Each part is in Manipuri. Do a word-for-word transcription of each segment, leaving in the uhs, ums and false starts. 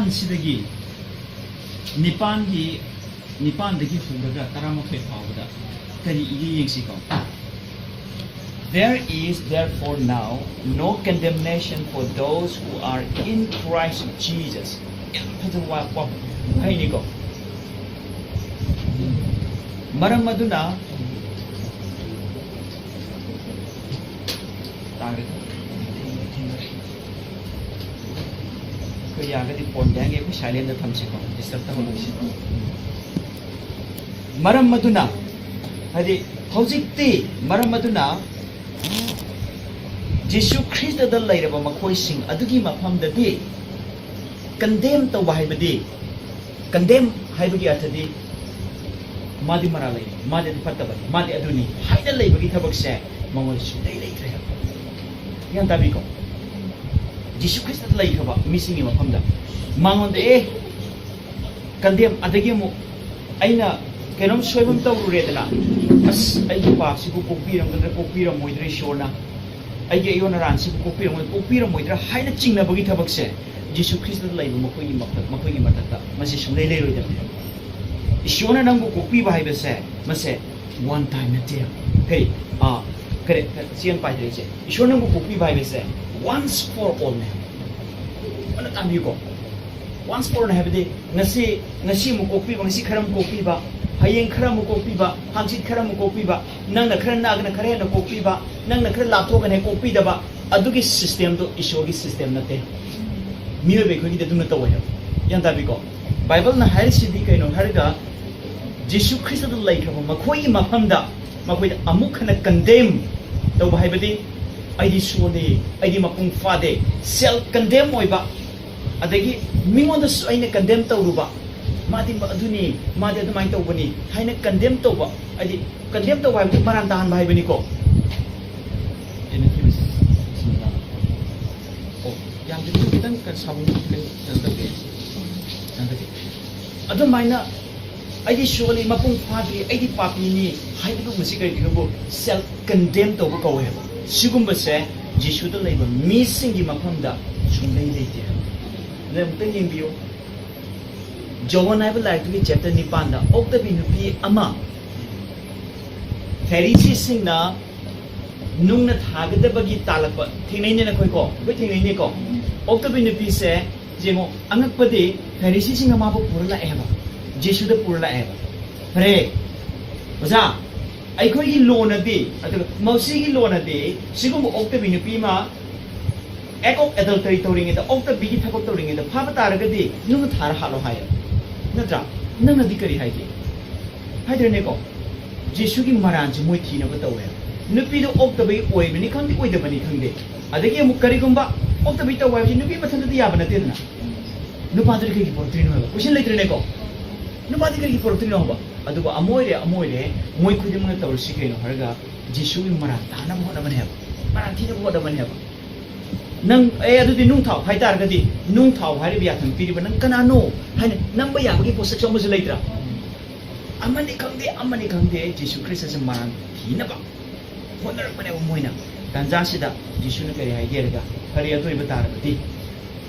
ꯁꯤꯗꯒꯤ ꯅꯤꯄꯥꯟꯒꯤ, ꯅꯤꯄꯥꯟꯗꯒꯤ ꯍꯧꯔꯒ ꯇꯔꯥꯃꯥꯊꯣꯏ ꯐꯥꯎꯕꯗ ꯀꯔꯤ ꯏꯒꯦ ꯌꯦꯡꯁꯤꯀꯣ꯫ "There is therefore now no condemnation for those who are in Christ Jesus." ꯌꯥꯝ ꯐꯖꯕ ꯋꯥ-, ꯋꯥ-, ꯋꯥꯍꯩꯅꯤꯀꯣ꯫ ꯃꯔꯝ ꯑꯗꯨꯅ, ꯇꯥꯔꯦ꯫ ꯑꯩꯈꯣꯏ ꯌꯥꯔꯒꯗꯤ ꯐꯣꯟ ꯌꯥꯡꯒꯦ, ꯑꯩꯈꯣꯏ ꯁꯥꯏꯂꯦꯟꯗ ꯊꯝꯁꯤꯀꯣ, ꯗꯤꯁꯇꯔꯕ ꯇꯧꯍꯜꯂꯣꯏꯁꯤ꯫ ꯃꯔꯝ ꯑꯗꯨꯅ, ꯍꯥꯏꯗꯤ ꯍꯧꯖꯤꯛꯇꯤ, ꯃꯔꯝ ꯑꯗꯨꯅ ꯖꯤꯁꯨ ꯈ꯭ꯔꯤꯁꯇꯗ ꯂꯩꯔꯕ ꯃꯈꯣꯏꯁꯤꯡ ꯑꯗꯨꯒꯤ ꯃꯐꯝꯗꯗꯤ ꯀꯟꯗꯦꯝ ꯇꯧꯕ ꯍꯥꯏꯕꯗꯤ, ꯀꯟꯗꯦꯝ ꯍꯥꯏꯕꯒꯤ ꯑꯔꯊꯗꯤ ꯃꯥꯗꯤ ꯃꯔꯥ ꯂꯩꯔꯦ, ꯃꯥꯗꯤ ꯑꯗꯨ ꯐꯠꯇꯕꯅꯤ, ꯃꯥꯗꯤ ꯑꯗꯨꯅꯤ ꯍꯥꯏꯅ ꯂꯩꯕꯒꯤ ꯊꯕꯛꯁꯦ ꯃꯉꯣꯟꯗ ꯁꯨꯡꯂꯩ ꯂꯩꯇ꯭ꯔꯦ ꯍꯥꯏꯕ꯫ ꯒ꯭ꯌꯥꯟ ꯇꯥꯕꯤꯀꯣ? ꯖꯤꯁꯨ ꯈ꯭ꯔꯤꯁꯇꯗ ꯂꯩꯈ꯭ꯔꯕ ꯃꯤꯁꯤꯡꯒꯤ ꯃꯐꯝꯗ ꯃꯉꯣꯟꯗ, ꯑꯦ, ꯀꯟꯗꯦꯝ, ꯑꯗꯒꯤ ꯑꯃꯨꯛ ꯑꯩꯅ ꯀꯩꯅꯣꯝ ꯁꯣꯏꯕ ꯑꯃ ꯇꯧꯔꯨꯔꯦꯗꯅ, "ꯑꯁ, ꯑꯩꯒꯤ ꯄꯥꯞꯁꯤꯕꯨ ꯀꯣꯛꯄꯤꯔꯝꯒꯗ꯭ꯔꯥ, ꯀꯣꯛꯄꯤꯔꯝꯃꯣꯏꯗ꯭ꯔꯥ ꯏꯁꯣꯔꯅ? ꯑꯩꯒꯤ ꯑꯌꯣꯟ ꯑꯔꯥꯟꯁꯤꯕꯨ ꯀꯣꯛꯄꯤꯔꯝꯃꯣꯏ-, ꯀꯣꯛꯄꯤꯔꯝꯃꯣꯏꯗ꯭ꯔꯥ?" ꯍꯥꯏꯅ ꯆꯤꯡꯅꯕꯒꯤ ꯊꯕꯛꯁꯦ ꯖꯤꯁꯨ ꯈ꯭ꯔꯤꯁꯇꯗ ꯂꯩꯕ ꯃꯈꯣꯏꯒꯤ ꯃꯊꯛ-, ꯃꯈꯣꯏꯒꯤ ꯃꯊꯛꯇ ꯃꯁꯤ ꯁꯨꯡꯂꯩ ꯂꯩꯔꯣꯏꯗꯕꯅꯤ꯫ ꯏꯁꯣꯔꯅ ꯅꯪꯕꯨ ꯀꯣꯛꯄꯤꯕ ꯍꯥꯏꯕꯁꯦ, ꯃꯁꯦ ꯋꯥꯟ ꯇꯥꯏꯝ ꯅꯠꯇꯦ꯫ ꯀꯔꯤ? ꯑꯥ, ꯀꯔꯤ? ꯆꯦꯟ ꯄꯥꯏꯗ꯭ꯔꯦ ꯏꯆꯦ꯫ ꯏꯁꯣꯔ ꯅꯪꯕꯨ ꯀꯣꯛꯄꯤꯕ ꯍꯥꯏꯕꯁꯦ ꯋꯥꯟꯁ ꯐꯣꯔ ꯑꯣꯜꯅꯦ꯫ ꯐꯖꯅ ꯇꯥꯕꯤꯌꯨꯀꯣ꯫ ꯋꯥꯟꯁ ꯐꯣꯔ ꯑꯣꯜꯅꯦ ꯍꯥꯏꯕꯗꯤ ꯉꯁꯤ, ꯉꯁꯤ ꯑꯃꯨꯛ ꯀꯣꯛꯄꯤꯕ, ꯉꯁꯤ ꯈꯔ ꯑꯃꯨꯛ ꯀꯣꯛꯄꯤꯕ, ꯍꯌꯦꯡ ꯈꯔ ꯑꯃꯨꯛ ꯀꯣꯛꯄꯤꯕ, ꯍꯥꯡꯆꯤꯠ ꯈꯔ ꯑꯃꯨꯛ ꯀꯣꯛꯄꯤꯕ, ꯅꯪꯅ ꯈꯔ ꯅꯛꯑꯒꯅ ꯈꯔ ꯍꯦꯟꯅ ꯀꯣꯛꯄꯤꯕ, ꯅꯪꯅ ꯈꯔ ꯂꯥꯞꯊꯣꯛꯑꯒꯅ ꯍꯦꯛ ꯀꯣꯛꯄꯤꯗꯕ, ꯑꯗꯨꯒꯤ ꯁꯤꯁꯇꯦꯝꯗꯣ ꯏꯁꯣꯔꯒꯤ ꯁꯤꯁꯇꯦꯝ ꯅꯠꯇꯦ꯫ ꯃꯤꯑꯣꯏꯕ ꯑꯩꯈꯣꯏꯒꯤꯗꯤ ꯑꯗꯨꯝꯅ ꯇꯧꯋꯦ ꯍꯥꯏꯕ꯫ ꯒ꯭ꯌꯥꯟ ꯇꯥꯕꯤꯀꯣ? ꯕꯥꯏꯕꯜꯅ ꯍꯥꯏꯔꯤꯁꯤꯗꯤ ꯀꯩꯅꯣ ꯍꯥꯏꯔꯒ, ꯖꯤꯁꯨ ꯈ꯭ꯔꯤꯁꯇꯗ ꯂꯩꯈ꯭ꯔꯕ ꯃꯈꯣꯏꯒꯤ ꯃꯐꯝꯗ ꯃꯈꯣꯏꯗ ꯑꯃꯨꯛ ꯍꯟꯅ ꯀꯟꯗꯦꯝ ꯇꯧꯕ ꯍꯥꯏꯕꯗꯤ, "ꯑꯩꯗꯤ ꯁꯣꯜꯂꯤ, ꯑꯩꯗꯤ ꯃꯄꯨꯡ ꯐꯥꯗꯦ", ꯁꯦꯜꯐ ꯀꯟꯗꯦꯝ ꯑꯣꯏꯕ, ꯑꯗꯒꯤ ꯃꯤꯉꯣꯟꯗꯁꯨ ꯑꯩꯅ ꯀꯟꯗꯦꯝ ꯇꯧꯔꯨꯕ, "ꯃꯥꯗꯤ ꯃ-, ꯑꯗꯨꯅꯤ, ꯃꯥꯗꯤ ꯑꯗꯨꯃꯥꯏꯅ ꯇꯧꯕꯅꯤ" ꯍꯥꯏꯅ ꯀꯟꯗꯦꯝ ꯇꯧꯕ, ꯍꯥꯏꯗꯤ ꯀꯟꯗꯦꯝ ꯇꯧꯕ ꯍꯥꯏꯕꯗꯤ ꯃꯔꯥꯟ ꯇꯥꯍꯟꯕ ꯍꯥꯏꯕꯅꯤꯀꯣ꯫ ꯑꯣ, ꯌꯥꯝꯗ꯭ꯔꯁꯨ ꯈꯤꯇꯪ ꯀ-, ꯁꯥꯎꯟ ꯈꯤꯇꯪ ꯀꯩꯅꯣ ꯇꯧꯒꯦ꯫ ꯀꯩꯅꯣ ꯇꯧꯒꯦ꯫ ꯑꯗꯨꯃꯥꯏꯅ "ꯑꯩꯗꯤ ꯁꯣꯜꯂꯤ, ꯃꯄꯨꯡ ꯐꯥꯗ꯭ꯔꯤ, ꯑꯩꯗꯤ ꯄꯥꯄꯤꯅꯤ" ꯍꯥꯏꯕꯗꯨ ꯃꯁꯤ ꯀꯔꯤꯒꯤꯅꯣꯕꯨ ꯁꯦꯜꯐ ꯀꯟꯗꯦꯝ ꯇꯧꯕ ꯀꯧꯋꯦ ꯍꯥꯏꯕ꯫ ꯁꯤꯒꯨꯝꯕꯁꯦ ꯖꯤꯁꯨꯗ ꯂꯩꯕ ꯃꯤꯁꯤꯡꯒꯤ ꯃꯐꯝꯗ ꯁꯨꯡꯂꯩ ꯂꯩꯇꯦ ꯍꯥꯏꯕ꯫ ꯑꯗꯨ ꯑꯃꯨꯛꯇꯪ ꯌꯦꯡꯕꯤꯌꯨ꯫ ꯖꯣꯍꯟ ꯍꯥꯏꯕ ꯂꯥꯏꯔꯤꯛꯇꯨꯒꯤ ꯆꯦꯞꯇꯔ ꯅꯤꯄꯥꯟꯗ ꯑꯣꯛꯇꯕꯤ ꯅꯨꯄꯤ ꯑꯃ ꯐꯦꯔꯤꯁꯤꯁꯤꯡꯅ ꯅꯨꯡꯅ ꯊꯥꯒꯗꯕꯒꯤ ꯇꯥꯜꯂꯛꯄ ꯊꯦꯡꯅꯩꯅꯦ ꯅꯈꯣꯏꯀꯣ? ꯑꯩꯈꯣꯏ ꯊꯦꯡꯅꯩꯅꯦꯀꯣ? ꯑꯣꯛꯇꯕꯤ ꯅꯨꯄꯤꯁꯦ ꯌꯦꯡꯉꯣ, ꯑꯉꯛꯄꯗꯤ ꯐꯦꯔꯤꯁꯤꯁꯤꯡꯅ ꯃꯥꯕꯨ ꯄꯨꯔ ꯂꯥꯛꯑꯦ ꯍꯥꯏꯕ, ꯖꯤꯁꯨꯗ ꯄꯨꯔ ꯂꯥꯛꯑꯦ ꯍꯥꯏꯕ꯫ ꯐꯔꯦ, ꯑꯣꯖꯥ, ꯑꯩꯈꯣꯏꯒꯤ ꯂꯣꯅꯗꯤ, ꯑꯗꯨꯒ ꯃꯧꯁꯤꯒꯤ ꯂꯣꯅꯗꯤ ꯁꯤꯒꯨꯝꯕ ꯑꯣꯛꯇꯕꯤ ꯅꯨꯄꯤ ꯑꯃ act of adultery ꯇꯧꯔꯤꯉꯩꯗ, ꯑꯣꯛꯇꯕꯤꯒꯤ ꯊꯕꯛ ꯇꯧꯔꯤꯉꯩꯗ ꯐꯥꯕ ꯇꯥꯔꯒꯗꯤ ꯅꯨꯡꯅ ꯊꯥꯔ ꯍꯥꯠꯂꯣ ꯍꯥꯏꯌꯦ, ꯅꯠꯇ꯭ꯔꯥ? ꯅꯪꯅꯗꯤ ꯀꯔꯤ ꯍꯥꯏꯒꯦ? ꯍꯥꯏꯗ꯭ꯔꯅꯦꯀꯣ? ꯖꯤꯁꯨꯒꯤ ꯃꯔꯥꯟꯁꯦ ꯃꯣꯏ ꯊꯤꯅꯕ ꯇꯧꯋꯦ꯫ ꯅꯨꯄꯤꯗꯣ ꯑꯣꯛꯇꯕꯒꯤ ꯑꯣꯏꯕꯅꯤ ꯈꯪꯗꯦ, ꯑꯣꯏꯗꯕꯅꯤ ꯈꯪꯗꯦ, ꯑꯗꯒꯤ ꯑꯃꯨꯛ ꯀꯔꯤꯒꯨꯝꯕ ꯑꯣꯛꯇꯕꯤ ꯇꯧꯕ ꯍꯥꯏꯕꯁꯤ ꯅꯨꯄꯤ ꯃꯊꯟꯇꯗꯤ ꯌꯥꯕ ꯅꯠꯇꯦꯗꯅ꯫ ꯅꯨꯄꯥꯗꯨꯗꯤ ꯀꯩꯒꯤ ꯄꯨꯔꯛꯇ꯭ꯔꯤꯅꯣ ꯍꯥꯏꯕ ꯀꯣꯏꯁꯟ ꯂꯩꯇ꯭ꯔꯦꯅꯦꯀꯣ? ꯅꯨꯄꯥꯗꯤ ꯀꯩꯒꯤ ꯄꯨꯔꯛꯇ꯭ꯔꯤꯅꯣ ꯍꯥꯏꯕ? ꯑꯗꯨꯕꯨ ꯑꯃ ꯑꯣꯏꯔꯦ, ꯑꯃ ꯑꯣꯏꯔꯦ, ꯃꯣꯏ ꯈꯨꯗꯤꯡꯃꯛꯅ ꯇꯧꯔꯤꯁꯤ ꯀꯩꯅꯣ ꯍꯥꯏꯔꯒ ꯖꯤꯁꯨꯒꯤ ꯃꯔꯥꯟ ꯇꯥꯅꯕ ꯍꯣꯠꯅꯕꯅꯦ ꯍꯥꯏꯕ, ꯃꯔꯥꯟ ꯊꯤꯅꯕ ꯍꯣꯠꯅꯕꯅꯦ ꯍꯥꯏꯕ꯫ ꯅꯪ, "ꯑꯦ, ꯑꯗꯨꯗꯤ ꯅꯨꯡ ꯊꯥꯎ" ꯍꯥꯏ ꯇꯥꯔꯒꯗꯤ, "ꯅꯨꯡ ꯊꯥꯎ" ꯍꯥꯏꯔꯤꯕ ꯌꯥꯊꯪ ꯄꯤꯔꯤꯕ ꯅꯪ ꯀꯅꯥꯅꯣ ꯍꯥꯏꯅ ꯅꯝꯕ ꯌꯥꯕꯒꯤ ꯄꯣꯠꯁꯛꯁꯨ ꯑꯃꯁꯨ ꯂꯩꯇ꯭ꯔꯥ? ꯑꯃꯅꯤ ꯈꯪꯗꯦ, ꯑꯃꯅꯤ ꯈꯪꯗꯦ, ꯖꯤꯁꯨ ꯈ꯭ꯔꯤꯁꯇꯁꯦ ꯃꯔꯥꯟ ꯊꯤꯅꯕ ꯍꯣꯠꯅꯔꯛꯄꯅꯦꯕ ꯃꯣꯏꯅ꯫ ꯇꯥꯟꯖꯥꯁꯤꯗ ꯖꯤꯁꯨꯅ ꯀꯔꯤ ꯍꯥꯏꯒꯦ ꯍꯥꯏꯔꯒ, "ꯐꯔꯦ, ꯑꯗꯨ ꯑꯣꯏꯕ ꯇꯥꯔꯕꯗꯤ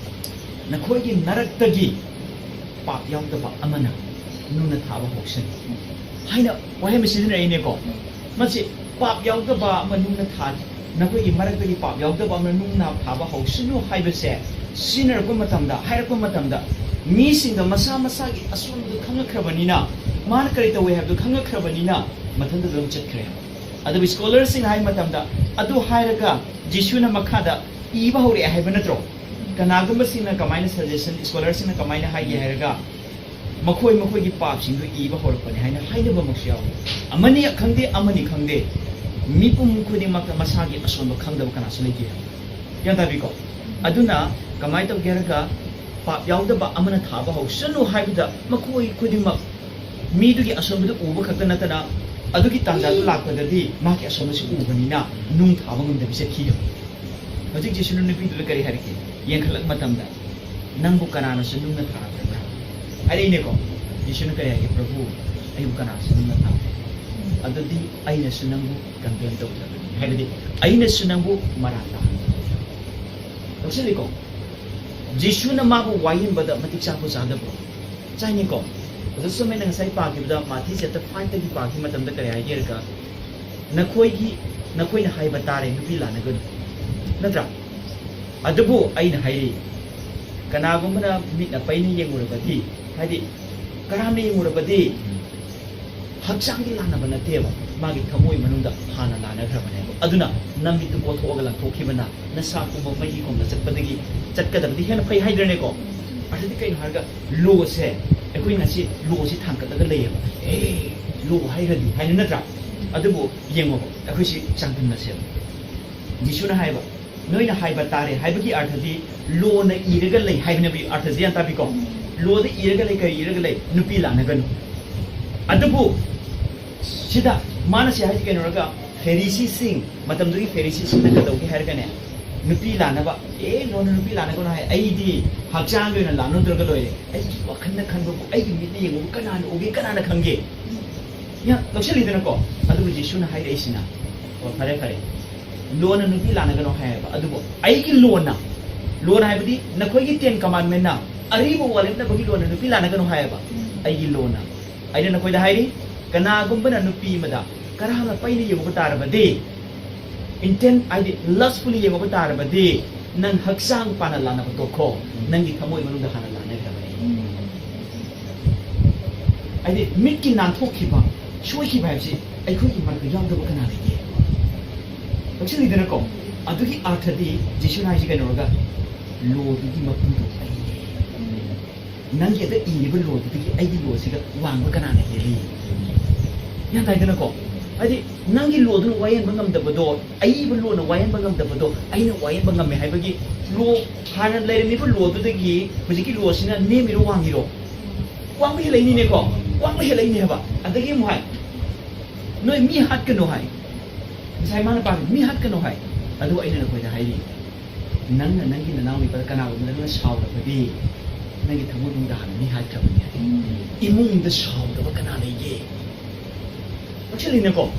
ꯅꯈꯣꯏꯒꯤ ꯃꯔꯛꯇꯒꯤ ꯄꯥꯞ ꯌꯥꯎꯗꯕ ꯑꯃꯅ ꯅꯨꯡꯅ ꯊꯥꯕ ꯍꯧꯁꯅꯨ" ꯍꯥꯏꯅ ꯋꯥꯍꯩ ꯑꯃ ꯁꯤꯖꯤꯟꯅꯔꯛꯏꯅꯦꯀꯣ꯫ ꯃꯁꯤ "ꯄꯥꯞ ꯌꯥꯎꯗꯕ ꯑꯃ ꯅꯨꯡꯅ ꯊꯥ-, ꯅꯈꯣꯏꯒꯤ ꯃꯔꯛꯇꯒꯤ ꯄꯥꯞ ꯌꯥꯎꯗꯕ ꯑꯃꯅ ꯅꯨꯡꯅ ꯊꯥꯕ ꯍꯧꯁꯅꯨ" ꯍꯥꯏꯕꯁꯦ ꯁꯤꯖꯤꯟꯅꯔꯛꯄ ꯃꯇꯝꯗ, ꯍꯥꯏꯔꯛꯄ ꯃꯇꯝꯗ, ꯃꯤꯁꯤꯡꯗ ꯃꯁꯥ ꯃꯁꯥꯒꯤ ꯑꯁꯣꯟꯕꯗꯨ ꯈꯪꯉꯛꯈ꯭ꯔꯕꯅꯤꯅ, ꯃꯥꯅ ꯀꯔꯤ ꯇꯧꯋꯦ ꯍꯥꯏꯕꯗꯨ ꯈꯪꯉꯛꯈ꯭ꯔꯕꯅꯤꯅ, ꯃꯊꯟꯇ ꯑꯗꯨꯝ ꯆꯠꯈ꯭ꯔꯦ꯫ ꯑꯗꯨꯕꯨ ꯁ꯭ꯀꯣꯂꯔꯁꯤꯡꯅ ꯍꯥꯏꯕ ꯃꯇꯝꯗ, ꯑꯗꯨ ꯍꯥꯏꯔꯒ ꯖꯤꯁꯨꯅ ꯃꯈꯥꯗ ꯏꯕ ꯍꯧꯔꯛꯑꯦ ꯍꯥꯏꯕ ꯅꯠꯇ꯭ꯔꯣ? ꯀꯅꯥꯒꯨꯝꯕꯁꯤꯡꯅ ꯀꯃꯥꯏꯅ ꯁꯖꯦꯁꯟ, ꯁ꯭ꯀꯣꯂꯔꯁꯤꯡꯅ ꯀꯃꯥꯏꯅ ꯍꯥꯏꯒꯦ ꯍꯥꯏꯔꯒ, ꯃꯈꯣꯏ ꯃꯈꯣꯏꯒꯤ ꯄꯥꯞꯁꯤꯡꯗꯨ ꯏꯕ ꯍꯧꯔꯛꯄꯅꯤ ꯍꯥꯏꯅ ꯍꯥꯏꯅꯕꯃꯛꯁꯨ ꯌꯥꯎꯏ꯫ ꯑꯃꯅꯤ ꯈꯪꯗꯦ, ꯑꯃꯅꯤ ꯈꯪꯗꯦ, ꯃꯤꯄꯨꯝ ꯈꯨꯗꯤꯡꯃꯛꯇ ꯃꯁꯥꯒꯤ ꯑꯁꯣꯟꯕ ꯈꯪꯗꯕ ꯀꯅꯥꯁꯨ ꯂꯩꯇꯦ꯫ ꯒ꯭ꯌꯥꯟ ꯇꯥꯕꯤꯀꯣ? ꯑꯗꯨꯅ ꯀꯃꯥꯏꯅ ꯇꯧꯒꯦ ꯍꯥꯏꯔꯒ, ꯄꯥꯞ ꯌꯥꯎꯗꯕ ꯑꯃꯅ ꯊꯥꯕ ꯍꯧꯁꯅꯨ ꯍꯥꯏꯕꯗ, ꯃꯈꯣꯏ ꯈꯨꯗꯤꯡꯃꯛ ꯃꯤꯗꯨꯒꯤ ꯑꯁꯣꯟꯕꯗꯨ ꯎꯕ ꯈꯛꯇ ꯅꯠꯇꯅ, ꯑꯗꯨꯒꯤ ꯇꯥꯟꯖꯥꯗꯨ ꯂꯥꯛꯄꯗꯗꯤ ꯃꯥꯒꯤ ꯑꯁꯣꯟꯕꯁꯤ ꯎꯕꯅꯤꯅ ꯅꯨꯡ ꯊꯥꯕ ꯉꯝꯗꯕꯤ ꯆꯠꯈꯤ꯫ ꯍꯧꯖꯤꯛ ꯖꯤꯁꯨꯅ ꯅꯨꯄꯤꯗꯨꯗ ꯀꯔꯤ ꯍꯥꯏꯔꯛꯀꯦ? ꯌꯦꯡꯈꯠꯂꯛꯄ ꯃꯇꯝꯗ, "ꯅꯪꯕꯨ ꯀꯅꯥꯅꯁꯨ ꯅꯨꯡꯅ ꯊꯥꯔꯛꯄ꯭ꯔꯥ?" ꯍꯥꯏꯔꯛꯏꯅꯦꯀꯣ꯫ ꯖꯤꯁꯨꯅ ꯀꯔꯤ ꯍꯥꯏꯒꯦ? "ꯄ꯭ꯔꯚꯨ, ꯑꯩꯕꯨ ꯀꯅꯥꯅꯁꯨ ꯅꯨꯡꯅ ꯊꯥꯔꯛꯄ꯭ꯔꯥ? ꯑꯗꯨꯗꯤ ꯑꯩꯅꯁꯨ ꯅꯪꯕꯨ ꯀꯟꯗꯦꯝ ꯇꯧꯗ꯭ꯔꯕꯅꯤ", ꯍꯥꯏꯕꯗꯤ, "ꯑꯩꯅꯁꯨ ꯅꯪꯕꯨ ꯃꯔꯥꯜ ꯇꯥꯍꯟꯗ꯭ꯔꯕꯅꯤ"꯫ ꯂꯧꯁꯤꯜꯂꯤꯀꯣ? ꯖꯤꯁꯨꯅ ꯃꯥꯕꯨ ꯋꯥꯌꯦꯟꯕꯗ ꯃꯇꯤꯛ ꯆꯥꯕ ꯆꯥꯗꯕ꯭ꯔꯣ? ꯆꯥꯏꯅꯤꯀꯣ꯫ ꯑꯗꯨ ꯁꯨꯝ ꯑꯩꯅ ꯉꯁꯥꯏ ꯄꯥꯈꯤꯕꯗ, ꯃꯥꯊꯤ ꯆꯦꯞꯇꯔ ꯐꯥꯏꯚꯇꯒꯤ ꯄꯥꯈꯤꯕ ꯃꯇꯝꯗ ꯀꯔꯤ ꯍꯥꯏꯒꯦ ꯍꯥꯏꯔꯒ, "ꯅꯈꯣꯏꯒꯤ, ꯅꯈꯣꯏꯅ ꯍꯥꯏꯕ ꯇꯥꯔꯦ, ꯅꯨꯄꯤ ꯂꯥꯟꯅꯒꯅꯨ"꯫ ꯅꯠꯇ꯭ꯔꯥ? ꯑꯗꯨꯕꯨ ꯑꯩꯅ ꯍꯥꯏꯔꯤ, ꯀꯅꯥꯒꯨꯝꯕꯅ ꯃꯤꯠꯅ ꯄꯩꯅ ꯌꯦꯡꯉꯨꯔꯕꯗꯤ, ꯍꯥꯏꯗꯤ ꯀꯔꯥꯝꯅ ꯌꯦꯡꯉꯨꯔꯕꯗꯤ, ꯍꯛꯆꯥꯡꯒꯤ ꯂꯥꯟꯅꯕ ꯅꯠꯇꯦꯕ, ꯃꯥꯒꯤ ꯊꯃꯣꯏ ꯃꯅꯨꯡꯗ ꯍꯥꯟꯅ ꯂꯥꯟꯅꯈ꯭ꯔꯕꯅꯦꯕ꯫ ꯑꯗꯨꯅ ꯅꯃꯤꯠꯇꯨ ꯀꯣꯊꯣꯛꯑꯒ ꯂꯪꯊꯣꯛꯈꯤꯕꯅ ꯅꯁꯥ ꯄꯨꯝꯕ ꯃꯩꯒꯤ ꯀꯣꯝꯗ ꯆꯠꯄꯗꯒꯤ, ꯆꯠꯀꯗꯕꯗꯤ ꯍꯦꯟꯅ ꯐꯩ ꯍꯥꯏꯗ꯭ꯔꯅꯦꯀꯣ? ꯑꯗꯨꯗꯤ ꯀꯩꯅꯣ ꯍꯥꯏꯔꯒ, ꯂꯣꯁꯦ, ꯑꯩꯈꯣꯏ ꯉꯁꯤ ꯂꯣꯁꯤ ꯊꯥꯡꯒꯠꯂꯒ ꯂꯩꯌꯦꯕ꯫ "ꯑꯦ, ꯂꯣ ꯍꯥꯏꯔꯗꯤ" ꯍꯥꯏꯅ, ꯅꯠꯇ꯭ꯔꯥ? ꯑꯗꯨꯕꯨ ꯌꯦꯡꯉꯣꯕ, ꯑꯩꯈꯣꯏꯁꯤ ꯆꯥꯡꯗꯝꯅꯁꯦꯕ꯫ ꯖꯤꯁꯨꯅ ꯍꯥꯏꯕ, "ꯅꯣꯏꯅ ꯍꯥꯏꯕ ꯇꯥꯔꯦ" ꯍꯥꯏꯕꯒꯤ ꯑꯔꯊꯗꯤ ꯂꯣꯅ ꯏꯔꯒ ꯂꯩ ꯍꯥꯏꯕꯅꯦꯕ꯫ ꯑꯔꯊꯁꯦ ꯌꯥꯝ ꯇꯥꯕꯤꯀꯣ? ꯂꯣꯗ ꯏꯔꯒ ꯂꯩ, ꯀꯔꯤ ꯏꯔꯒ ꯂꯩ? "ꯅꯨꯄꯤ ꯂꯥꯟꯅꯒꯅꯨ"꯫ ꯑꯗꯨꯕꯨ ꯁꯤꯗ ꯃꯥꯅ ꯁꯤ ꯍꯥꯏꯁꯤ ꯀꯩꯅꯣꯔꯒ, ꯐꯦꯔꯤꯁꯤꯁꯤꯡ, ꯃꯇꯝꯗꯨꯒꯤ ꯐꯦꯔꯤꯁꯤꯁꯤꯡꯅ ꯀꯩꯗꯧꯒꯦ ꯍꯥꯏꯔꯒꯅꯦ, ꯅꯨꯄꯤ ꯂꯥꯟꯅꯕ, "ꯑꯦ, ꯂꯣꯅ ꯅꯨꯄꯤ ꯂꯥꯟꯅꯒꯅꯨ" ꯍꯥꯏ, "ꯑꯩꯗꯤ ꯍꯛꯆꯥꯡꯒꯤ ꯑꯣꯏꯅ ꯂꯥꯟꯅꯗ꯭ꯔꯒ ꯂꯣꯏꯔꯦ, ꯑꯩꯒꯤ ꯋꯥꯈꯜꯅ ꯈꯟꯕꯕꯨ, ꯑꯩꯒꯤ ꯃꯤꯠꯅ ꯌꯦꯡꯕꯕꯨ ꯀꯅꯥꯅ ꯎꯒꯦ, ꯀꯅꯥꯅ ꯈꯪꯒꯦ?" ꯌꯥ, ꯂꯧꯁꯤꯜꯂꯤꯗꯅꯀꯣ? ꯑꯗꯨꯕꯨ ꯖꯤꯁꯨꯅ ꯍꯥꯏꯔꯛꯏꯁꯤꯅ, "ꯑꯣ, ꯐꯔꯦ, ꯐꯔꯦ, ꯂꯣꯅ ꯅꯨꯄꯤ ꯂꯥꯟꯅꯒꯅꯨ" ꯍꯥꯏꯌꯦꯕ, ꯑꯗꯨꯕꯨ ꯑꯩꯒꯤ ꯂꯣꯅ, ꯂꯣꯅ ꯍꯥꯏꯕꯗꯤ ꯅꯈꯣꯏꯒꯤ ꯇꯦꯟ ꯀꯃꯥꯟꯃꯦꯟꯅ, ꯑꯔꯤꯕ ꯋꯥꯔꯦꯞꯅꯕꯒꯤ ꯂꯣꯅ ꯅꯨꯄꯤ ꯂꯥꯟꯅꯒꯅꯨ ꯍꯥꯏꯌꯦꯕ꯫ ꯑꯩꯒꯤ ꯂꯣꯅ, ꯑꯩꯅ ꯅꯈꯣꯏꯗ ꯍꯥꯏꯔꯤ, ꯀꯅꯥꯒꯨꯝꯕꯅ ꯅꯨꯄꯤ ꯑꯃꯗ ꯀꯔꯥꯝꯅ ꯄꯩꯅ ꯌꯦꯡꯉꯨꯕ ꯇꯥꯔꯕꯗꯤ, ꯏꯟꯇꯦꯟ ꯍꯥꯏꯗꯤ ꯂꯁꯐꯨꯜꯂꯤ ꯌꯦꯡꯉꯨꯕ ꯇꯥꯔꯕꯗꯤ, ꯅꯪ ꯍꯛꯆꯥꯡ ꯄꯥꯟꯅ ꯂꯥꯟꯅꯕ ꯇꯣꯛꯈꯣ꯫ ꯅꯪꯒꯤ ꯊꯃꯣꯏ ꯃꯅꯨꯡꯗ ꯍꯥꯟꯅ ꯂꯥꯟꯅꯈ꯭ꯔꯕꯅꯤ꯫ ꯍꯥꯏꯗꯤ ꯃꯤꯠꯀꯤ ꯅꯥꯟꯊꯣꯛꯈꯤꯕ, ꯁꯣꯏꯈꯤꯕ ꯍꯥꯏꯕꯁꯤ ꯑꯩꯈꯣꯏꯒꯤ ꯃꯔꯛꯇ ꯌꯥꯎꯗꯕ ꯀꯅꯥ ꯂꯩꯒꯦ? ꯂꯧꯁꯤꯜꯂꯤꯗꯅꯀꯣ? ꯑꯗꯨꯒꯤ ꯑꯥꯔꯊꯗꯤ ꯖꯤꯁꯨꯅ ꯍꯥꯏꯁꯤ ꯀꯩꯅꯣꯒ, ꯂꯣꯗꯨꯒꯤ ꯃꯄꯨꯗꯣ ꯑꯩꯅꯦ꯫ ꯅꯪꯒꯤ ꯑꯗ ꯏꯔꯤꯕ ꯂꯣꯗꯨꯗꯒꯤ ꯑꯩꯒꯤ ꯂꯣꯁꯤꯒ ꯋꯥꯡꯕ ꯀꯅꯥꯅ ꯍꯦꯜꯂꯤ? ꯒ꯭ꯌꯥꯟ ꯇꯥꯏꯗꯅꯀꯣ? ꯍꯥꯏꯗꯤ ꯅꯪꯒꯤ ꯂꯣꯗꯨꯅ ꯋꯥꯌꯦꯟꯕ ꯉꯝꯗꯕꯗꯣ, ꯑꯏꯕ ꯂꯣꯅ ꯋꯥꯌꯦꯟꯕ ꯉꯝꯗꯕꯗꯣ ꯑꯩꯅ ꯋꯥꯌꯦꯟꯕ ꯉꯝꯃꯦ ꯍꯥꯏꯕꯒꯤ ꯂꯣ, ꯍꯥꯟꯅ ꯂꯩꯔꯝꯃꯤꯕ ꯂꯣꯗꯨꯗꯒꯤ ꯍꯧꯖꯤꯛꯀꯤ ꯂꯣꯁꯤꯅ ꯅꯦꯝꯃꯤꯔꯣ ꯋꯥꯡꯉꯤꯔꯣ? ꯋꯥꯡꯕ ꯍꯦꯜꯂꯛꯏꯅꯤꯅꯦꯀꯣ? ꯋꯥꯡꯕ ꯍꯦꯜꯂꯛꯏꯅꯦ ꯍꯥꯏꯕ꯫ ꯑꯗꯒꯤ ꯑꯃꯨꯛ ꯍꯥꯏ, "ꯅꯣꯏ ꯃꯤ ꯍꯥꯠꯀꯅꯨ" ꯍꯥꯏ꯫ ꯉꯁꯥꯏ ꯃꯥꯅ ꯄꯥꯝꯃꯤ, "ꯃꯤ ꯍꯥꯠꯀꯅꯨ" ꯍꯥꯏ꯫ ꯑꯗꯨ ꯑꯩꯅ ꯅꯈꯣꯏꯗ ꯍꯥꯏꯔꯤ, ꯅꯪꯅ ꯅꯪꯒꯤ ꯅꯅꯥꯎ ꯅꯨꯄꯥꯗ ꯀꯅꯥꯒꯨꯝꯕꯗ ꯅꯪꯅ ꯁꯥꯎꯔꯕꯗꯤ, ꯅꯪꯒꯤ ꯊꯃꯣꯏ ꯃꯅꯨꯡꯗ ꯍꯥꯟꯅ ꯃꯤ ꯍꯥꯠꯈ꯭ꯔꯕꯅꯤ ꯍꯥꯏ꯫ ꯏꯃꯨꯡꯗ ꯁꯥꯎꯗꯕ ꯀꯅꯥ ꯂꯩꯒꯦ? ꯂꯧꯁꯤꯜꯂꯤꯅꯦꯀꯣ?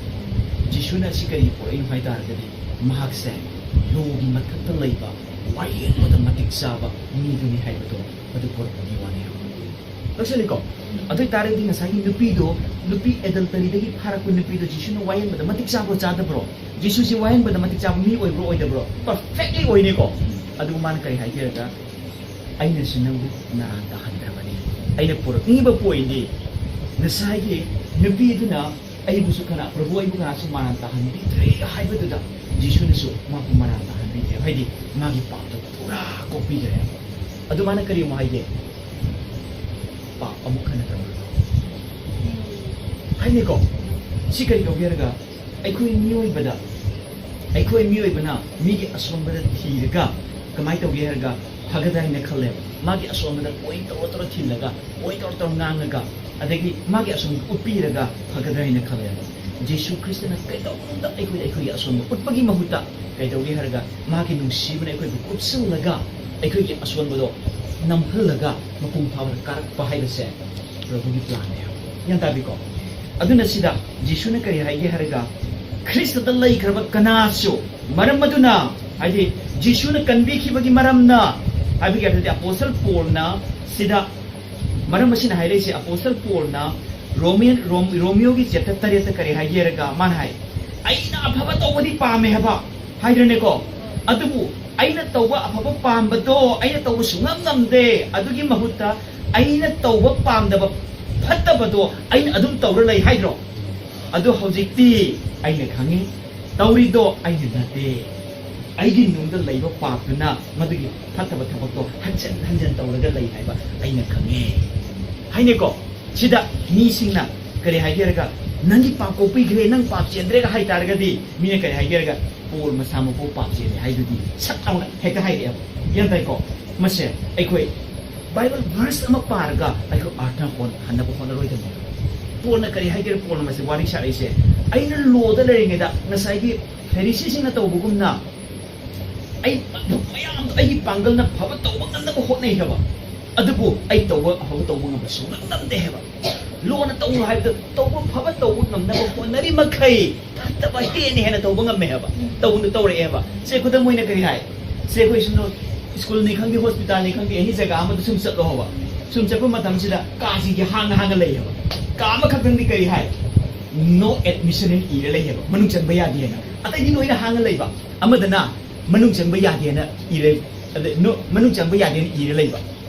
ꯖꯤꯁꯨꯅ ꯑꯁꯤ ꯀꯔꯤ ꯄꯨꯔꯛꯏꯅꯣ ꯍꯥꯏ ꯇꯥꯔꯒꯗꯤ, ꯃꯍꯥꯛꯁꯦ ꯂꯣꯒꯤ ꯃꯊꯛꯇ ꯂꯩꯕ ꯋꯥꯌꯦꯟꯕꯗ ꯃꯇꯤꯛ ꯆꯥꯕ ꯃꯤꯗꯨꯅꯤ ꯍꯥꯏꯕꯗꯣ, ꯑꯗꯨ ꯄꯨꯔꯛꯄꯒꯤ ꯋꯥꯅꯦ꯫ ꯂꯧꯁꯤꯜꯂꯤꯀꯣ? ꯑꯗꯨ ꯑꯣꯏꯇꯥꯔꯗꯤ ꯉꯁꯥꯏꯒꯤ ꯅꯨꯄꯤꯗꯣ, ꯅꯨꯄꯤ adulteryꯗꯒꯤ ꯐꯥꯔꯛꯄ ꯅꯨꯄꯤꯗꯣ ꯖꯤꯁꯨꯅ ꯋꯥꯌꯦꯟꯕꯗ ꯃꯇꯤꯛ ꯆꯥꯕ꯭ꯔꯣ, ꯆꯥꯗꯕ꯭ꯔꯣ? ꯖꯤꯁꯨꯁꯤ ꯋꯥꯌꯦꯟꯕꯗ ꯃꯇꯤꯛ ꯆꯥꯕ ꯃꯤ ꯑꯣꯏꯕ꯭ꯔꯣ, ꯑꯣꯏꯗꯕ꯭ꯔꯣ? Perfectly ꯑꯣꯏꯅꯤꯀꯣ꯫ ꯑꯗꯨ ꯃꯥꯅ ꯀꯔꯤ ꯍꯥꯏꯒꯦ ꯍꯥꯏꯔꯒ, "ꯑꯩꯅꯁꯨ ꯅꯪꯕꯨ ꯅꯔꯥꯟ ꯇꯥꯍꯟꯈ꯭ꯔꯕꯅꯤ꯫ ꯑꯩꯅ ꯄꯨꯔꯛꯅꯤꯡꯉꯤꯕ pointꯗꯤ, ꯉꯁꯥꯏꯒꯤ ꯅꯨꯄꯤꯗꯨꯅ ꯑꯩꯕꯨꯁꯨ ꯀꯅꯥ, ꯄ꯭ꯔꯚꯨ, ꯑꯩꯕꯨ ꯀꯅꯥꯁꯨ ꯃꯔꯥꯟ ꯇꯥꯍꯟꯕꯤꯗ꯭ꯔꯦ" ꯍꯥꯏꯕꯗꯨꯗ ꯖꯤꯁꯨꯅꯁꯨ ꯃꯥꯕꯨ ꯃꯔꯥꯟ ꯇꯥꯍꯟꯕꯤꯗ꯭ꯔꯦ, ꯍꯥꯏꯗꯤ ꯃꯥꯒꯤ ꯄꯥꯞꯇꯣ ꯄꯨꯔꯥ ꯀꯣꯛꯄꯤꯈ꯭ꯔꯦ꯫ ꯑꯗꯨ ꯃꯥꯅ ꯀꯔꯤ ꯑꯃꯨꯛ ꯍꯥꯏꯒꯦ? "ꯄꯥꯞ ꯑꯃꯨꯛ ꯍꯟꯅ ꯇꯧꯔꯨꯅꯨ" ꯍꯥꯏꯅꯤꯀꯣ꯫ ꯁꯤ ꯀꯔꯤ ꯇꯧꯒꯦ ꯍꯥꯏꯔꯒ, ꯑꯩꯈꯣꯏ ꯃꯤꯑꯣꯏꯕꯗ, ꯑꯩꯈꯣꯏ ꯃꯤꯑꯣꯏꯕꯅ ꯃꯤꯒꯤ ꯑꯁꯣꯟꯕꯗ ꯊꯤꯔꯒ ꯀꯃꯥꯏꯅ ꯇꯧꯒꯦ ꯍꯥꯏꯔꯒ, ꯐꯒꯗ꯭ꯔꯥ ꯍꯥꯏꯅ ꯈꯜꯂꯦꯕ꯫ ꯃꯥꯒꯤ ꯑꯁꯣꯟꯕꯗ point ꯇꯧꯔ ꯇꯧꯔ ꯊꯤꯜꯂꯒ, point ꯇꯧꯔ ꯇꯧꯔ ꯉꯥꯡꯉꯒ, ꯑꯗꯒꯤ ꯃꯥꯒꯤ ꯑꯁꯣꯟꯕ ꯎꯠꯄꯤꯔꯒ ꯐꯒꯗ꯭ꯔꯥ ꯍꯥꯏꯅ ꯈꯜꯂꯦꯕ꯫ ꯖꯤꯁꯨ ꯈ꯭ꯔꯤꯁꯇꯅ ꯀꯩꯗꯧꯅꯨꯡꯗ ꯑꯩꯈꯣꯏꯗ ꯑꯩꯈꯣꯏꯒꯤ ꯑꯁꯣꯟꯕ ꯎꯠꯄꯒꯤ ꯃꯍꯨꯠꯇ ꯀꯩꯗꯧꯒꯦ ꯍꯥꯏꯔꯒ, ꯃꯥꯒꯤ ꯅꯨꯡꯁꯤꯕꯅ ꯑꯩꯈꯣꯏꯕꯨ ꯀꯨꯞꯁꯤꯜꯂꯒ, ꯑꯩꯈꯣꯏꯒꯤ ꯑꯁꯣꯟꯕꯗꯣ ꯅꯝꯍꯜꯂꯒ ꯃꯄꯨꯡ ꯐꯥꯕꯗ ꯀꯥꯔꯛꯄ ꯍꯥꯏꯕꯁꯦ ꯄ꯭ꯔꯚꯨꯒꯤ planꯅꯦ꯫ ꯒ꯭ꯌꯥꯟ ꯇꯥꯕꯤꯀꯣ? ꯑꯗꯨꯅ ꯁꯤꯗ ꯖꯤꯁꯨꯅ ꯀꯔꯤ ꯍꯥꯏꯒꯦ ꯍꯥꯏꯔꯒ, ꯈ꯭ꯔꯤꯁꯇꯗ ꯂꯩꯈ꯭ꯔꯕ ꯀꯅꯥꯁꯨ, ꯃꯔꯝ ꯑꯗꯨꯅ, ꯍꯥꯏꯗꯤ ꯖꯤꯁꯨꯅ ꯀꯟꯕꯤꯈꯤꯕꯒꯤ ꯃꯔꯝꯅ, ꯍꯥꯏꯕꯒꯤ ꯑꯔꯊꯗꯤ ꯑꯄꯣꯁꯇꯜ ꯄꯣꯜꯅ ꯁꯤꯗ, ꯃꯔꯝ ꯑꯁꯤꯅ ꯍꯥꯏꯔꯛꯏꯁꯦ, ꯑꯄꯣꯁꯇꯜ ꯄꯣꯜꯅ ꯔꯣꯃꯤꯌꯟ, ꯔꯣꯝ-, ꯔꯣꯃꯤꯌꯣꯒꯤ chapter ꯇꯔꯦꯠꯇ ꯀꯔꯤ ꯍꯥꯏꯒꯦ ꯍꯥꯏꯔꯒ, ꯃꯥꯅ ꯍꯥꯏ, "ꯑꯩꯅ ꯑꯐꯕ ꯇꯧꯕꯗꯤ ꯄꯥꯝꯃꯦ" ꯍꯥꯏꯕ, ꯍꯥꯏꯗ꯭ꯔꯅꯦꯀꯣ? "ꯑꯗꯨꯕꯨ ꯑꯩꯅ ꯇꯧꯕ ꯑꯐꯕ ꯄꯥꯝꯕꯗꯣ ꯑꯩꯅ ꯇꯧꯕ ꯁꯨꯡꯉꯝ ꯉꯝꯗꯦ, ꯑꯗꯨꯒꯤ ꯃꯍꯨꯠꯇ ꯑꯩꯅ ꯇꯧꯕ ꯄꯥꯝꯗꯕ ꯐꯠꯇꯕꯗꯣ ꯑꯩꯅ ꯑꯗꯨꯝ ꯇꯧꯔ ꯂꯩ" ꯍꯥꯏꯗ꯭ꯔꯣ? "ꯑꯗꯨ ꯍꯧꯖꯤꯛꯇꯤ ꯑꯩꯅ ꯈꯪꯉꯤ, ꯇꯧꯔꯤꯗꯣ ꯑꯩꯅ ꯅꯠꯇꯦ, ꯑꯩꯒꯤ ꯅꯨꯡꯗ ꯂꯩꯕ ꯄꯥꯞꯇꯨꯅ ꯃꯗꯨꯒꯤ ꯐꯠꯇꯕ ꯊꯕꯛꯇꯣ ꯍꯟꯖꯟ ꯍꯟꯖꯟ ꯇꯧꯔꯒ ꯂꯩ ꯍꯥꯏꯕ ꯑꯩꯅ ꯈꯪꯉꯦ" ꯍꯥꯏꯅꯦꯀꯣ꯫ ꯁꯤꯗ ꯃꯤꯁꯤꯡꯅ ꯀꯔꯤ ꯍꯥꯏꯒꯦ ꯍꯥꯏꯔꯒ, "ꯅꯪꯒꯤ ꯄꯥꯞ ꯀꯣꯛꯄꯤꯈ꯭ꯔꯦ, ꯅꯪ ꯄꯥꯞ ꯆꯦꯟꯗ꯭ꯔꯦꯒ" ꯍꯥꯏ ꯇꯥꯔꯒꯗꯤ, ꯃꯤꯅ ꯀꯔꯤ ꯍꯥꯏꯒꯦ ꯍꯥꯏꯔꯒ, "ꯄꯣꯜ ꯃꯁꯥꯃꯛꯄꯨ ꯄꯥꯞ ꯆꯦꯜꯂꯦ" ꯍꯥꯏꯗꯨꯗꯤ ꯁꯠ ꯂꯥꯎꯅ ꯍꯦꯛꯇ ꯍꯥꯏꯔꯛꯑꯦꯕ꯫ ꯒ꯭ꯌꯥꯟ ꯇꯥꯏꯀꯣ? ꯃꯁꯦ ꯑꯩꯈꯣꯏ Bible verse ꯑꯃ ꯄꯥꯔꯒ ꯑꯩꯈꯣꯏ ꯑꯥꯔꯊ ꯍꯣꯟ-, ꯍꯟꯅꯕ ꯍꯣꯠꯅꯔꯣꯏꯗꯕꯅꯦ꯫ ꯄꯣꯜꯅ ꯀꯔꯤ ꯍꯥꯏꯒꯦꯔ? ꯄꯣꯜꯅ ꯃꯁꯤ ꯋꯥꯔꯤ ꯁꯥꯔꯛꯏꯁꯦ, "ꯑꯩꯅ lawꯗ ꯂꯩꯔꯤꯉꯩꯗ ꯉꯁꯥꯏꯒꯤ ꯐꯦꯔꯤꯁꯤꯁꯤꯡꯅ ꯇꯧꯕꯒꯨꯝꯅ ꯑꯩ ꯃꯌꯥꯝꯗꯣ ꯑꯩꯒꯤ ꯄꯥꯡꯒꯜꯅ ꯐꯕ ꯇꯧꯕ ꯉꯝꯅꯕ ꯍꯣꯠꯅꯩ" ꯍꯥꯏꯕ, "ꯑꯗꯨꯕꯨ ꯑꯩ ꯇꯧꯕ, ꯑꯐꯕ ꯇꯧꯕ ꯉꯝꯕ ꯁꯨꯡꯉꯝ ꯉꯝꯗꯦ" ꯍꯥꯏꯕ꯫ Lawꯅ ꯇꯧꯔꯣ ꯍꯥꯏꯕꯗ ꯇꯧꯕ, ꯐꯕ ꯇꯧꯕ ꯉꯝꯅꯕ ꯍꯣꯠꯅꯔꯤ ꯃꯈꯩ ꯐꯠꯇꯕ ꯍꯦꯟꯅ ꯍꯦꯟꯅ ꯇꯧꯕ ꯉꯝꯃꯦ ꯍꯥꯏꯕ꯫ ꯇꯧꯅ ꯇꯧꯔꯛꯑꯦ ꯍꯥꯏꯕ꯫ ꯁꯦ, ꯈꯨꯗꯝ ꯑꯣꯏꯅ ꯀꯔꯤ ꯍꯥꯏ? ꯁꯦ ꯑꯩꯈꯣꯏ ꯁꯨꯝ ꯁ꯭ꯀꯨꯜꯅꯤ ꯈꯪꯗꯦ, ꯍꯣꯁꯄꯤꯇꯥꯜꯅꯤ ꯈꯪꯗꯦ, ꯑꯦꯅꯤ ꯖꯒꯥ ꯑꯃꯗ ꯁꯨꯝ ꯆꯠꯂꯣ ꯍꯥꯏꯕ꯫ ꯁꯨꯝ ꯆꯠꯄ ꯃꯇꯝꯁꯤꯗ ꯀꯥꯁꯤꯡꯁꯦ ꯍꯥꯡꯅ ꯍꯥꯡꯅ ꯂꯩꯌꯦꯕ꯫ ꯀꯥ ꯑꯃꯈꯛꯇꯪꯗꯤ ꯀꯔꯤ ꯍꯥꯏ? "No admission" ꯍꯥꯏꯅ ꯏꯔ ꯂꯩꯌꯦꯕ, ꯃꯅꯨꯡ ꯆꯪꯕ ꯌꯥꯗꯦꯅ꯫ ꯑꯇꯩꯗꯤ ꯂꯣꯏꯅ ꯍꯥꯡꯉ ꯂꯩꯕ, ꯑꯃꯗꯅ "ꯃꯅꯨꯡ ꯆꯪꯕ ꯌꯥꯗꯦꯅ" ꯏꯔꯦ, ꯑꯗ "No, ꯃꯅꯨꯡ ꯆꯪꯕ ꯌꯥꯗꯦꯅ" ꯏꯔ ꯂꯩꯕ꯫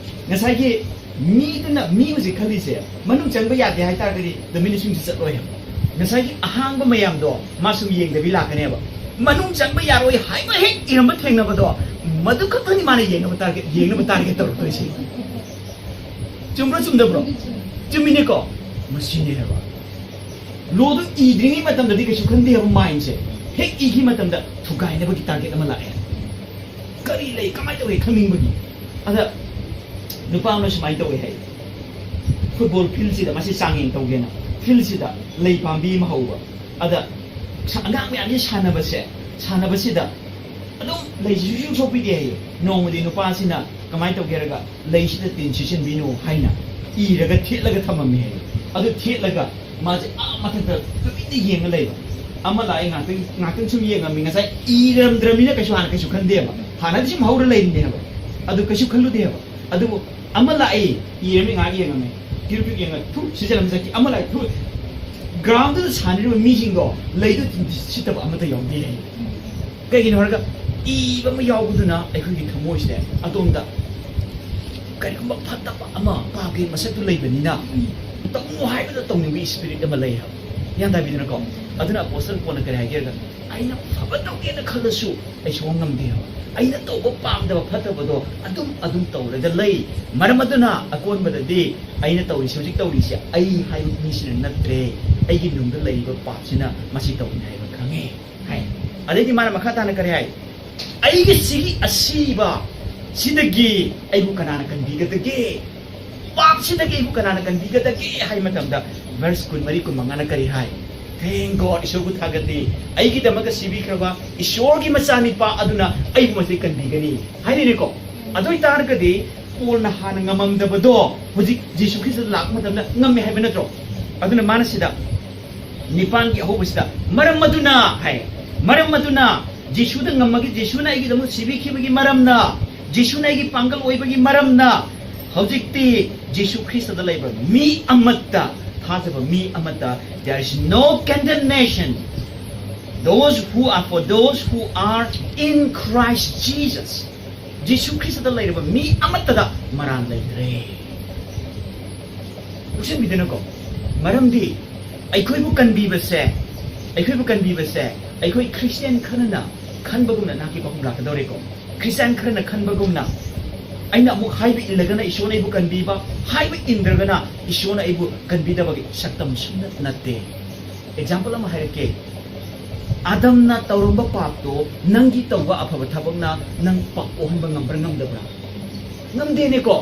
ꯉꯁꯥꯏꯒꯤ ꯃꯤꯗꯨꯅ, ꯃꯤ ꯍꯧꯖꯤꯛ ꯈꯜꯂꯤꯁꯦ, ꯃꯅꯨꯡ ꯆꯪꯕ ꯌꯥꯗꯦ ꯍꯥꯏꯇꯥꯔꯒꯗꯤ ꯗꯣꯃꯤꯅꯦꯁꯟꯁꯤ ꯆꯠꯂꯣꯏ ꯍꯥꯏꯕ꯫ ꯉꯁꯥꯏꯒꯤ ꯑꯍꯥꯡꯕ ꯃꯌꯥꯝꯗꯣ ꯃꯥ ꯁꯨꯝ ꯌꯦꯡꯗꯕꯤ ꯂꯥꯛꯀꯅꯦꯕ꯫ ꯃꯅꯨꯡ ꯆꯪꯕ ꯌꯥꯔꯣꯏ ꯍꯥꯏꯕ ꯍꯦꯛ ꯏꯔꯝꯕ ꯊꯦꯡꯅꯕꯗꯣ, ꯃꯗꯨ ꯈꯛꯇꯅꯤ ꯃꯥꯅ ꯌꯦꯡꯅꯕ ꯇꯥꯔꯒꯦꯠ, ꯌꯦꯡꯅꯕ ꯇꯥꯔꯒꯦꯠ ꯇꯧꯔꯛꯇꯣꯏꯁꯦ꯫ ꯆꯨꯝꯕ꯭ꯔꯣ ꯆꯨꯝꯗꯕ꯭ꯔꯣ? ꯆꯨꯝꯃꯤꯅꯦꯀꯣ? ꯃꯁꯤꯅꯦ ꯍꯥꯏꯕ꯫ ꯂꯣꯗꯨ ꯏꯗ꯭ꯔꯤꯉꯩ ꯃꯇꯝꯗꯗꯤ ꯀꯩꯁꯨ ꯈꯟꯗꯦ ꯍꯥꯏꯕ ꯃꯥꯏꯟꯁꯦ꯫ ꯍꯦꯛ ꯏꯈꯤ ꯃꯇꯝꯗ ꯊꯨꯒꯥꯏꯅꯕꯒꯤ ꯇꯥꯔꯒꯦꯠ ꯑꯃ ꯂꯥꯛꯑꯦ꯫ ꯀꯔꯤ ꯂꯩ, ꯀꯃꯥꯏꯅ ꯇꯧꯏ ꯈꯪꯅꯤꯡꯕꯒꯤ꯫ ꯑꯗ ꯅꯨꯄꯥ ꯑꯃꯅ ꯁꯨꯃꯥꯏꯅ ꯇꯧꯋꯦ ꯍꯥꯏ, ꯐꯨꯠꯕꯣꯜ ꯐꯤꯜꯁꯤꯗ ꯃꯁꯤ ꯆꯥꯡꯌꯦꯡ ꯇꯧꯒꯦꯅ ꯐꯤꯜꯁꯤꯗ ꯂꯩ ꯄꯥꯝꯕꯤ ꯑꯃ ꯍꯧꯕ꯫ ꯑꯗ ꯁ-, ꯑꯉꯥꯡ ꯃꯌꯥꯝꯁꯤ ꯁꯥꯟꯅꯕꯁꯦ, ꯁꯥꯟꯅꯕꯁꯤꯗ ꯑꯗꯨꯝ ꯂꯩꯁꯤ ꯁꯨꯡꯁꯣꯛ ꯁꯣꯛꯄꯤꯗꯦ ꯍꯥꯏꯌꯦ꯫ ꯅꯣꯡꯃꯗꯤ ꯅꯨꯄꯥꯁꯤꯅ ꯀꯃꯥꯏꯅ ꯇꯧꯒꯦ ꯍꯥꯏꯔꯒ, "ꯂꯩꯁꯤꯗ ꯇꯤꯟ ꯁꯤꯠꯆꯤꯟꯕꯤꯅꯨ" ꯍꯥꯏꯅ ꯏꯔꯒ ꯊꯦꯠꯂꯒ ꯊꯝꯃꯝꯃꯦ ꯍꯥꯏꯌꯦ꯫ ꯑꯗꯨ ꯊꯦꯠꯂꯒ ꯃꯥꯁꯦ ꯑꯥ ꯃꯊꯛꯇ ꯇꯨꯃꯤꯟꯅ ꯌꯦꯡꯉ ꯂꯩꯕ꯫ ꯑꯃ ꯂꯥꯛꯑꯦ, ꯉꯥꯛꯇꯪ, ꯉꯥꯛꯇꯪ ꯁꯨꯝ ꯌꯦꯡꯉꯝꯃꯤ꯫ ꯉꯁꯥꯏ ꯏꯔꯝꯗ꯭ꯔꯃꯤꯅ ꯀꯩꯁꯨ, ꯍꯥꯟꯅ ꯀꯩꯁꯨ ꯈꯟꯗꯦꯕ, ꯍꯥꯟꯅꯗꯤ ꯁꯨꯝ ꯍꯧꯔ ꯂꯩꯔꯤꯅꯦꯕ, ꯑꯗꯨ ꯀꯩꯁꯨ ꯈꯜꯂꯨꯗꯦꯕ꯫ ꯑꯗꯨꯕꯨ ꯑꯃ ꯂꯥꯛꯑꯦ, ꯏꯔꯝꯃꯤ, ꯉꯥꯏꯍꯥꯛ ꯌꯦꯡꯉꯝꯃꯦ, ꯀꯤꯔꯨ ꯀꯤꯔꯨ ꯌꯦꯡꯉ ꯊꯨ ꯁꯤꯖꯜꯂꯝ ꯆꯠꯈꯤ꯫ ꯑꯃ ꯂꯥꯛꯑꯦ, ꯊꯨ꯫ ꯒ꯭ꯔꯥꯎꯟꯗꯨꯗ ꯁꯥꯟꯅꯔꯤꯕ ꯃꯤꯁꯤꯡꯗꯣ ꯂꯩꯗꯨ ꯁꯤꯠꯇꯕ ꯑꯃꯠꯇ ꯌꯥꯎꯗꯦ ꯍꯥꯏ꯫ ꯀꯩꯒꯤꯅꯣ ꯍꯥꯏꯔꯒ, ꯏꯕ ꯑꯃ ꯌꯥꯎꯕꯗꯨꯅ ꯑꯩꯈꯣꯏꯒꯤ ꯊꯃꯣꯏꯁꯦ ꯑꯗꯣꯝꯗ ꯀꯔꯤꯒꯨꯝꯕ ꯐꯠꯇꯕ ꯑꯃ, ꯄꯥꯞꯀꯤ ꯃꯁꯛꯇꯨ ꯂꯩꯕꯅꯤꯅ, ꯇꯧꯅꯨ ꯍꯥꯏꯕꯗ ꯇꯧꯅꯤꯡꯕꯒꯤ ꯁ꯭ꯄꯤꯔꯤꯠ ꯑꯃ ꯂꯩ ꯍꯥꯏꯕ꯫ ꯒ꯭ꯌꯥꯟ ꯇꯥꯕꯤꯗꯅꯀꯣ? ꯑꯗꯨꯅ ꯑꯄꯣꯁꯇꯜ ꯄꯣꯜꯅ ꯀꯔꯤ ꯍꯥꯏꯒꯦ ꯍꯥꯏꯔꯒ, "ꯑꯩꯅ ꯐꯕ ꯇꯧꯒꯦꯅ ꯈꯜꯂꯁꯨ ꯑꯩ ꯁꯣꯛ ꯉꯝꯗꯦ ꯍꯥꯏꯕ꯫ ꯑꯩꯅ ꯇꯧꯕ ꯄꯥꯝꯗꯕ ꯐꯠꯇꯕꯗꯣ ꯑꯗꯨꯝ, ꯑꯗꯨꯝ ꯇꯧꯔꯒ ꯂꯩ꯫ ꯃꯔꯝ ꯑꯗꯨꯅ ꯑꯀꯣꯟꯕꯗꯗꯤ ꯑꯩꯅ ꯇꯧꯔꯤꯁꯦ, ꯍꯧꯖꯤꯛ ꯇꯧꯔꯤꯁꯦ ꯑꯩ ꯍꯥꯏꯕ ꯃꯤꯁꯤꯅ ꯅꯠꯇ꯭ꯔꯦ, ꯑꯩꯒꯤ ꯅꯨꯡꯗ ꯂꯩꯔꯤꯕ ꯄꯥꯞꯁꯤꯅ ꯃꯁꯤ ꯇꯧꯔꯤꯅꯤ ꯍꯥꯏꯕ ꯈꯪꯉꯦ" ꯍꯥꯏ꯫ ꯑꯗꯩꯗꯤ ꯃꯥꯅ ꯃꯈꯥ ꯇꯥꯅ ꯀꯔꯤ ꯍꯥꯏ? "ꯑꯩꯒꯤ ꯁꯤꯒꯤ ꯑꯁꯤꯕ ꯁꯤꯗꯒꯤ ꯑꯩꯕꯨ ꯀꯅꯥꯅ ꯀꯟꯕꯤꯒꯗꯒꯦ? ꯄꯥꯞꯁꯤꯗꯒꯤ ꯑꯩꯕꯨ ꯀꯅꯥꯅ ꯀꯟꯕꯤꯒꯗꯒꯦ?" ꯍꯥꯏ ꯃꯇꯝꯗ, ꯚꯔꯁ ꯀꯨꯟꯃꯔꯤ, ꯀꯨꯟꯃꯉꯥꯅ ꯀꯔꯤ ꯍꯥꯏ? "Thank God, ꯏꯁꯣꯔꯕꯨ ꯊꯥꯒꯠꯂꯤ, ꯑꯩꯒꯤꯗꯃꯛꯇ ꯁꯤꯕꯤꯈ꯭ꯔꯕ ꯏꯁꯣꯔꯒꯤ ꯃꯆꯥꯅꯤꯄꯥ ꯑꯗꯨꯅ ꯑꯩꯕꯨ ꯃꯁꯤꯗꯒꯤ ꯀꯟꯕꯤꯒꯅꯤ" ꯍꯥꯏꯔꯤꯅꯦꯀꯣ꯫ ꯑꯗꯨ ꯑꯣꯏꯇꯥꯔꯒꯗꯤ ꯄꯣꯜꯅ ꯍꯥꯟꯅ ꯉꯝꯃꯝꯗꯕꯗꯣ ꯍꯧꯖꯤꯛ ꯖꯤꯁꯨ ꯈ꯭ꯔꯤꯁꯇ ꯂꯥꯛꯄ ꯃꯇꯝꯗ ꯉꯝꯃꯦ ꯍꯥꯏꯕ ꯅꯠꯇ꯭ꯔꯣ? ꯑꯗꯨꯅ ꯃꯥꯅ ꯁꯤꯗ ꯅꯤꯄꯥꯟꯒꯤ ꯑꯍꯧꯕꯁꯤꯗ, "ꯃꯔꯝ ꯑꯗꯨꯅ" ꯍꯥꯏ, "ꯃꯔꯝ ꯑꯗꯨꯅ ꯖꯤꯁꯨꯗ ꯉꯝꯃꯒ ꯖꯤꯁꯨꯅ ꯑꯩꯒꯤꯗꯃꯛ ꯁꯤꯕꯤꯈꯤꯕꯒꯤ ꯃꯔꯝꯅ, ꯖꯤꯁꯨꯅ ꯑꯩꯒꯤ ꯄꯥꯡꯒꯜ ꯑꯣꯏꯕꯒꯤ ꯃꯔꯝꯅ, ꯍꯧꯖꯤꯛꯇꯤ ꯖꯤꯁꯨ ꯈ꯭ꯔꯤꯁꯇꯗ ꯂꯩꯕ ꯃꯤ ꯑꯃꯠꯇ, ꯊꯥꯖꯕ ꯃꯤ ꯑꯃꯠꯇ, there is no condemnation. Those who are, for those who are in Christ Jesus. ꯖꯤꯁꯨ ꯈ꯭ꯔꯤꯁꯇꯗ ꯂꯩꯔꯕ ꯃꯤ ꯑꯃꯠꯇꯗ ꯃꯔꯥꯟ ꯂꯩꯇ꯭ꯔꯦ꯫ ꯂꯧꯁꯤꯟꯕꯤꯗꯅꯀꯣ, ꯃꯔꯝꯗꯤ ꯑꯩꯈꯣꯏꯕꯨ ꯀꯟꯕꯤꯕꯁꯦ, ꯑꯩꯈꯣꯏꯕꯨ ꯀꯟꯕꯤꯕꯁꯦ ꯑꯩꯈꯣꯏ ꯈ꯭ꯔꯤꯁꯇꯤꯌꯥꯟ ꯈꯔꯅ ꯈꯟꯕꯒꯨꯝꯅ ꯅꯍꯥꯛꯀꯤ ꯄꯥꯎꯈꯨꯝ ꯂꯥꯛꯀꯗꯧꯔꯦꯀꯣ꯫ ꯈ꯭ꯔꯤꯁꯇꯤꯌꯥꯟ ꯈꯔꯅ ꯈꯟꯕꯒꯨꯝꯅ ꯑꯩꯅ ꯑꯃꯨꯛ ꯍꯥꯏꯕ ꯏꯜꯂꯒꯅ ꯏꯁꯣꯔꯅ ꯑꯩꯕꯨ ꯀꯟꯕꯤꯕ, ꯍꯥꯏꯕ ꯏꯟꯗ꯭ꯔꯒꯅ ꯏꯁꯣꯔꯅ ꯑꯩꯕꯨ ꯀꯟꯕꯤꯗꯕꯒꯤ ꯁꯛꯇꯝ ꯁꯨꯡꯅ ꯅꯠꯇꯦ꯫ ꯑꯦꯛꯖꯥꯝꯄꯜ ꯑꯃ ꯍꯥꯏꯔꯛꯀꯦ꯫ ꯑꯗꯝꯅ ꯇꯧꯔꯝꯕ ꯄꯥꯞꯇꯣ ꯅꯪꯒꯤ ꯇꯧꯕ ꯑꯐꯕ ꯊꯕꯛꯅ ꯅꯪ ꯄꯥꯞ ꯀꯣꯛꯍꯟꯕ ꯉꯝꯕ꯭ꯔꯥ ꯉꯝꯗꯕ꯭ꯔꯥ? ꯉꯝꯗꯦꯅꯦꯀꯣ꯫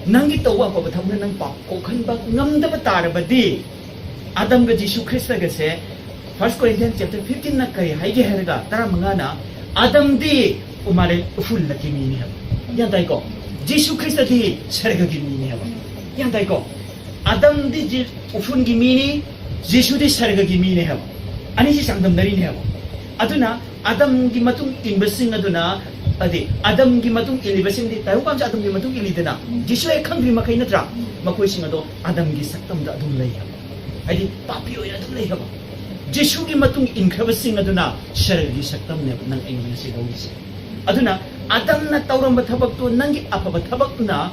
ꯅꯪꯒꯤ ꯇꯧꯕ ꯑꯐꯕ ꯊꯕꯛꯅ ꯅꯪ ꯄꯥꯞ ꯀꯣꯛꯍꯟꯕ ꯉꯝꯗꯕ ꯇꯥꯔꯕꯗꯤ, ꯑꯗꯝꯒ ꯖꯤꯁꯨ ꯈ꯭ꯔꯤꯁꯇꯒꯁꯦ, First Corinthians chapter fifteen ꯅ ꯀꯔꯤ ꯍꯥꯏꯒꯦ ꯍꯥꯏꯔꯒ, ꯇꯔꯥꯃꯉꯥꯅ, ꯑꯗꯝꯗꯤ ꯎꯃꯥꯂꯦ ꯎꯐꯨꯜꯂꯛꯀꯤ ꯃꯤꯅꯤ ꯍꯥꯏꯕ꯫ ꯒ꯭ꯌꯥꯟ ꯇꯥꯏꯀꯣ? ꯖꯤꯁꯨ ꯈ꯭ꯔꯤꯁꯇꯗꯤ ꯁꯔꯒꯒꯤ ꯃꯤꯅꯤ ꯍꯥꯏꯕ꯫ ꯒ꯭ꯌꯥꯟ ꯇꯥꯏꯀꯣ? ꯑꯗꯝꯗꯤ ꯖꯤ-, ꯎꯐꯨꯜꯒꯤ ꯃꯤꯅꯤ, ꯖꯤꯁꯨꯗꯤ ꯁꯔꯒꯒꯤ ꯃꯤꯅꯤ ꯍꯥꯏꯕ꯫ ꯑꯅꯤꯁꯤ ꯆꯥꯡꯗꯝꯅꯔꯤꯅꯦ ꯍꯥꯏꯕ꯫ ꯑꯗꯨꯅ ꯑꯗꯝꯒꯤ ꯃꯇꯨꯡ ꯏꯟꯕꯁꯤꯡ ꯑꯗꯨꯅ, ꯍꯥꯏꯗꯤ ꯑꯗꯝꯒꯤ ꯃꯇꯨꯡ ꯏꯜꯂꯤꯕꯁꯤꯡꯗꯤ, ꯇꯥꯏꯕꯪꯄꯥꯟꯁꯤ ꯑꯗꯝꯒꯤ ꯃꯇꯨꯡ ꯏꯜꯂꯤꯗꯅ, ꯖꯤꯁꯨ ꯍꯦꯛ ꯈꯪꯗ꯭ꯔꯤ ꯃꯈꯩ ꯅꯠꯇ꯭ꯔꯥ? ꯃꯈꯣꯏꯁꯤꯡ ꯑꯗꯣ ꯑꯗꯝꯒꯤ ꯁꯛꯇꯝꯗ ꯑꯗꯨꯝ ꯂꯩ ꯍꯥꯏꯕ꯫ ꯍꯥꯏꯗꯤ ꯄꯥꯄꯤ ꯑꯣꯏꯅ ꯑꯗꯨꯝ ꯂꯩ ꯍꯥꯏꯕ꯫ ꯖꯤꯁꯨꯒꯤ ꯃꯇꯨꯡ ꯏꯟꯈ꯭ꯔꯕꯁꯤꯡ ꯑꯗꯨꯅ ꯁꯔꯒꯒꯤ ꯁꯛꯇꯝꯅꯦꯕ ꯅꯪ ꯑꯩꯉꯣꯟꯗ ꯉꯁꯤ ꯂꯧꯔꯤꯁꯦ꯫ ꯑꯗꯨꯅ ꯑꯗꯝꯅ ꯇꯧꯔꯝꯕ ꯊꯕꯛꯇꯣ ꯅꯪꯒꯤ ꯑꯐꯕ ꯊꯕꯛꯅ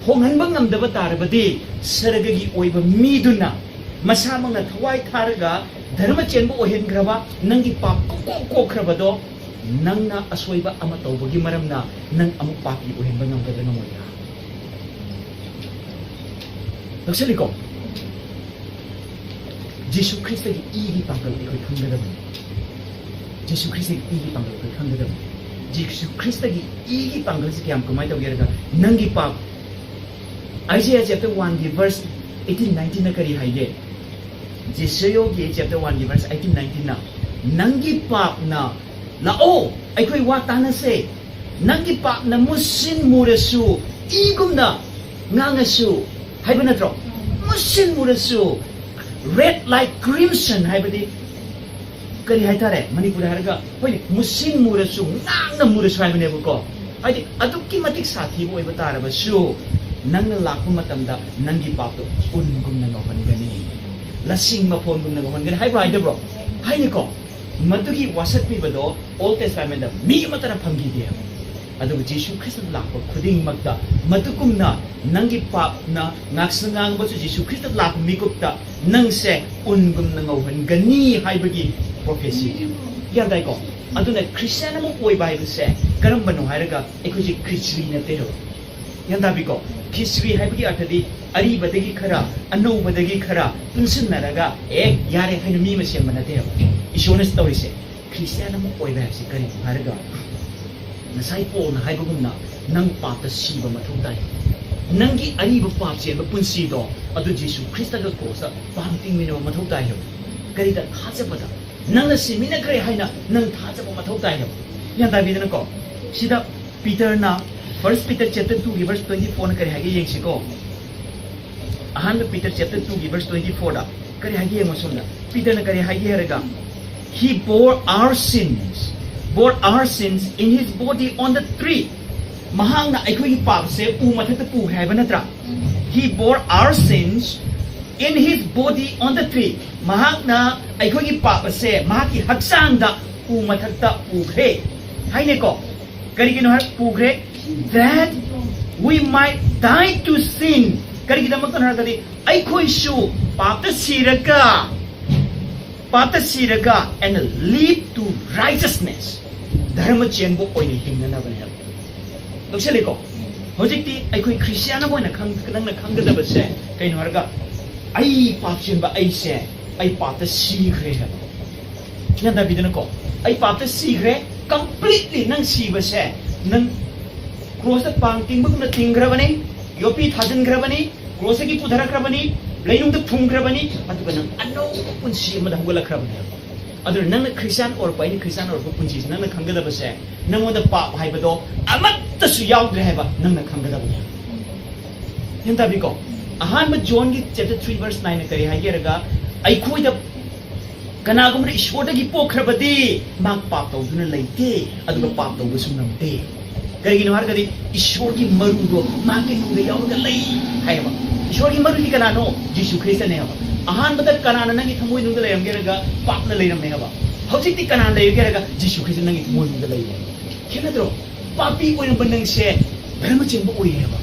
ꯍꯣꯡꯍꯟꯕ ꯉꯝꯗꯕ ꯇꯥꯔꯕꯗꯤ, ꯁꯔꯒꯒꯤ ꯑꯣꯏꯕ ꯃꯤꯗꯨꯅ ꯃꯁꯥꯃꯛꯅ ꯊꯋꯥꯏ ꯊꯥꯔꯒ ꯙꯔꯃ ꯆꯦꯟꯕ ꯑꯣꯏꯍꯟꯈ꯭ꯔꯕ, ꯅꯪꯒꯤ ꯄꯥꯞ ꯀꯣꯛ ꯀꯣꯛꯈ꯭ꯔꯕꯗꯣ, ꯅꯪꯅ ꯑꯁꯣꯏꯕ ꯑꯃ ꯇꯧꯕꯒꯤ ꯃꯔꯝꯅ ꯅꯪ ꯑꯃꯨꯛ ꯄꯥꯄꯤ ꯑꯣꯏꯍꯟꯕ ꯉꯝꯒꯗ꯭ꯔꯥ ꯉꯝꯃꯣꯏꯗ꯭ꯔꯥ? ꯂꯧꯁꯤꯜꯂꯤꯀꯣ? ꯖꯤꯁꯨ ꯈ꯭ꯔꯤꯁꯇꯒꯤ ꯏꯒꯤ ꯄꯥꯡꯒꯜ ꯑꯩꯈꯣꯏ ꯈꯪꯒꯗꯕꯅꯤ꯫ ꯖꯤꯁꯨ ꯈ꯭ꯔꯤꯁꯇꯒꯤ ꯏꯒꯤ ꯄꯥꯡꯒꯜ ꯑꯩꯈꯣꯏ ꯈꯪꯒꯗꯕꯅꯤ꯫ ꯖꯤꯁꯨ ꯈ꯭ꯔꯤꯁꯇꯒꯤ ꯏꯒꯤ ꯄꯥꯡꯒꯜꯁꯤ ꯀꯌꯥꯝ, ꯀꯃꯥꯏꯅ ꯇꯧꯒꯦ ꯍꯥꯏꯔꯒ, ꯅꯪꯒꯤ ꯄꯥꯞ, Isaiah chapter one ꯒꯤ verse eighteen, nineteen ꯅ ꯀꯔꯤ ꯍꯥꯏꯒꯦ? ꯖꯤꯁꯨꯒꯤ chapter one ꯒꯤ verse eighteen, nineteen ꯅ, "ꯅꯪꯒꯤ ꯄꯥꯞꯅ, ꯂꯥꯛꯑꯣ, ꯑꯩꯈꯣꯏ ꯋꯥ ꯇꯥꯅꯁꯦ꯫ ꯅꯪꯒꯤ ꯄꯥꯞꯅ ꯃꯨꯁꯤꯟ ꯃꯨꯔꯁꯨ, ꯏꯒꯨꯝꯅ ꯉꯥꯡꯉꯁꯨ" ꯍꯥꯏꯕ ꯅꯠꯇ꯭ꯔꯣ? "ꯃꯨꯁꯤꯟ ꯃꯨꯔꯁꯨ, red like crimson" ꯍꯥꯏꯕꯗꯤ ꯀꯔꯤ ꯍꯥꯏꯇꯥꯔꯦ, ꯃꯅꯤꯄꯨꯔꯗ ꯍꯥꯏꯔꯒ, ꯍꯣꯏꯅꯦ, ꯃꯨꯁꯤꯟ ꯃꯨꯔꯁꯨ, ꯉꯥꯡꯅ ꯃꯨꯔꯁꯨ ꯍꯥꯏꯕꯅꯦꯕꯀꯣ꯫ ꯍꯥꯏꯗꯤ, ꯑꯗꯨꯛꯀꯤ ꯃꯇꯤꯛ ꯁꯥꯊꯤꯕ ꯑꯣꯏꯕ ꯇꯥꯔꯕꯁꯨ, ꯅꯪꯅ ꯂꯥꯛꯄ ꯃꯇꯝꯗ ꯅꯪꯒꯤ ꯄꯥꯞꯇꯣ ꯎꯟꯒꯨꯝꯅ ꯉꯧꯍꯟꯒꯅꯤ, ꯂꯁꯤꯡ ꯃꯐꯣꯟꯒꯨꯝꯅ ꯉꯧꯍꯟꯒꯅꯤ ꯍꯥꯏꯕ꯭ꯔꯣ, ꯍꯥꯏꯗꯕ꯭ꯔꯣ? ꯍꯥꯏꯅꯤꯀꯣ꯫ ꯃꯗꯨꯒꯤ ꯋꯥꯁꯛ ꯄꯤꯕꯗꯣ Old Testament ꯗ ꯃꯤ ꯑꯃꯠꯇꯅ ꯐꯪꯈꯤꯗꯦ꯫ ꯑꯗꯨꯕꯨ ꯖꯤꯁꯨ ꯈ꯭ꯔꯤꯁꯇ ꯂꯥꯛꯄ ꯈꯨꯗꯤꯡꯃꯛꯇ, ꯃꯗꯨꯒꯨꯝꯅ ꯅꯪꯒꯤ ꯄꯥꯞꯅ ꯉꯥꯛꯁꯪ ꯉꯥꯡꯕꯁꯨ ꯖꯤꯁꯨ ꯈ꯭ꯔꯤꯁꯇ ꯂꯥꯛꯄ ꯃꯤꯀꯨꯞꯇ ꯅꯪꯁꯦ ꯎꯟꯒꯨꯝꯅ ꯉꯧꯍꯟꯒꯅꯤ ꯍꯥꯏꯕꯒꯤ prophecy꯫ ꯒ꯭ꯌꯥꯟ ꯇꯥꯏꯀꯣ? ꯑꯗꯨꯅ ꯈ꯭ꯔꯤꯁꯇꯤꯌꯥꯟ ꯑꯃ ꯑꯣꯏꯕ ꯍꯥꯏꯕꯁꯦ ꯀꯔꯝꯕꯅꯣ ꯍꯥꯏꯔꯒ, ꯑꯩꯈꯣꯏꯁꯦ ꯈ꯭ꯔꯤꯁꯔꯤ ꯅꯠꯇꯦ ꯍꯥꯏꯕ꯫ ꯒ꯭ꯌꯥꯟ ꯇꯥꯕꯤꯀꯣ? ꯈ꯭ꯔꯤꯁꯔꯤ ꯍꯥꯏꯕꯒꯤ ꯑꯔꯊꯗꯤ ꯑꯔꯤꯕꯗꯒꯤ ꯈꯔ, ꯑꯅꯧꯕꯗꯒꯤ ꯈꯔ ꯄꯨꯟꯁꯤꯟꯅꯔꯒ, "ꯑꯦ, ꯌꯥꯔꯦ" ꯍꯥꯏꯅ ꯃꯤ ꯑꯃ ꯁꯦꯝꯕ ꯅꯠꯇꯦ ꯍꯥꯏꯕ꯫ ꯏꯁꯣꯔꯅ ꯇꯧꯔꯤꯁꯦ, ꯈ꯭ꯔꯤꯁꯇꯤꯌꯥꯟ ꯑꯃ ꯑꯣꯏꯕ ꯍꯥꯏꯕꯁꯤ ꯀꯔꯤꯅꯣ ꯍꯥꯏꯔꯒ, ꯉꯁꯥꯏ ꯄꯣꯜꯅ ꯍꯥꯏꯕꯒꯨꯝꯅ, ꯅꯪ ꯄꯥꯞꯇ ꯁꯤꯕ ꯃꯊꯧ ꯇꯥꯏ꯫ ꯅꯪꯒꯤ ꯑꯔꯤꯕ ꯄꯥꯞ ꯆꯦꯟꯕ ꯄꯨꯟꯁꯤꯗꯣ, ꯑꯗꯨ ꯖꯤꯁꯨ ꯈ꯭ꯔꯤꯁꯇꯒ ꯀ꯭ꯔꯣꯁꯇ ꯄꯥꯡ ꯇꯤꯡꯃꯤꯟꯅꯕ ꯃꯊꯧ ꯇꯥꯏ ꯍꯥꯏꯕ꯫ ꯀꯔꯤꯗ? ꯊꯥꯖꯕꯗ꯫ ꯅꯪꯅ ꯁꯤꯃꯤꯟꯅꯈ꯭ꯔꯦ ꯍꯥꯏꯅ ꯅꯪ ꯊꯥꯖꯕ ꯃꯊꯧ ꯇꯥꯏ ꯍꯥꯏꯕ꯫ ꯒ꯭ꯌꯥꯟ ꯇꯥꯕꯤꯗꯅꯀꯣ? ꯁꯤꯗ ꯄꯤꯇꯔꯅ First Peter chapter two ꯒꯤ verse twenty four ꯅ ꯀꯔꯤ ꯍꯥꯏꯒꯦ ꯌꯦꯡꯁꯤꯀꯣ꯫ ꯑꯍꯥꯟꯕ ꯄꯤꯇꯔ chapter two ꯒꯤ verse twenty four ꯗ ꯀꯔꯤ ꯍꯥꯏꯒꯦ ꯌꯦꯡꯉꯣ ꯁꯣꯝꯗ꯫ ꯄꯤꯇꯔꯅ ꯀꯔꯤ ꯍꯥꯏꯒꯦ ꯍꯥꯏꯔꯒ, "He bore our sins, bore our sins in his body on the tree." ꯃꯍꯥꯛꯅ ꯑꯩꯈꯣꯏꯒꯤ ꯄꯥꯞꯁꯦ ꯎ ꯃꯊꯛꯇ ꯄꯨꯈ꯭ꯔꯦ ꯍꯥꯏꯕ ꯅꯠꯇ꯭ꯔꯥ? "He bore our sins in his body on the tree." ꯃꯍꯥꯛꯅ ꯑꯩꯈꯣꯏꯒꯤ ꯄꯥꯞ ꯑꯁꯦ ꯃꯍꯥꯛꯀꯤ ꯍꯛꯆꯥꯡꯗ ꯎ ꯃꯊꯛꯇ ꯄꯨꯈ꯭ꯔꯦ ꯍꯥꯏꯅꯦꯀꯣ꯫ ꯀꯔꯤꯒꯤꯅꯣ ꯍꯥꯏ ꯄꯨꯈ꯭ꯔꯦ? "That we might die to sin." ꯀꯔꯤꯒꯤꯗꯃꯛꯇꯅꯣ ꯍꯥꯏꯔꯒꯗꯤ, ꯑꯩꯈꯣꯏꯁꯨ ꯄꯥꯞꯇ ꯁꯤꯔꯒ, ꯄꯥꯞꯇ ꯁꯤꯔꯒ, "and live to righteousness." ꯙꯔꯃ ꯆꯦꯟꯕ ꯑꯣꯏꯅ ꯍꯤꯡꯅꯅꯕꯅꯦ ꯍꯥꯏꯕ꯫ ꯂꯧꯁꯤꯜꯂꯤꯀꯣ? ꯍꯧꯖꯤꯛꯇꯤ ꯑꯩꯈꯣꯏ ꯈ꯭ꯔꯤꯁꯇꯤꯌꯥꯟ ꯑꯃ ꯑꯣꯏꯅ ꯈꯪ-, ꯅꯪꯅ ꯈꯪꯒꯗꯕꯁꯦ ꯀꯩꯅꯣ ꯍꯥꯏꯔꯒ, ꯑꯩ ꯄꯥꯞ ꯆꯦꯟꯕ ꯑꯩꯁꯦ, ꯑꯩ ꯄꯥꯞꯇ ꯁꯤꯈ꯭ꯔꯦ ꯍꯥꯏꯕ꯫ ꯒ꯭ꯌꯥꯟ ꯇꯥꯕꯤꯗꯅꯀꯣ? ꯑꯩ ꯄꯥꯞꯇ ꯁꯤꯈ꯭ꯔꯦ, completely ꯅꯪ ꯁꯤꯕꯁꯦ, ꯅꯪ ꯀ꯭ꯔꯣꯁꯇ ꯄꯥꯡ ꯇꯤꯡꯕꯒꯨꯝꯅ ꯇꯤꯡꯈ꯭ꯔꯕꯅꯤ, ꯌꯣꯠꯄꯤ ꯊꯥꯖꯤꯟꯈ꯭ꯔꯕꯅꯤ, ꯀ꯭ꯔꯣꯁꯇꯒꯤ ꯄꯨꯊꯔꯛꯈ꯭ꯔꯕꯅꯤ, ꯂꯩꯅꯨꯡꯗ ꯐꯨꯝꯈ꯭ꯔꯕꯅꯤ, ꯑꯗꯨꯒ ꯅꯪ ꯑꯅꯧꯕ ꯄꯨꯟꯁꯤ ꯑꯃꯗ ꯍꯧꯒꯠꯂꯛꯈ꯭ꯔꯕꯅꯦꯕ꯫ ꯑꯗꯨꯅ ꯅꯪꯅ ꯈ꯭ꯔꯤꯁꯇꯤꯌꯥꯟ ꯑꯣꯏꯔꯛꯄ, ꯑꯩꯅ ꯈ꯭ꯔꯤꯁꯇꯤꯌꯥꯟ ꯑꯣꯏꯔꯛꯄ ꯄꯨꯟꯁꯤꯁꯦ ꯅꯪꯅ ꯈꯪꯒꯗꯕꯁꯦ, ꯅꯪꯉꯣꯟꯗ ꯄꯥꯞ ꯍꯥꯏꯕꯗꯣ ꯑꯃꯠꯇꯁꯨ ꯌꯥꯎꯗ꯭ꯔꯦ ꯍꯥꯏꯕ ꯅꯪꯅ ꯈꯪꯒꯗꯕꯅꯦ꯫ ꯒ꯭ꯌꯥꯟ ꯇꯥꯕꯤꯀꯣ? ꯑꯍꯥꯟꯕ ꯖꯣꯟꯒꯤ chapter three verse nine ꯅ ꯀꯔꯤ ꯍꯥꯏꯒꯦ ꯍꯥꯏꯔꯒ, ꯑꯩꯈꯣꯏꯗ ꯀꯅꯥꯒꯨꯝꯕꯅ ꯏꯁꯣꯔꯗꯒꯤ ꯄꯣꯛꯈ꯭ꯔꯕꯗꯤ ꯃꯥ ꯄꯥꯞ ꯇꯧꯗꯨꯅ ꯂꯩꯇꯦ, ꯑꯗꯨꯒ ꯄꯥꯞ ꯇꯧꯕꯁꯨ ꯉꯝꯗꯦ꯫ ꯀꯔꯤꯒꯤꯅꯣ ꯍꯥꯏꯔꯒꯗꯤ ꯏꯁꯣꯔꯒꯤ ꯃꯔꯨꯗꯣ ꯃꯥꯒꯤ ꯅꯨꯡꯗ ꯌꯥꯎꯔꯒ ꯂꯩ ꯍꯥꯏꯌꯦꯕ꯫ ꯏꯁꯣꯔꯒꯤ ꯃꯔꯨꯗꯤ ꯀꯅꯥꯅꯣ? ꯖꯤꯁꯨ ꯈ꯭ꯔꯤꯁꯇꯅꯦ ꯍꯥꯏꯕ꯫ ꯑꯍꯥꯟꯕꯗ ꯀꯅꯥꯅ ꯅꯪꯒꯤ ꯊꯃꯣꯏꯅꯨꯡꯗ ꯂꯩꯔꯝꯒꯦ ꯍꯥꯏꯔꯒ ꯄꯥꯞꯅ ꯂꯩꯔꯝꯃꯦ ꯍꯥꯏꯕ꯫ ꯍꯧꯖꯤꯛꯇꯤ ꯀꯅꯥꯅ ꯂꯩꯔꯒꯦ ꯍꯥꯏꯔꯒ ꯖꯤꯁꯨ ꯈ꯭ꯔꯤꯁꯇ ꯅꯪꯒꯤ ꯊꯃꯣꯏꯅꯨꯡꯗ ꯂꯩꯔꯦ꯫ ꯈꯦꯠꯅꯗ꯭ꯔꯣ? ꯄꯥꯄꯤ ꯑꯣꯏꯔꯝꯕ ꯅꯪꯁꯦ ꯙꯔꯃ ꯆꯦꯟꯕ ꯑꯣꯏꯔꯦꯕ꯫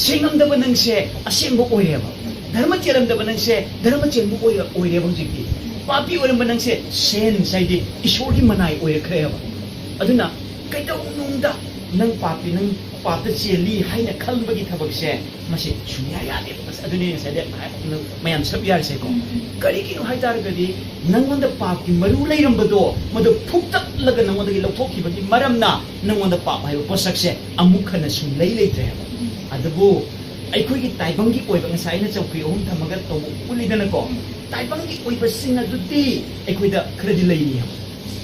ꯁꯦꯡꯉꯝꯗꯕ ꯅꯪꯁꯦ ꯑꯁꯦꯡꯕ ꯑꯣꯏꯔꯦꯕ꯫ ꯙꯔꯃ ꯆꯦꯜꯂꯝꯗꯕ ꯅꯪꯁꯦ ꯙꯔꯃ ꯆꯦꯟꯕ ꯑꯣꯏꯔ-, ꯑꯣꯏꯔꯦꯕ ꯍꯧꯖꯤꯛꯇꯤ꯫ ꯄꯥꯄꯤ ꯑꯣꯏꯔꯝꯕ ꯅꯪꯁꯦ ꯁꯦꯟꯁ ꯍꯥꯏꯗꯤ ꯏꯁꯣꯔꯒꯤ ꯃꯅꯥꯏ ꯑꯣꯏꯔꯛꯈ꯭ꯔꯦꯕ꯫ ꯑꯗꯨꯅ ꯀꯩꯗꯧꯅꯨꯡꯗ ꯅꯪ ꯄꯥꯄꯤ, ꯅꯪ ꯄꯥꯞꯇ ꯆꯦꯜꯂꯤ ꯍꯥꯏꯅ ꯈꯟꯕꯒꯤ ꯊꯕꯛꯁꯦ ꯃꯁꯤ ꯁꯨꯡꯌꯥ ꯌꯥꯗꯦꯕ꯫ ꯑꯁ, ꯑꯗꯨꯅꯦ ꯉꯁꯥꯏꯗ ꯃꯌꯥꯝ ꯁꯔꯨꯛ ꯌꯥꯔꯤꯁꯦꯀꯣ꯫ ꯀꯔꯤꯒꯤꯅꯣ ꯍꯥꯏ ꯇꯥꯔꯒꯗꯤ ꯅꯪꯉꯣꯟꯗ ꯄꯥꯞꯀꯤ ꯃꯔꯨ ꯂꯩꯔꯝꯕꯗꯣ ꯃꯗꯨ ꯐꯨꯛꯇꯠꯂꯒ ꯅꯪꯉꯣꯟꯗꯒꯤ ꯂꯧꯊꯣꯛꯈꯤꯕꯒꯤ ꯃꯔꯝꯅ ꯅꯪꯉꯣꯟꯗ ꯄꯥꯞ ꯍꯥꯏꯕ ꯄꯣꯠꯁꯛꯁꯦ ꯑꯃꯨꯛ ꯍꯟꯅ ꯁꯨꯡꯂꯩ ꯂꯩꯇ꯭ꯔꯦ ꯍꯥꯏꯕ꯫ ꯑꯗꯨꯕꯨ ꯑꯩꯈꯣꯏꯒꯤ ꯇꯥꯏꯕꯪꯒꯤ ꯑꯣꯏꯕ, ꯉꯁꯥꯏ ꯑꯩꯅ ꯆꯧꯀ꯭ꯔꯤ ꯑꯍꯨꯝ ꯊꯝꯃꯒ ꯇꯧꯕ ꯎꯠꯂꯤꯗꯅꯀꯣ, ꯇꯥꯏꯕꯪꯒꯤ ꯑꯣꯏꯕꯁꯤꯡ ꯑꯗꯨꯗꯤ ꯑꯩꯈꯣꯏꯗ ꯈꯔꯗꯤ ꯂꯩꯔꯤ ꯍꯥꯏꯕ꯫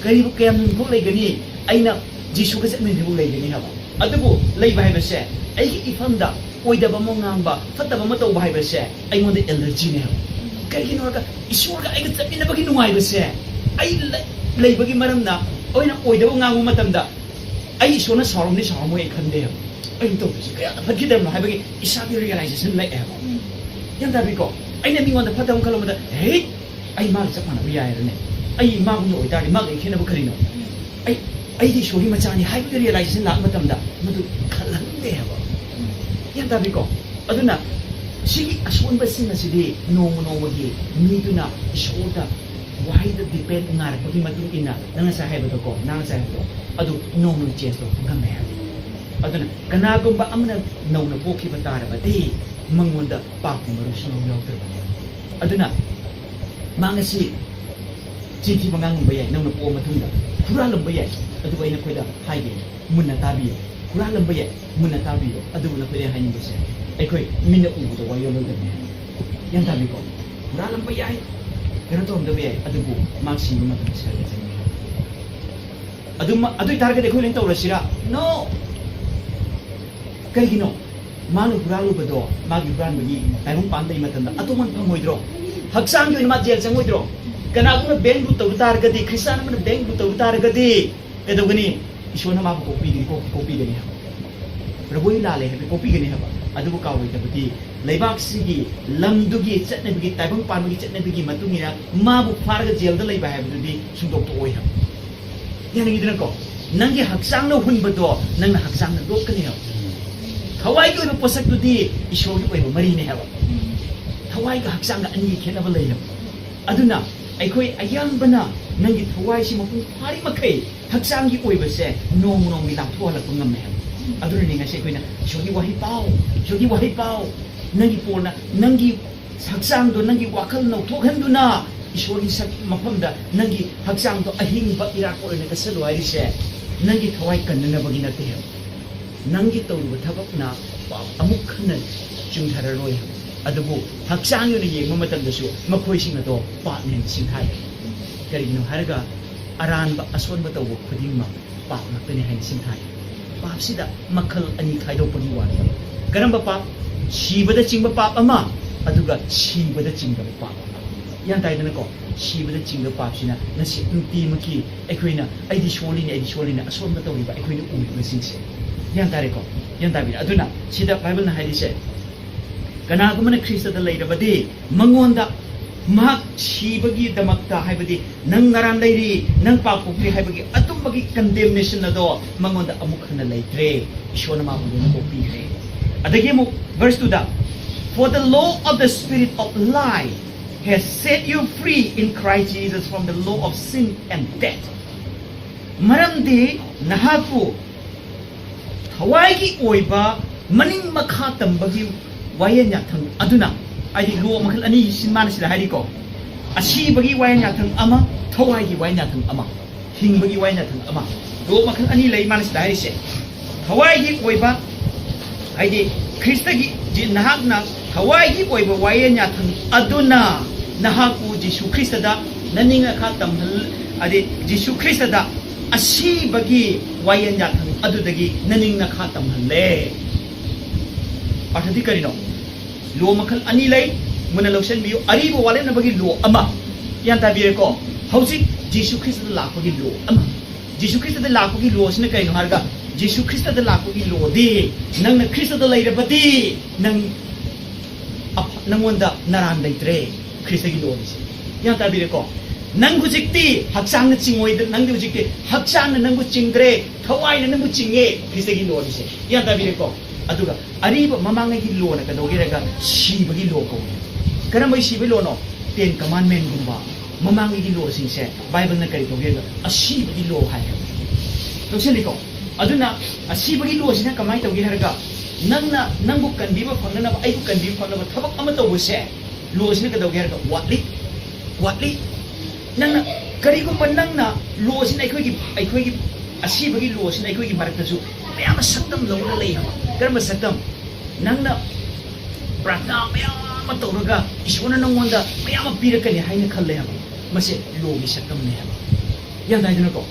ꯀꯔꯤꯕꯨ ꯀꯌꯥꯝ ꯅꯨꯃꯤꯠꯐꯥꯎ ꯂꯩꯒꯅꯤ? ꯑꯩꯅ ꯖꯤꯁꯨꯒ ꯆꯠꯃꯤꯟꯅꯕ ꯂꯩꯒꯅꯤ ꯍꯥꯏꯕ꯫ ꯑꯗꯨꯕꯨ ꯂꯩꯕ ꯍꯥꯏꯕꯁꯦ ꯑꯩꯒꯤ ꯏꯐꯝꯗ ꯑꯣꯏꯗꯕ ꯑꯃ ꯉꯥꯡꯕ, ꯐꯠꯇꯕ ꯑꯃ ꯇꯧꯕ ꯍꯥꯏꯕꯁꯦ ꯑꯩꯉꯣꯟꯗ ꯑꯦꯂꯔꯖꯤꯅꯦ ꯍꯥꯏꯕ꯫ ꯀꯩꯒꯤꯅꯣ ꯍꯥꯏꯔꯒ ꯏꯁꯣꯔꯒ ꯑꯩꯒ ꯆꯠꯃꯤꯟꯅꯕꯒꯤ ꯅꯨꯡꯉꯥꯏꯕꯁꯦ ꯑꯩ ꯂꯩ-, ꯂꯩꯕꯒꯤ ꯃꯔꯝꯅ ꯑꯩꯅ ꯑꯣꯏꯗꯕ ꯉꯥꯡꯕ ꯃꯇꯝꯗ ꯑꯩ ꯏꯁꯣꯔꯅ ꯁꯥꯎꯔꯝꯅꯤ ꯁꯥꯎꯔꯝꯃꯣꯏ ꯑꯩ ꯈꯟꯗꯦꯕ꯫ ꯑꯩꯅ ꯇꯧꯕꯁꯦ ꯀꯌꯥꯗ ꯐꯠꯈꯤꯗꯕꯅꯣ ꯍꯥꯏꯕꯒꯤ ꯏꯁꯥꯒꯤ ꯔꯤꯌꯦꯂꯥꯏꯖꯦꯁꯟ ꯂꯥꯛꯑꯦꯕ꯫ ꯒ꯭ꯌꯥꯟ ꯇꯥꯕꯤꯀꯣ? ꯑꯩꯅ ꯃꯤꯉꯣꯟꯗ ꯐꯠꯇꯕ ꯑꯃ ꯈꯜꯂꯝꯕꯗ, "ꯍꯦ, ꯑꯩ ꯃꯥꯒ ꯆꯞ ꯃꯥꯟꯅꯕ ꯌꯥꯏꯔꯅꯦ, ꯑꯩ ꯃꯥꯒꯨꯝꯅ ꯑꯣꯏꯇꯥꯔꯗꯤ ꯃꯥꯒ ꯑꯩ ꯈꯦꯠꯅꯕ ꯀꯔꯤꯅꯣ? ꯑꯩ, ꯑꯩꯗꯤ ꯏꯁꯣꯔꯒꯤ ꯃꯆꯥꯅꯤ" ꯍꯥꯏꯕꯒꯤ ꯔꯤꯌꯦꯂꯥꯏꯖꯦꯁꯟ ꯂꯥꯛꯄ ꯃꯇꯝꯗ ꯃꯗꯨ ꯈꯜꯍꯟꯗꯦ ꯍꯥꯏꯕ꯫ ꯒ꯭ꯌꯥꯟ ꯇꯥꯕꯤꯀꯣ? ꯑꯗꯨꯅ ꯁꯤꯒꯤ ꯑꯁꯣꯟꯕꯁꯤꯡ ꯑꯁꯤꯗꯤ ꯅꯣꯡꯃ ꯅꯣꯡꯃꯒꯤ ꯃꯤꯗꯨꯅ ꯏꯁꯣꯔꯗ ꯋꯥꯍꯩꯗ ꯗꯤꯄꯦꯟ ꯉꯥꯏꯔꯛꯄꯒꯤ ꯃꯇꯨꯡ ꯏꯟꯅ ꯅꯪ ꯉꯁꯥꯏ ꯍꯥꯏꯕꯗꯣꯀꯣ, ꯅꯪ ꯉꯁꯥꯏ ꯍꯥꯏꯕꯗꯣ, ꯑꯗꯨ ꯅꯣꯡꯃꯒꯤ ꯆꯦꯟꯖ ꯇꯧꯕ ꯉꯝꯃꯦ ꯍꯥꯏꯕ꯫ ꯑꯗꯨꯅ ꯀꯅꯥꯒꯨꯝꯕ ꯑꯃꯅ ꯅꯧꯅ ꯄꯣꯛꯈꯤꯕ ꯇꯥꯔꯕꯗꯤ ꯃꯉꯣꯟꯗ ꯄꯥꯞꯀꯤ ꯃꯔꯨ ꯁꯨꯡꯌꯥꯎ ꯌꯥꯎꯗ꯭ꯔꯕꯅꯦ꯫ ꯑꯗꯨꯅ ꯃꯥ ꯉꯁꯤ ꯆꯤꯟꯊꯤꯕ ꯉꯥꯡꯉꯝꯕ ꯌꯥꯏ, ꯅꯧꯅ ꯄꯣꯛꯑ ꯃꯇꯨꯡꯗ ꯍꯨꯔꯥꯜꯂꯝꯕ ꯌꯥꯏ, ꯑꯗꯨꯕꯨ ꯑꯩꯅ ꯑꯩꯈꯣꯏꯗ ꯍꯥꯏꯒꯦ, ꯃꯨꯟꯅ ꯇꯥꯕꯤꯌꯨ꯫ ꯍꯨꯔꯥꯜꯂꯝꯕ ꯌꯥꯏ, ꯃꯨꯟꯅ ꯇꯥꯕꯤꯌꯨ꯫ ꯑꯗꯨꯕꯨ ꯅꯈꯣꯏꯗ ꯑꯩ ꯍꯥꯏꯅꯤꯡꯕꯁꯦ, ꯑꯩꯈꯣꯏ ꯃꯤꯠꯅ ꯎꯕꯗ ꯋꯥꯌꯦꯜꯂꯣꯏꯗꯕꯅꯦ꯫ ꯒ꯭ꯌꯥꯟ ꯇꯥꯕꯤꯀꯣ? ꯍꯨꯔꯥꯜꯂꯝꯕ ꯌꯥꯏ, ꯀꯩꯅꯣ ꯇꯧꯔꯝꯗꯕ ꯌꯥꯏ, ꯑꯗꯨꯕꯨ ꯃꯥ ꯁꯤꯕ ꯃꯇꯝꯗ ꯁꯔꯒ ꯆꯪꯉꯦ꯫ ꯑꯗꯨ ꯃ-, ꯑꯗꯨ ꯑꯣꯏꯇꯥꯔꯒꯗꯤ ꯑꯩꯈꯣꯏ ꯂꯣꯏꯅ ꯇꯧꯔꯁꯤꯔꯥ? No! ꯀꯩꯒꯤꯅꯣ? ꯃꯥꯅ ꯍꯨꯔꯥꯜꯂꯨꯕꯗꯣ, ꯃꯥꯒꯤ ꯍꯨꯔꯥꯟꯕꯒꯤ ꯇꯥꯏꯕꯪ ꯄꯥꯟꯕꯒꯤ ꯃꯇꯝꯗ ꯑꯇꯣꯡꯃꯟ ꯐꯪꯉꯣꯏꯗ꯭ꯔꯣ? ꯍꯛꯆꯥꯡꯒꯤ ꯑꯣꯏꯅ ꯃꯥ ꯖꯦꯜ ꯆꯪꯉꯣꯏꯗ꯭ꯔꯣ? ꯀꯅꯥꯒꯨꯝꯕꯅ ꯕꯦꯡꯕꯨ ꯇꯧꯕ ꯇꯥꯔꯒꯗꯤ, ꯈ꯭ꯔꯤꯁꯇꯥꯟ ꯑꯃꯅ ꯕꯦꯡꯕꯨ ꯇꯧꯕ ꯇꯥꯔꯒꯗꯤ ꯀꯩꯗꯧꯒꯅꯤ? ꯏꯁꯣꯔꯅ ꯃꯥꯕꯨ ꯀꯣꯛꯄꯤꯒꯅꯤ, ꯀꯣꯛ-, ꯀꯣꯛꯄꯤꯒꯅꯤ ꯍꯥꯏꯕ꯫ ꯄ꯭ꯔꯚꯨ, ꯑꯩ ꯂꯥꯜꯂꯦ ꯍꯥꯏꯕ ꯀꯣꯛꯄꯤꯒꯅꯤ ꯍꯥꯏꯕ꯫ ꯑꯗꯨꯕꯨ ꯀꯥꯎꯔꯣꯏꯗꯕꯗꯤ, ꯂꯩꯕꯥꯛꯁꯤꯒꯤ, ꯂꯝꯗꯨꯒꯤ ꯆꯠꯅꯕꯤꯒꯤ, ꯇꯥꯏꯕꯪ ꯄꯥꯟꯕꯒꯤ ꯆꯠꯅꯕꯤꯒꯤ ꯃꯇꯨꯡ ꯏꯟꯅ ꯃꯥꯕꯨ ꯐꯥꯔꯒ ꯖꯦꯜꯗ ꯂꯩꯕ ꯍꯥꯏꯕꯗꯨꯗꯤ ꯁꯨꯡꯗꯣꯛꯇꯣꯛꯑꯣꯏ ꯍꯥꯏꯕ꯫ ꯌꯥꯅꯤꯡꯉꯤꯗꯅꯀꯣ? ꯅꯪꯒꯤ ꯍꯛꯆꯥꯡꯅ ꯍꯨꯟꯕꯗꯣ ꯅꯪꯅ ꯍꯛꯆꯥꯡꯅ ꯂꯣꯛꯀꯅꯤ ꯍꯥꯏꯕ꯫ ꯊꯋꯥꯏꯒꯤ ꯑꯣꯏꯕ ꯄꯣꯠꯁꯛꯇꯨꯗꯤ ꯏꯁꯣꯔꯒꯤ ꯑꯣꯏꯕ ꯃꯔꯤꯅꯦ ꯍꯥꯏꯕ꯫ ꯊꯋꯥꯏꯒ ꯍꯛꯆꯥꯡꯒ ꯑꯅꯤꯒꯤ ꯈꯦꯠꯅꯕ ꯂꯩ ꯍꯥꯏꯕ꯫ ꯑꯗꯨꯅ ꯑꯩꯈꯣꯏ ꯑꯌꯥꯝꯕꯅ ꯅꯪꯒꯤ ꯊꯋꯥꯏꯁꯤ ꯃꯄꯨꯡ ꯐꯥꯔꯤ ꯃꯈꯩ ꯍꯛꯆꯥꯡꯒꯤ ꯑꯣꯏꯕꯁꯦ ꯅꯣꯡꯃ ꯅꯣꯡꯃꯒꯤ ꯂꯥꯞꯊꯣꯛꯍꯜꯂꯛꯄ ꯉꯝꯃꯦ ꯍꯥꯏꯕ꯫ ꯑꯗꯨꯅꯅꯤ ꯉꯁꯤ ꯑꯩꯈꯣꯏꯅ ꯏꯁꯣꯔꯒꯤ ꯋꯥꯍꯩ ꯄꯥꯎ, ꯏꯁꯣꯔꯒꯤ ꯋꯥꯍꯩ ꯄꯥꯎ, ꯅꯪꯒꯤ ꯄꯣꯜꯅ ꯅꯪꯒꯤ ꯍꯛꯆꯥꯡꯗꯣ, ꯅꯪꯒꯤ ꯋꯥꯈꯜ ꯅꯧꯊꯣꯛꯍꯟꯗꯨꯅ ꯏꯁꯣꯔꯒꯤ ꯁꯛ ꯃꯐꯝꯗ ꯅꯪꯒꯤ ꯍꯛꯆꯥꯡꯗꯣ ꯑꯍꯤꯡꯕ ꯏꯔꯥꯠꯄ ꯑꯣꯏꯅ ꯀꯠꯁꯜꯂꯨ ꯍꯥꯏꯔꯤꯁꯦ, ꯅꯪꯒꯤ ꯊꯋꯥꯏ ꯀꯟꯅꯅꯕꯒꯤ ꯅꯠꯇꯦ ꯍꯥꯏꯕ꯫ ꯅꯪꯒꯤ ꯇꯧꯔꯤꯕ ꯊꯕꯛꯅ ꯄꯥꯞ ꯑꯃꯨꯛ ꯍꯟꯅ ꯆꯨꯝꯊꯔꯔꯣꯏ ꯍꯥꯏꯕ꯫ ꯑꯗꯨꯕꯨ ꯍꯛꯆꯥꯡꯒꯤ ꯑꯣꯏꯅ ꯌꯦꯡꯕ ꯃꯇꯝꯗꯁꯨ ꯃꯈꯣꯏꯁꯤꯡ ꯑꯗꯣ ꯄꯥꯞꯅꯦ ꯍꯥꯏꯅ ꯁꯤꯡꯊꯥꯏ꯫ ꯀꯔꯤꯒꯤꯅꯣ ꯍꯥꯏꯔꯒ, ꯑꯔꯥꯟꯕ ꯑꯁꯣꯟꯕ ꯇꯧꯕ ꯈꯨꯗꯤꯡꯃꯛ ꯄꯥꯞ ꯉꯥꯛꯇꯅꯤ ꯍꯥꯏꯅ ꯁꯤꯡꯊꯥꯏ꯫ ꯄꯥꯞꯁꯤꯗ ꯃꯈꯜ ꯑꯅꯤ ꯈꯥꯏꯗꯣꯛꯄꯒꯤ ꯋꯥꯅꯤ꯫ ꯀꯔꯝꯕ ꯄꯥꯞ? ꯁꯤꯕꯗ ꯆꯤꯡꯕ ꯄꯥꯞ ꯑꯃ, ꯑꯗꯨꯒ ꯁꯤꯕꯗ ꯆꯤꯡꯗꯕ ꯄꯥꯞ ꯑꯃ꯫ ꯒ꯭ꯌꯥꯟ ꯇꯥꯏꯗꯅꯀꯣ? ꯁꯤꯕꯗ ꯆꯤꯡꯕ ꯄꯥꯞꯁꯤꯅ ꯉꯁꯤ ꯅꯨꯡꯇꯤꯃꯛꯀꯤ ꯑꯩꯈꯣꯏꯅ "ꯑꯩꯗꯤ ꯁꯣꯜꯂꯤꯅꯦ, ꯑꯩꯗꯤ ꯁꯣꯜꯂꯤꯅꯦ" ꯑꯁꯣꯟꯕ ꯇꯧꯔꯤꯕ ꯑꯩꯈꯣꯏꯅ ꯎꯔꯤꯕꯁꯤꯡꯁꯦ꯫ ꯒ꯭ꯌꯥꯟ ꯇꯥꯔꯦꯀꯣ? ꯒ꯭ꯌꯥꯟ ꯇꯥꯕꯤꯔꯦ꯫ ꯑꯗꯨꯅ ꯁꯤꯗ ꯕꯥꯏꯕꯜꯅ ꯍꯥꯏꯔꯤꯁꯦ, "ꯀꯅꯥꯒꯨꯝꯕꯅ ꯈ꯭ꯔꯤꯁꯇꯗ ꯂꯩꯔꯕꯗꯤ ꯃꯉꯣꯟꯗ ꯃꯍꯥꯛ ꯁꯤꯕꯒꯤꯗꯃꯛꯇ", ꯍꯥꯏꯕꯗꯤ ꯅꯪ ꯅꯔꯥꯟ ꯂꯩꯔꯤ, ꯅꯪ ꯄꯥꯞ ꯀꯣꯛꯇ꯭ꯔꯤ ꯍꯥꯏꯕꯒꯤ ꯑꯗꯨꯝꯕꯒꯤ condemnation ꯑꯗꯣ ꯃꯉꯣꯟꯗ ꯑꯃꯨꯛ ꯍꯟꯅ ꯂꯩꯇ꯭ꯔꯦ꯫ ꯏꯁꯣꯔꯅ ꯃꯥꯕꯨ ꯂꯣꯏꯅ ꯀꯣꯛꯄꯤꯈ꯭ꯔꯦ꯫ ꯑꯗꯒꯤ ꯑꯃꯨꯛ verse two the, "For the law of the spirit of life has set you free in Christ Jesus from the law of sin and death." ꯃꯔꯝꯗꯤ ꯅꯍꯥꯛꯄꯨ ꯊꯋꯥꯏꯒꯤ ꯑꯣꯏꯕ ꯃꯅꯤꯡ ꯃꯈꯥ ꯇꯝꯕꯒꯤ ꯋꯥꯌꯦꯜ ꯌꯥꯊꯪ ꯑꯗꯨꯅ, ꯍꯥꯏꯗꯤ ꯂꯣ ꯃꯈꯜ ꯑꯅꯤ ꯁꯤ ꯃꯥꯅ ꯁꯤꯗ ꯍꯥꯏꯔꯤꯀꯣ, ꯑꯁꯤꯕꯒꯤ ꯋꯥꯌꯦꯜ ꯌꯥꯊꯪ ꯑꯃ, ꯊꯋꯥꯏꯒꯤ ꯋꯥꯌꯦꯜ ꯌꯥꯊꯪ ꯑꯃ, ꯍꯤꯡꯕꯒꯤ ꯋꯥꯌꯦꯜ ꯌꯥꯊꯪ ꯑꯃ, ꯂꯣ ꯃꯈꯜ ꯑꯅꯤ ꯂꯩ ꯃꯥꯅ ꯁꯤꯗ ꯍꯥꯏꯔꯤꯁꯦ꯫ ꯊꯋꯥꯏꯒꯤ ꯑꯣꯏꯕ, ꯍꯥꯏꯗꯤ ꯈ꯭ꯔꯤꯁꯇꯒꯤ ꯖꯤ-, ꯅꯍꯥꯛꯅ ꯊꯋꯥꯏꯒꯤ ꯑꯣꯏꯕ ꯋꯥꯌꯦꯜ ꯌꯥꯊꯪ ꯑꯗꯨꯅ ꯅꯍꯥꯛꯄꯨ ꯖꯤꯁꯨ ꯈ꯭ꯔꯤꯁꯇꯗ ꯅꯅꯤꯡ ꯅꯈꯥ ꯇꯝꯍꯜ-, ꯍꯥꯏꯗꯤ ꯖꯤꯁꯨ ꯈ꯭ꯔꯤꯁꯇꯗ ꯑꯁꯤꯕꯒꯤ ꯋꯥꯌꯦꯜ ꯌꯥꯊꯪ ꯑꯗꯨꯗꯒꯤ ꯅꯅꯤꯡ ꯅꯈꯥ ꯇꯝꯍꯜꯂꯦ꯫ ꯑꯔꯊꯗꯤ ꯀꯔꯤꯅꯣ? ꯂꯣ ꯃꯈꯜ ꯑꯅꯤ ꯂꯩ, ꯃꯨꯟꯅ ꯂꯧꯁꯤꯟꯕꯤꯌꯨ꯫ ꯑꯔꯤꯕ ꯋꯥꯔꯦꯞꯅꯕꯒꯤ ꯂꯣ ꯑꯃ, ꯒ꯭ꯌꯥꯟ ꯇꯥꯕꯤꯔꯦꯀꯣ? ꯍꯧꯖꯤꯛ ꯖꯤꯁꯨ ꯈ꯭ꯔꯤꯁꯇꯗ ꯂꯥꯛꯄꯒꯤ ꯂꯣ ꯑꯃ, ꯖꯤꯁꯨ ꯈ꯭ꯔꯤꯁꯇꯗ ꯂꯥꯛꯄꯒꯤ ꯂꯣ ꯑꯁꯤꯅ ꯀꯩꯅꯣ ꯍꯥꯏꯔꯒ, ꯖꯤꯁꯨ ꯈ꯭ꯔꯤꯁꯇꯗ ꯂꯥꯛꯄꯒꯤ ꯂꯣꯗꯤ, ꯅꯪꯅ ꯈ꯭ꯔꯤꯁꯇꯗ ꯂꯩꯔꯕꯗꯤ ꯅꯪ ꯑꯐ-, ꯅꯪꯉꯣꯟꯗ ꯅꯔꯥꯟ ꯂꯩꯇ꯭ꯔꯦ꯫ ꯈ꯭ꯔꯤꯁꯇꯒꯤ ꯂꯣ ꯑꯁꯤ, ꯒ꯭ꯌꯥꯟ ꯇꯥꯕꯤꯔꯦꯀꯣ? ꯅꯪ ꯍꯧꯖꯤꯛꯇꯤ ꯍꯛꯆꯥꯡꯅ ꯆꯤꯡꯉꯣꯏꯗ, ꯅꯪꯗꯤ ꯍꯧꯖꯤꯛꯇꯤ ꯍꯛꯆꯥꯡꯅ ꯅꯪꯕꯨ ꯆꯤꯡꯗ꯭ꯔꯦ, ꯊꯋꯥꯏꯅ ꯅꯪꯕꯨ ꯆꯤꯡꯉꯦ꯫ ꯈ꯭ꯔꯤꯁꯇꯒꯤ ꯂꯣ ꯑꯁꯤ, ꯒ꯭ꯌꯥꯟ ꯇꯥꯕꯤꯔꯦꯀꯣ? ꯑꯗꯨꯒ ꯑꯔꯤꯕ ꯃꯃꯥꯡꯉꯩꯒꯤ ꯂꯣꯅ ꯀꯩꯗꯧꯒꯦꯔꯒ ꯁꯤꯕꯒꯤ ꯂꯣ ꯀꯧꯏ꯫ ꯀꯔꯝꯕꯒꯤ ꯁꯤꯕꯒꯤ ꯂꯣꯅꯣ? Ten Commandment-ꯒꯨꯝꯕ ꯃꯃꯥꯡꯉꯩꯒꯤ ꯂꯣꯁꯤꯡꯁꯦ ꯕꯥꯏꯕꯜꯅ ꯀꯔꯤ ꯀꯧꯒꯦ ꯍꯥꯏꯔꯒ ꯑꯁꯤꯕꯒꯤ ꯂꯣ ꯍꯥꯏ ꯍꯥꯏꯕ꯫ ꯂꯧꯁꯤꯜꯂꯤꯀꯣ? ꯑꯗꯨꯅ ꯑꯁꯤꯕꯒꯤ ꯂꯣꯁꯤꯅ ꯀꯃꯥꯏꯅ ꯇꯧꯒꯦ ꯍꯥꯏꯔꯒ, ꯅꯪꯅ ꯅꯪꯕꯨ ꯀꯟꯕꯤꯕ ꯐꯪꯅꯅꯕ, ꯑꯩꯕꯨ ꯀꯟꯕꯤꯕ ꯐꯪꯅꯕ ꯊꯕꯛ ꯑꯃ ꯇꯧꯕꯁꯦ, ꯂꯣꯁꯤꯅ ꯀꯩꯗꯧꯒꯦ ꯍꯥꯏꯔꯒ ꯋꯥꯠꯂꯤ, ꯋꯥꯠꯂꯤ꯫ ꯅꯪꯅ, ꯀꯔꯤꯒꯨꯝꯕ ꯅꯪꯅ ꯂꯣꯁꯤꯅ ꯑꯩꯈꯣꯏꯒꯤ, ꯑꯩꯈꯣꯏꯒꯤ ꯑꯁꯤꯕꯒꯤ ꯂꯣꯁꯤꯅ ꯑꯩꯈꯣꯏꯒꯤ ꯃꯔꯛꯇꯁꯨ ꯃꯌꯥꯝ ꯑꯃ ꯁꯛꯇꯝ ꯂꯧꯔꯒ ꯂꯩ ꯍꯥꯏꯕ꯫ ꯀꯔꯝꯕ ꯁꯛꯇꯝ? ꯅꯪꯅ ꯄ꯭ꯔꯥꯔꯊꯅꯥ ꯃꯌꯥꯝ ꯑꯃ ꯇꯧꯔꯒ ꯏꯁꯣꯔꯅ ꯅꯪꯉꯣꯟꯗ ꯃꯌꯥꯝ ꯑꯃ ꯄꯤꯔꯛꯀꯅꯤ ꯍꯥꯏꯅ ꯈꯜꯂꯦ ꯍꯥꯏꯕ꯫ ꯃꯁꯦ ꯂꯣꯒꯤ ꯁꯛꯇꯝꯅꯦ ꯍꯥꯏꯕ꯫ ꯒ꯭ꯌꯥꯟ ꯇꯥꯏꯗꯅꯀꯣ?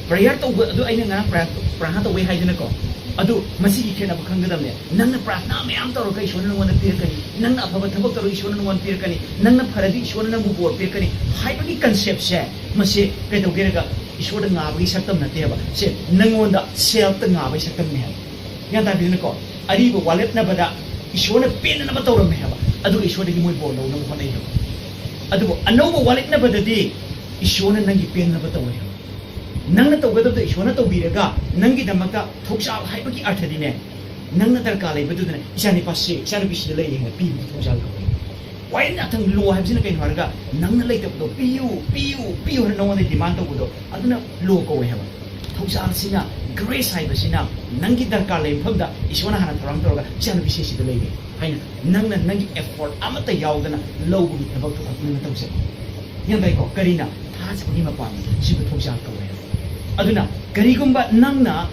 Prayer ꯇꯧꯕ ꯑꯗꯨ ꯑꯩꯅ ꯉꯔꯥꯡ prayer, ꯄ꯭ꯔꯥꯔꯊꯅꯥ ꯇꯧꯕꯩ ꯍꯥꯏꯗꯅꯀꯣ? ꯑꯗꯨ ꯃꯁꯤꯒꯤ ꯈꯦꯠꯅꯕ ꯈꯪꯒꯗꯕꯅꯦ꯫ ꯅꯪꯅ ꯄ꯭ꯔꯥꯔꯊꯅꯥ ꯃꯌꯥꯝ ꯇꯧꯔꯒ ꯏꯁꯣꯔꯅ ꯅꯪꯉꯣꯟꯗ ꯄꯤꯔꯛꯀꯅꯤ, ꯅꯪꯅ ꯑꯐꯕ ꯊꯕꯛ ꯇꯧꯔꯒ ꯏꯁꯣꯔꯅ ꯅꯪꯉꯣꯟꯗ ꯄꯤꯔꯛꯀꯅꯤ, ꯅꯪꯅ ꯐꯔꯗꯤ ꯏꯁꯣꯔꯅ ꯅꯪꯕꯨ ꯕꯣꯔ ꯄꯤꯔꯛꯀꯅꯤ ꯍꯥꯏꯕꯒꯤ concept-ꯁꯦ, ꯃꯁꯤ ꯀꯩꯗꯧꯒꯦꯔꯒ ꯏꯁꯣꯔꯗ ꯉꯥꯕꯒꯤ ꯁꯛꯇꯝ ꯅꯠꯇꯦꯕ꯫ ꯁꯦ ꯅꯪꯉꯣꯟꯗ self-ꯇ ꯉꯥꯕꯒꯤ ꯁꯛꯇꯝꯅꯦ ꯍꯥꯏꯕ꯫ ꯒ꯭ꯌꯥꯟ ꯇꯥꯕꯤꯗꯅꯀꯣ? ꯑꯔꯤꯕ ꯋꯥꯠꯂꯛꯅꯕꯗ ꯏꯁꯣꯔꯅ ꯄꯦꯟꯅꯅꯕ ꯇꯧꯔꯝꯃꯦ ꯍꯥꯏꯕ, ꯑꯗꯨꯒ ꯏꯁꯣꯔꯗꯒꯤ ꯃꯣꯏ ꯕꯣꯔ ꯂꯧꯅꯕ ꯍꯣꯠꯅꯩ ꯍꯥꯏꯕ꯫ ꯑꯗꯨꯕꯨ ꯑꯅꯧꯕ ꯋꯥꯠꯂꯛꯅꯕꯗꯗꯤ ꯏꯁꯣꯔꯅ ꯅꯪꯒꯤ ꯄꯦꯟꯅꯕ ꯇꯧꯋꯦ ꯍꯥꯏꯕ꯫ ꯅꯪꯅ ꯇꯧꯒꯗꯕꯗꯣ ꯏꯁꯣꯔꯅ ꯇꯧꯕꯤꯔꯒ, ꯅꯪꯒꯤꯗꯃꯛꯇ ꯊꯧꯖꯥꯜ ꯍꯥꯏꯕꯒꯤ ꯑꯔꯊꯗꯤꯅꯦ, ꯅꯪꯅ ꯗꯔꯀꯥꯔ ꯂꯩꯕꯗꯨꯗꯅ, "ꯏꯆꯥ ꯅꯨꯄꯥꯁꯤ, ꯏꯆꯥ ꯅꯨꯄꯤꯁꯤꯗ ꯂꯩꯔꯦ" ꯍꯥꯏꯅ ꯄꯤꯕꯗꯨ ꯊꯧꯖꯥꯜ ꯀꯧꯋꯦ꯫ ꯋꯥꯌꯦꯜ ꯌꯥꯊꯪ ꯂꯣ ꯍꯥꯏꯕꯁꯤꯅ ꯀꯩꯅꯣ ꯍꯥꯏꯔꯒ, ꯅꯪꯅ ꯂꯩꯇꯕꯗꯣ ꯄꯤꯌꯨ, ꯄꯤꯌꯨ, ꯄꯤꯌꯨ ꯍꯥꯏꯅ ꯅꯉꯣꯟꯗ demand ꯇꯧꯕꯗꯣ, ꯑꯗꯨꯅ ꯂꯣ ꯀꯧꯋꯦ ꯍꯥꯏꯕ꯫ ꯊꯧꯖꯥꯜꯁꯤꯅ, grace ꯍꯥꯏꯕꯁꯤꯅ, ꯅꯪꯒꯤ ꯗꯔꯀꯥꯔ ꯂꯩꯕ ꯃꯐꯝꯗ ꯏꯁꯣꯔꯅ ꯍꯥꯟꯅ ꯊꯧꯔꯥꯡ ꯇꯧꯔꯒ, "ꯏꯆꯥ ꯅꯨꯄꯤꯁꯦ ꯁꯤꯗ ꯂꯩꯔꯦ" ꯍꯥꯏꯅ ꯅꯪꯅ ꯅꯪꯒꯤ effort ꯑꯃꯠꯇ ꯌꯥꯎꯗꯅ ꯂꯧꯕꯒꯤ ꯊꯕꯛꯇꯣ ꯈꯛꯇꯪ ꯅꯪꯅ ꯇꯧꯖꯩ꯫ ꯒ꯭ꯌꯥꯟ ꯇꯥꯏꯀꯣ? ꯀꯔꯤꯅ? ꯊꯥꯖꯕꯒꯤ ꯃꯄꯥꯟꯗ ꯁꯤꯕꯨ ꯊꯧꯖꯥꯜ ꯀꯧꯋꯦ ꯍꯥꯏꯕ꯫ ꯑꯗꯨꯅ ꯀꯔꯤꯒꯨꯝꯕ ꯅꯪꯅ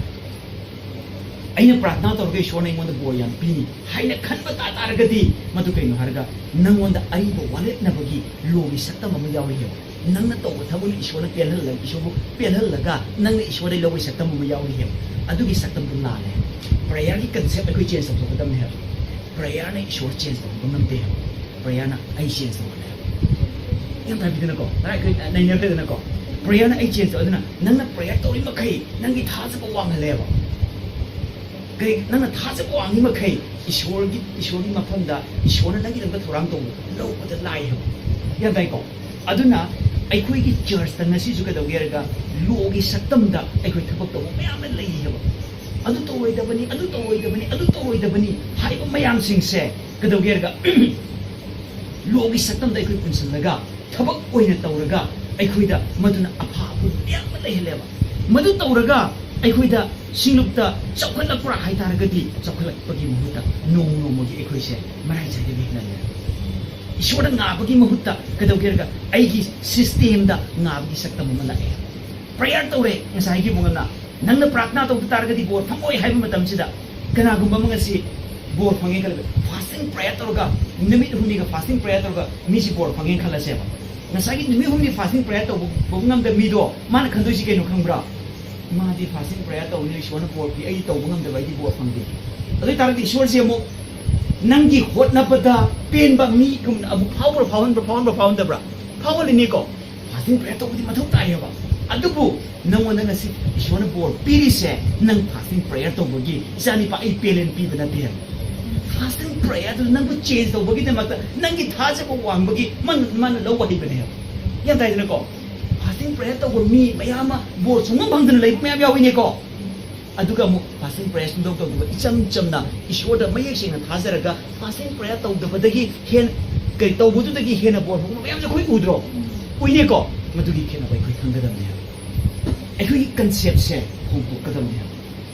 "ꯑꯩꯅ ꯄ꯭ꯔꯥꯔꯊꯅꯥ ꯇꯧꯔꯒ ꯏꯁꯣꯔꯅ ꯑꯩꯉꯣꯟꯗ ꯕꯣꯔ ꯌꯥꯝ ꯄꯤꯅꯤ" ꯍꯥꯏꯅ ꯈꯟꯕ ꯇꯥ ꯇꯥꯔꯒꯗꯤ, ꯃꯗꯨ ꯀꯩꯅꯣ ꯍꯥꯏꯔꯒ, ꯅꯪꯉꯣꯟꯗ ꯑꯔꯤꯕ ꯋꯥꯠꯂꯛꯅꯕꯒꯤ ꯂꯣꯒꯤ ꯁꯛꯇꯝ ꯑꯃ ꯌꯥꯎꯔꯤꯑꯕ꯫ ꯅꯪꯅ ꯇꯧꯕ ꯊꯕꯛꯅ ꯏꯁꯣꯔꯅ ꯄꯦꯜꯍꯜꯂꯒ, ꯏꯁꯣꯔꯕꯨ ꯄꯦꯜꯍꯜꯂꯒ ꯅꯪꯅ ꯏꯁꯣꯔꯗꯩ ꯂꯧꯕꯒꯤ ꯁꯛꯇꯝ ꯑꯃ ꯌꯥꯎꯔꯤꯑꯕ꯫ ꯑꯗꯨꯒꯤ ꯁꯛꯇꯝꯗꯨ ꯂꯥꯜꯂꯦ ꯍꯥꯏꯕ꯫ Prayer-ꯒꯤ concept ꯑꯩꯈꯣꯏ change ꯇꯧꯊꯣꯛꯀꯗꯕꯅꯦ ꯍꯥꯏꯕ꯫ Prayer-ꯅ ꯏꯁꯣꯔ change ꯇꯧꯍꯟꯕ ꯉꯝꯗꯦ ꯍꯥꯏꯕ꯫ Prayer-ꯅ ꯑꯩ change ꯇꯧꯍꯜꯂꯦ ꯍꯥꯏꯕ꯫ ꯌꯥꯝ ꯇꯥꯕꯤꯗꯅꯀꯣ, ꯅꯪ ꯑꯩꯈꯣꯏ ꯅꯩꯅꯈ꯭ꯔꯦꯗꯅꯀꯣ꯫ ꯄ꯭ꯔꯦꯌꯔꯅ ꯑꯩ ꯆꯦꯟꯖ ꯇꯧ꯫ ꯑꯗꯨꯅ ꯅꯪꯅ ꯄ꯭ꯔꯦꯌꯔ ꯇꯧꯔꯤ ꯃꯈꯩ ꯅꯪꯒꯤ ꯊꯥꯖꯕ ꯋꯥꯡꯍꯜꯂꯦꯕ꯫ ꯀꯩ, ꯅꯪꯅ ꯊꯥꯖꯕ ꯋꯥꯡꯉꯤ ꯃꯈꯩ ꯏꯁꯣꯔꯒꯤ, ꯏꯁꯣꯔꯒꯤ ꯃꯐꯝꯗ ꯏꯁꯣꯔꯅ ꯅꯪꯒꯤꯗꯃꯛꯇ ꯊꯧꯔꯥꯡ ꯇꯧꯕ ꯂꯧꯕꯗ ꯂꯥꯏ ꯍꯥꯏꯕ꯫ ꯒ꯭ꯌꯥꯟ ꯇꯥꯏꯀꯣ? ꯑꯗꯨꯅ ꯑꯩꯈꯣꯏꯒꯤ ꯆꯔꯆꯇ ꯉꯁꯤꯁꯨ ꯀꯩꯗꯧꯒꯦ ꯍꯥꯏꯔꯒ ꯂꯣꯒꯤ ꯁꯛꯇꯝꯗ ꯑꯩꯈꯣꯏ ꯊꯕꯛ ꯇꯧꯕ ꯃꯌꯥꯝ ꯑꯃ ꯂꯩꯌꯦꯕ꯫ ꯑꯗꯨ ꯇꯧꯔꯣꯏꯗꯕꯅꯤ, ꯑꯗꯨ ꯇꯧꯔꯣꯏꯗꯕꯅꯤ, ꯑꯗꯨ ꯇꯧꯔꯣꯏꯗꯕꯅꯤ ꯍꯥꯏꯕ ꯃꯌꯥꯝꯁꯤꯡꯁꯦ ꯀꯩꯗꯧꯒꯦ ꯍꯥꯏꯔꯒ ꯂꯣꯒꯤ ꯁꯛꯇꯝꯗ ꯑꯩꯈꯣꯏ ꯄꯨꯟꯁꯤꯜꯂꯒ ꯊꯕꯛ ꯑꯣꯏꯅ ꯇꯧꯔꯒ ꯑꯩꯈꯣꯏꯗ ꯃꯗꯨꯅ ꯑꯐꯕ ꯃꯌꯥꯝ ꯑꯃ ꯂꯩꯍꯜꯂꯦꯕ꯫ ꯃꯗꯨ ꯇꯧꯔꯒ ꯑꯩꯈꯣꯏꯗ ꯁꯤꯡꯂꯨꯞꯇ ꯆꯥꯎꯈꯠꯂꯛꯄ꯭ꯔꯥ ꯍꯥꯏ ꯇꯥꯔꯒꯗꯤ ꯆꯥꯎꯈꯠꯂꯛꯄꯒꯤ ꯃꯍꯨꯠꯇ ꯅꯣꯡ ꯅꯣꯡꯃꯒꯤ ꯑꯩꯈꯣꯏꯁꯦ ꯃꯔꯥꯏ ꯆꯥꯏꯗꯕꯤ ꯍꯦꯟꯅ ꯂꯩꯔꯦ꯫ ꯏꯁꯣꯔꯗ ꯉꯥꯕꯒꯤ ꯃꯍꯨꯠꯇ ꯀꯩꯗꯧꯒꯦ ꯍꯥꯏꯔꯒ ꯑꯩꯒꯤ ꯁꯤꯁꯇꯦꯝꯗ ꯉꯥꯕꯒꯤ ꯁꯛꯇꯝ ꯑꯃ ꯂꯥꯛꯑꯦ꯫ ꯄ꯭ꯔꯦꯌꯔ ꯇꯧꯔꯦ ꯉꯁꯥꯏꯒꯤ ꯃꯑꯣꯡꯗ, ꯅꯪꯅ ꯄ꯭ꯔꯥꯔꯊꯅꯥ ꯇꯧꯗ ꯇꯥꯔꯒꯗꯤ ꯕꯣꯔ ꯐꯪꯉꯣꯏ ꯍꯥꯏꯕ ꯃꯇꯝꯁꯤꯗ ꯀꯅꯥꯒꯨꯝꯕ ꯑꯃ ꯉꯁꯤ ꯕꯣꯔ ꯐꯪꯉꯦ ꯈꯜꯂꯒ ꯐꯥꯁꯇꯤꯡ ꯄ꯭ꯔꯦꯌꯔ ꯇꯧꯔꯒ ꯅꯨꯃꯤꯠ ꯍꯨꯝꯅꯤꯒ ꯐꯥꯁꯇꯤꯡ ꯄ꯭ꯔꯦꯌꯔ ꯇꯧꯔꯒ ꯃꯤꯁꯤ ꯕꯣꯔ ꯐꯪꯉꯦ ꯈꯜꯂꯁꯦꯕ꯫ ꯉꯁꯥꯏꯒꯤ ꯅꯨꯃꯤꯠ ꯍꯨꯝꯅꯤ ꯐꯥꯁꯇꯤꯡ ꯄ꯭ꯔꯦꯌꯔ ꯇꯧꯕ ꯉꯝꯗꯕ ꯃꯤꯗꯣ ꯃꯥꯅ ꯈꯟꯗꯣꯏꯁꯤ ꯀꯩꯅꯣ ꯈꯪꯕ꯭ꯔꯥ? ꯃꯥꯗꯤ ꯐꯥꯁꯇꯤꯡ ꯄ꯭ꯔꯦꯌꯔ ꯇꯧꯕꯅꯤꯅ ꯏꯁꯣꯔꯅ ꯕꯣꯔ ꯄꯤ, ꯑꯩꯗꯤ ꯇꯧꯕ ꯉꯝꯗꯕ, ꯑꯩꯗꯤ ꯕꯣꯔ ꯐꯪꯗꯦ꯫ ꯑꯗꯨ ꯑꯣꯏ ꯇꯥꯔꯒꯗꯤ ꯏꯁꯣꯔꯁꯦ ꯑꯃꯨꯛ ꯅꯪꯒꯤ ꯍꯣꯠꯅꯕꯗ ꯄꯦꯟꯕ ꯃꯤꯒꯨꯝꯅ ꯑꯃꯨꯛ ꯐꯥꯎꯕ꯭ꯔꯥ, ꯐꯥꯎꯍꯟꯕ꯭ꯔꯥ, ꯐꯥꯎꯍꯟꯕ꯭ꯔꯥ, ꯐꯥꯎꯍꯟꯗꯕ꯭ꯔꯥ? ꯐꯥꯎꯍꯜꯂꯤꯅꯤꯀꯣ꯫ ꯐꯥꯁꯇꯤꯡ ꯄ꯭ꯔꯦꯌꯔ ꯇꯧꯕꯗꯤ ꯃꯊꯧ ꯇꯥꯏꯌꯦꯕ꯫ ꯑꯗꯨꯕꯨ ꯅꯪꯉꯣꯟꯗ ꯉꯁꯤ ꯏꯁꯣꯔꯅ ꯕꯣꯔ ꯄꯤꯔꯤꯁꯦ ꯅꯪ ꯐꯥꯁꯇꯤꯡ ꯄ꯭ꯔꯦꯌꯔ ꯇꯧꯕꯒꯤ, "ꯏꯆꯥꯅꯤꯄꯥ, ꯑꯩ ꯄꯦꯂꯦꯟ ꯄꯤꯕ ꯅꯠꯇꯦ" ꯍꯥꯏꯕ꯫ ꯐꯥꯁꯇꯤꯡ ꯄ꯭ꯔꯦꯌꯔꯗꯨ ꯅꯪꯕꯨ ꯆꯦꯟꯖ ꯇꯧꯕꯒꯤꯗꯃꯛꯇ, ꯅꯪꯒꯤ ꯊꯥꯖꯕ ꯋꯥꯡꯕꯒꯤ ꯃꯥꯅ, ꯃꯥꯅ ꯂꯧꯕ ꯍꯩꯕꯅꯦ ꯍꯥꯏꯕ꯫ ꯒ꯭ꯌꯥꯟ ꯇꯥꯏꯗꯅꯀꯣ? ꯐꯥꯁꯇꯤꯡ ꯄ꯭ꯔꯦꯌꯔ ꯇꯧꯕ ꯃꯤ ꯃꯌꯥꯝ ꯑꯃ ꯕꯣꯔ ꯁꯨꯡꯐꯪ ꯐꯪꯗꯅ ꯂꯩꯕ ꯃꯌꯥꯝ ꯌꯥꯎꯋꯤꯅꯦꯀꯣ꯫ ꯑꯗꯨꯒ ꯑꯃꯨꯛ ꯐꯥꯁꯇꯤꯡ ꯄ꯭ꯔꯦꯌꯔ ꯁꯨꯡꯇꯧ ꯇꯧꯗꯕ, ꯏꯆꯝ ꯆꯝꯅ ꯏꯁꯣꯔꯗ ꯃꯌꯦꯛ ꯁꯦꯡꯅ ꯊꯥꯖꯔꯒ ꯐꯥꯁꯇꯤꯡ ꯄ꯭ꯔꯦꯌꯔ ꯇꯧꯗꯕꯗꯒꯤ ꯍꯦꯟ-, ꯀꯩ ꯇꯧꯕꯗꯨꯗꯒꯤ ꯍꯦꯟꯅ ꯕꯣꯔ ꯐꯪꯕ ꯃꯌꯥꯝꯁꯦ ꯑꯩꯈꯣꯏ ꯎꯗ꯭ꯔꯣ? ꯎꯏꯅꯦꯀꯣ? ꯃꯗꯨꯒꯤ ꯈꯦꯠꯅꯕ ꯑꯩꯈꯣꯏ ꯈꯪꯒꯗꯕꯅꯦ꯫ ꯑꯩꯈꯣꯏꯒꯤ ꯀꯟꯁꯦꯞꯁꯦ ꯍꯣꯡꯗꯣꯛꯀꯗꯕꯅꯦ꯫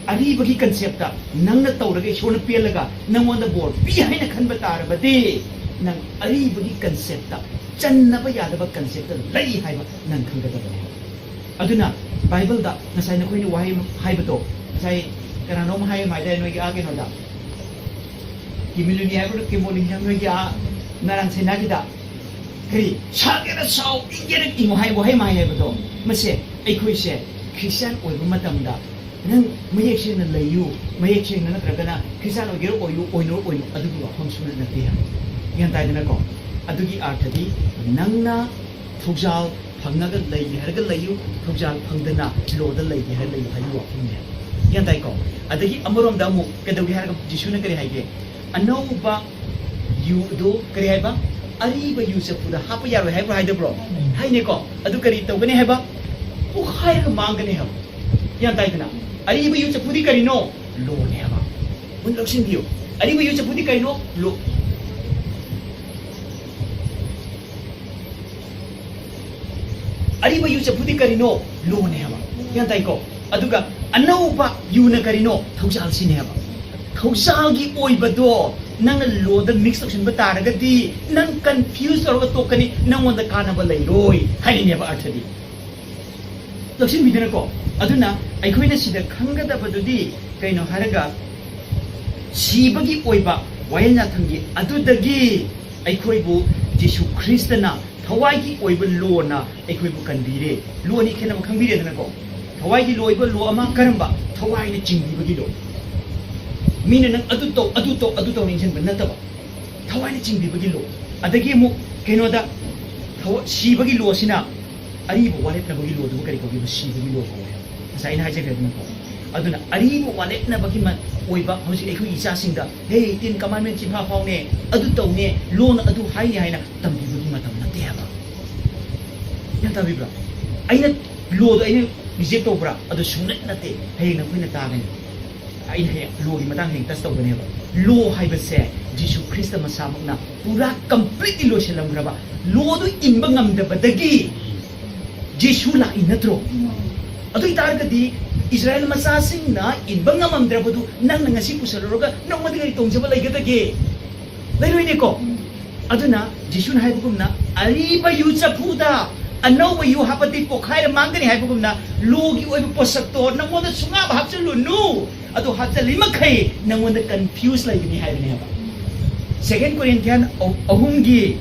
ꯑꯔꯤꯕꯒꯤ ꯀꯟꯁꯦꯞꯇ ꯅꯪꯅ ꯇꯧꯔꯒ ꯏꯁꯣꯔꯅ ꯄꯦꯜꯂꯒ ꯅꯪꯉꯣꯟꯗ ꯕꯣꯔ ꯄꯤ ꯍꯥꯏꯅ ꯈꯟꯕ ꯇꯥꯔꯕꯗꯤ, ꯅꯪ ꯑꯔꯤꯕꯒꯤ ꯀꯟꯁꯦꯞꯇ ꯆꯟꯅꯕ ꯌꯥꯗꯕ ꯀꯟꯁꯦꯞꯇ ꯂꯩ ꯍꯥꯏꯕ ꯅꯪ ꯈꯪꯒꯗꯕꯅꯦ꯫ ꯑꯗꯨꯅ ꯕꯥꯏꯕꯜꯗ ꯉꯁꯥꯏ ꯅꯈꯣꯏꯅ ꯋꯥꯍꯩ ꯑꯃ ꯍꯥꯏꯕꯗꯣ, ꯉꯁꯥꯏ ꯀꯅꯥꯅꯣꯝ ꯍꯥꯏ ꯑꯃ ꯍꯥꯏꯗꯥꯏ ꯅꯣꯏꯒꯤ ꯑꯥ ꯀꯩꯅꯣꯗ, ꯀꯤꯃꯤꯂꯨꯅꯤ ꯍꯥꯏꯕ꯭ꯔꯥ, ꯀꯤꯃꯣꯂꯤꯅꯤ ꯍꯥꯏꯕ꯭ꯔꯥ, ꯅꯣꯏꯒꯤ ꯑꯥ ꯅꯔꯥꯟ ꯁꯦꯅꯥꯒꯤꯗ ꯀꯔꯤ ꯁꯥꯒꯦꯔ ꯁꯥꯎ, ꯏꯪꯒꯦꯔ ꯏꯪꯉꯨ ꯍꯥꯏ ꯋꯥꯍꯩ ꯑꯃ ꯍꯥꯏ ꯍꯥꯏꯕꯗꯣ, ꯃꯁꯦ ꯑꯩꯈꯣꯏꯁꯦ ꯈ꯭ꯔꯤꯁꯇꯤꯌꯥꯟ ꯑꯣꯏꯕ ꯃꯇꯝꯗ ꯅꯪ ꯃꯌꯦꯛ ꯁꯦꯡꯅ ꯂꯩꯌꯨ, ꯃꯌꯦꯛ ꯁꯦꯡꯅ ꯅꯠꯇ꯭ꯔꯒꯅ ꯈ꯭ꯔꯤꯁꯇꯤꯌꯥꯟ ꯑꯣꯏꯒꯦꯔꯥ ꯑꯣꯏꯌꯨ, ꯑꯣꯏꯅꯨ ꯑꯣꯏꯅꯨ, ꯑꯗꯨꯒꯤ ꯋꯥꯐꯝ ꯁꯨꯅ ꯅꯠꯇꯦ ꯍꯥꯏꯕ꯫ ꯒ꯭ꯌꯥꯟ ꯇꯥꯏꯗꯅꯀꯣ? ꯑꯗꯨꯒꯤ ꯑꯥꯔꯊꯗꯤ ꯅꯪꯅ ꯊꯧꯖꯥꯜ ꯐꯪꯉꯒ ꯂꯩꯒꯦ ꯍꯥꯏꯔꯒ ꯂꯩꯌꯨ, ꯊꯧꯖꯥꯜ ꯐꯪꯗꯅ ꯂꯣꯗ ꯂꯩꯒꯦ ꯍꯥꯏꯔꯒ ꯂꯩꯌꯨ ꯍꯥꯏꯕ ꯋꯥꯐꯝꯅꯦ꯫ ꯒ꯭ꯌꯥꯟ ꯇꯥꯏꯀꯣ? ꯑꯗꯒꯤ ꯑꯃꯔꯣꯝꯗ ꯑꯃꯨꯛ ꯀꯩꯗꯧꯒꯦ ꯍꯥꯏꯔꯒ ꯖꯤꯁꯨꯅ ꯀꯔꯤ ꯍꯥꯏꯒꯦ? ꯑꯅꯧꯕ ꯌꯨꯗꯣ ꯀꯔꯤ ꯍꯥꯏꯕ? ꯑꯔꯤꯕ ꯌꯨ ꯆꯐꯨꯗ ꯍꯥꯞꯄ ꯌꯥꯔꯣꯏ ꯍꯥꯏꯕ꯭ꯔꯣ, ꯍꯥꯏꯗꯕ꯭ꯔꯣ? ꯍꯥꯏꯅꯦꯀꯣ? ꯑꯗꯨ ꯀꯔꯤ ꯇꯧꯒꯅꯤ ꯍꯥꯏꯕ? ꯄꯣꯈꯥꯏꯔꯒ ꯃꯥꯡꯒꯅꯤ ꯍꯥꯏꯕ꯫ ꯒ꯭ꯌꯥꯟ ꯇꯥꯏꯗꯅ? ꯑꯔꯤꯕ ꯌꯨ ꯆꯐꯨꯗꯤ ꯀꯔꯤꯅꯣ? ꯂꯣꯅꯦ ꯍꯥꯏꯕ꯫ ꯃꯨꯟꯅ ꯂꯧꯁꯤꯟꯕꯤꯌꯨ꯫ ꯑꯔꯤꯕ ꯌꯨ ꯆꯐꯨꯗꯤ ꯀꯔꯤꯅꯣ? ꯂꯣ꯫ ꯑꯔꯤꯕ ꯌꯨ ꯆꯐꯨꯗꯤ ꯀꯔꯤꯅꯣ? ꯂꯣꯅꯦ ꯍꯥꯏꯕ꯫ ꯒ꯭ꯌꯥꯟ ꯇꯥꯏꯀꯣ? ꯑꯗꯨꯒ ꯑꯅꯧꯕ ꯌꯨꯅ ꯀꯔꯤꯅꯣ? ꯊꯧꯖꯥꯜꯁꯤꯅꯦ ꯍꯥꯏꯕ꯫ ꯊꯧꯖꯥꯜꯒꯤ ꯑꯣꯏꯕꯗꯣ ꯅꯪꯅ ꯂꯣꯗ ꯃꯤꯛꯁ ꯇꯧꯁꯤꯟꯕ ꯇꯥꯔꯒꯗꯤ ꯅꯪ ꯀꯟꯐ꯭ꯌꯨꯁ ꯇꯧꯔꯒ ꯇꯣꯛꯀꯅꯤ, ꯅꯪꯉꯣꯟꯗ ꯀꯥꯟꯅꯕ ꯂꯩꯔꯣꯏ ꯍꯥꯏꯔꯤꯅꯦꯕ ꯑꯥꯔꯊꯗꯤ꯫ ꯂꯧꯁꯤꯟꯕꯤꯗꯅꯀꯣ? ꯑꯗꯨꯅ ꯑꯩꯈꯣꯏꯅ ꯁꯤꯗ ꯈꯪꯒꯗꯕꯗꯨꯗꯤ ꯀꯩꯅꯣ ꯍꯥꯏꯔꯒ, ꯁꯤꯕꯒꯤ ꯑꯣꯏꯕ ꯋꯥꯌꯦꯜ ꯌꯥꯊꯪꯒꯤ ꯑꯗꯨꯗꯒꯤ ꯑꯩꯈꯣꯏꯕꯨ ꯖꯤꯁꯨ ꯈ꯭ꯔꯤꯁꯇꯅ ꯊꯋꯥꯏꯒꯤ ꯑꯣꯏꯕ ꯂꯣꯅ ꯑꯩꯈꯣꯏꯕꯨ ꯀꯟꯕꯤꯔꯦ꯫ ꯂꯣ ꯑꯅꯤ ꯈꯦꯠꯅꯕ ꯈꯪꯕꯤꯔꯦꯗꯅꯀꯣ? ꯊꯋꯥꯏꯒꯤ ꯂꯣ ꯑꯣꯏꯕ ꯂꯣ ꯑꯃ ꯀꯔꯝꯕ? ꯊꯋꯥꯏꯅ ꯆꯤꯡꯕꯤꯕꯒꯤ ꯂꯣ꯫ ꯃꯤꯅ ꯅꯪ ꯑꯗꯨ ꯇꯧ, ꯑꯗꯨ ꯇꯧ, ꯑꯗꯨ ꯇꯧ ꯅꯤꯡꯁꯤꯡꯕ ꯅꯠꯇꯕ, ꯊꯋꯥꯏꯅ ꯆꯤꯡꯕꯤꯕꯒꯤ ꯂꯣ꯫ ꯑꯗꯒꯤ ꯑꯃꯨꯛ ꯀꯩꯅꯣꯗ, ꯊꯋ-, ꯁꯤꯕꯒꯤ ꯂꯣꯁꯤꯅ ꯑꯔꯤꯕ ꯋꯥꯔꯦꯞꯅꯕꯒꯤ ꯂꯣꯗꯨꯕꯨ ꯀꯔꯤ ꯀꯧꯒꯦꯕ? ꯁꯤꯕꯒꯤ ꯂꯣ ꯀꯧꯋꯦ꯫ ꯉꯁꯥꯏ ꯑꯩꯅ ꯍꯥꯏꯖꯈ꯭ꯔꯦꯗꯅꯀꯣ꯫ ꯑꯗꯨꯅ ꯑꯔꯤꯕ ꯋꯥꯔꯦꯞꯅꯕꯒꯤ ꯃ-, ꯑꯣꯏꯕ ꯍꯧꯖꯤꯛ ꯑꯩꯈꯣꯏꯒꯤ ꯏꯆꯥꯁꯤꯡꯗ, "ꯍꯦ, ꯇꯤꯟ ꯀꯃꯥꯟꯃꯦꯟ ꯆꯤꯟꯐꯥ ꯐꯥꯎꯅꯦ, ꯑꯗꯨ ꯇꯧꯅꯦ, ꯂꯣꯅ ꯑꯗꯨ ꯍꯥꯏꯅꯦ" ꯍꯥꯏꯅ ꯇꯝꯕꯤꯕꯒꯤ ꯃꯇꯝ ꯅꯠꯇꯦ ꯍꯥꯏꯕ꯫ ꯒ꯭ꯌꯥꯟ ꯇꯥꯕꯤꯕ꯭ꯔꯥ? ꯑꯩꯅ ꯂꯣꯗꯣ ꯑꯩꯅ ꯔꯤꯖꯦꯛ ꯇꯧꯕ꯭ꯔꯥ? ꯑꯗꯨ ꯁꯨꯡꯅꯠ ꯅꯠꯇꯦ꯫ ꯍꯌꯦꯡ ꯅꯈꯣꯏꯅ ꯇꯥꯒꯅꯤ꯫ ꯑꯩꯅ ꯍꯌꯦꯡ ꯂꯣꯒꯤ ꯃꯇꯥꯡ ꯍꯌꯦꯡ ꯇꯁ ꯇꯧꯒꯅꯦꯕ꯫ ꯂꯣ ꯍꯥꯏꯕꯁꯦ ꯖꯤꯁꯨ ꯈ꯭ꯔꯤꯁꯇ ꯃꯁꯥꯃꯛꯅ ꯄꯨꯔꯥ ꯀꯝꯄ꯭ꯂꯤꯠꯂꯤ ꯂꯣꯏꯁꯤꯜꯂꯝꯈ꯭ꯔꯕ꯫ ꯂꯣꯗꯨ ꯏꯟꯕ ꯉꯝꯗꯕꯗꯒꯤ ꯖꯤꯁꯨ ꯂꯥꯛꯏ ꯅꯠꯇ꯭ꯔꯣ? ꯑꯗꯨ ꯑꯣꯏꯇꯥꯔꯒꯗꯤ ꯏꯁꯔꯥꯌꯦꯜ ꯃꯆꯥꯁꯤꯡꯅ ꯏꯟꯕ ꯉꯝꯃꯝꯗ꯭ꯔꯕꯗꯨ ꯅꯪꯅ ꯉꯁꯤ ꯄꯨꯁꯜꯂꯨꯔꯒ ꯅꯪꯉꯣꯟꯗ ꯀꯔꯤ ꯇꯣꯡꯖꯕ ꯂꯩꯒꯗꯒꯦ? ꯂꯩꯔꯣꯏꯅꯦꯀꯣ? ꯑꯗꯨꯅ ꯖꯤꯁꯨꯅ ꯍꯥꯏꯕꯒꯨꯝꯅ, "ꯑꯔꯤꯕ ꯌꯨ ꯆꯐꯨꯗ ꯑꯅꯧꯕ ꯌꯨ ꯍꯥꯞꯄꯗꯤ ꯄꯣꯈꯥꯏꯔ ꯃꯥꯡꯒꯅꯤ" ꯍꯥꯏꯕꯒꯨꯝꯅ, ꯂꯣꯒꯤ ꯑꯣꯏꯕ ꯄꯣꯠꯁꯛꯇꯣ ꯅꯪꯉꯣꯟꯗ ꯁꯨꯡꯍꯥꯞ ꯍꯥꯞꯆꯤꯜꯂꯨꯅꯨ꯫ ꯑꯗꯨ ꯍꯥꯞꯆꯤꯜꯂꯤ ꯃꯈꯩ ꯅꯪꯉꯣꯟꯗ ꯀꯟꯐ꯭ꯌꯨꯁ ꯂꯩꯒꯅꯤ ꯍꯥꯏꯕꯅꯦꯕ꯫ ꯁꯦꯀꯦꯟ ꯀꯣꯔꯤꯟꯊꯤꯌꯟ ꯑꯍꯨꯝꯒꯤ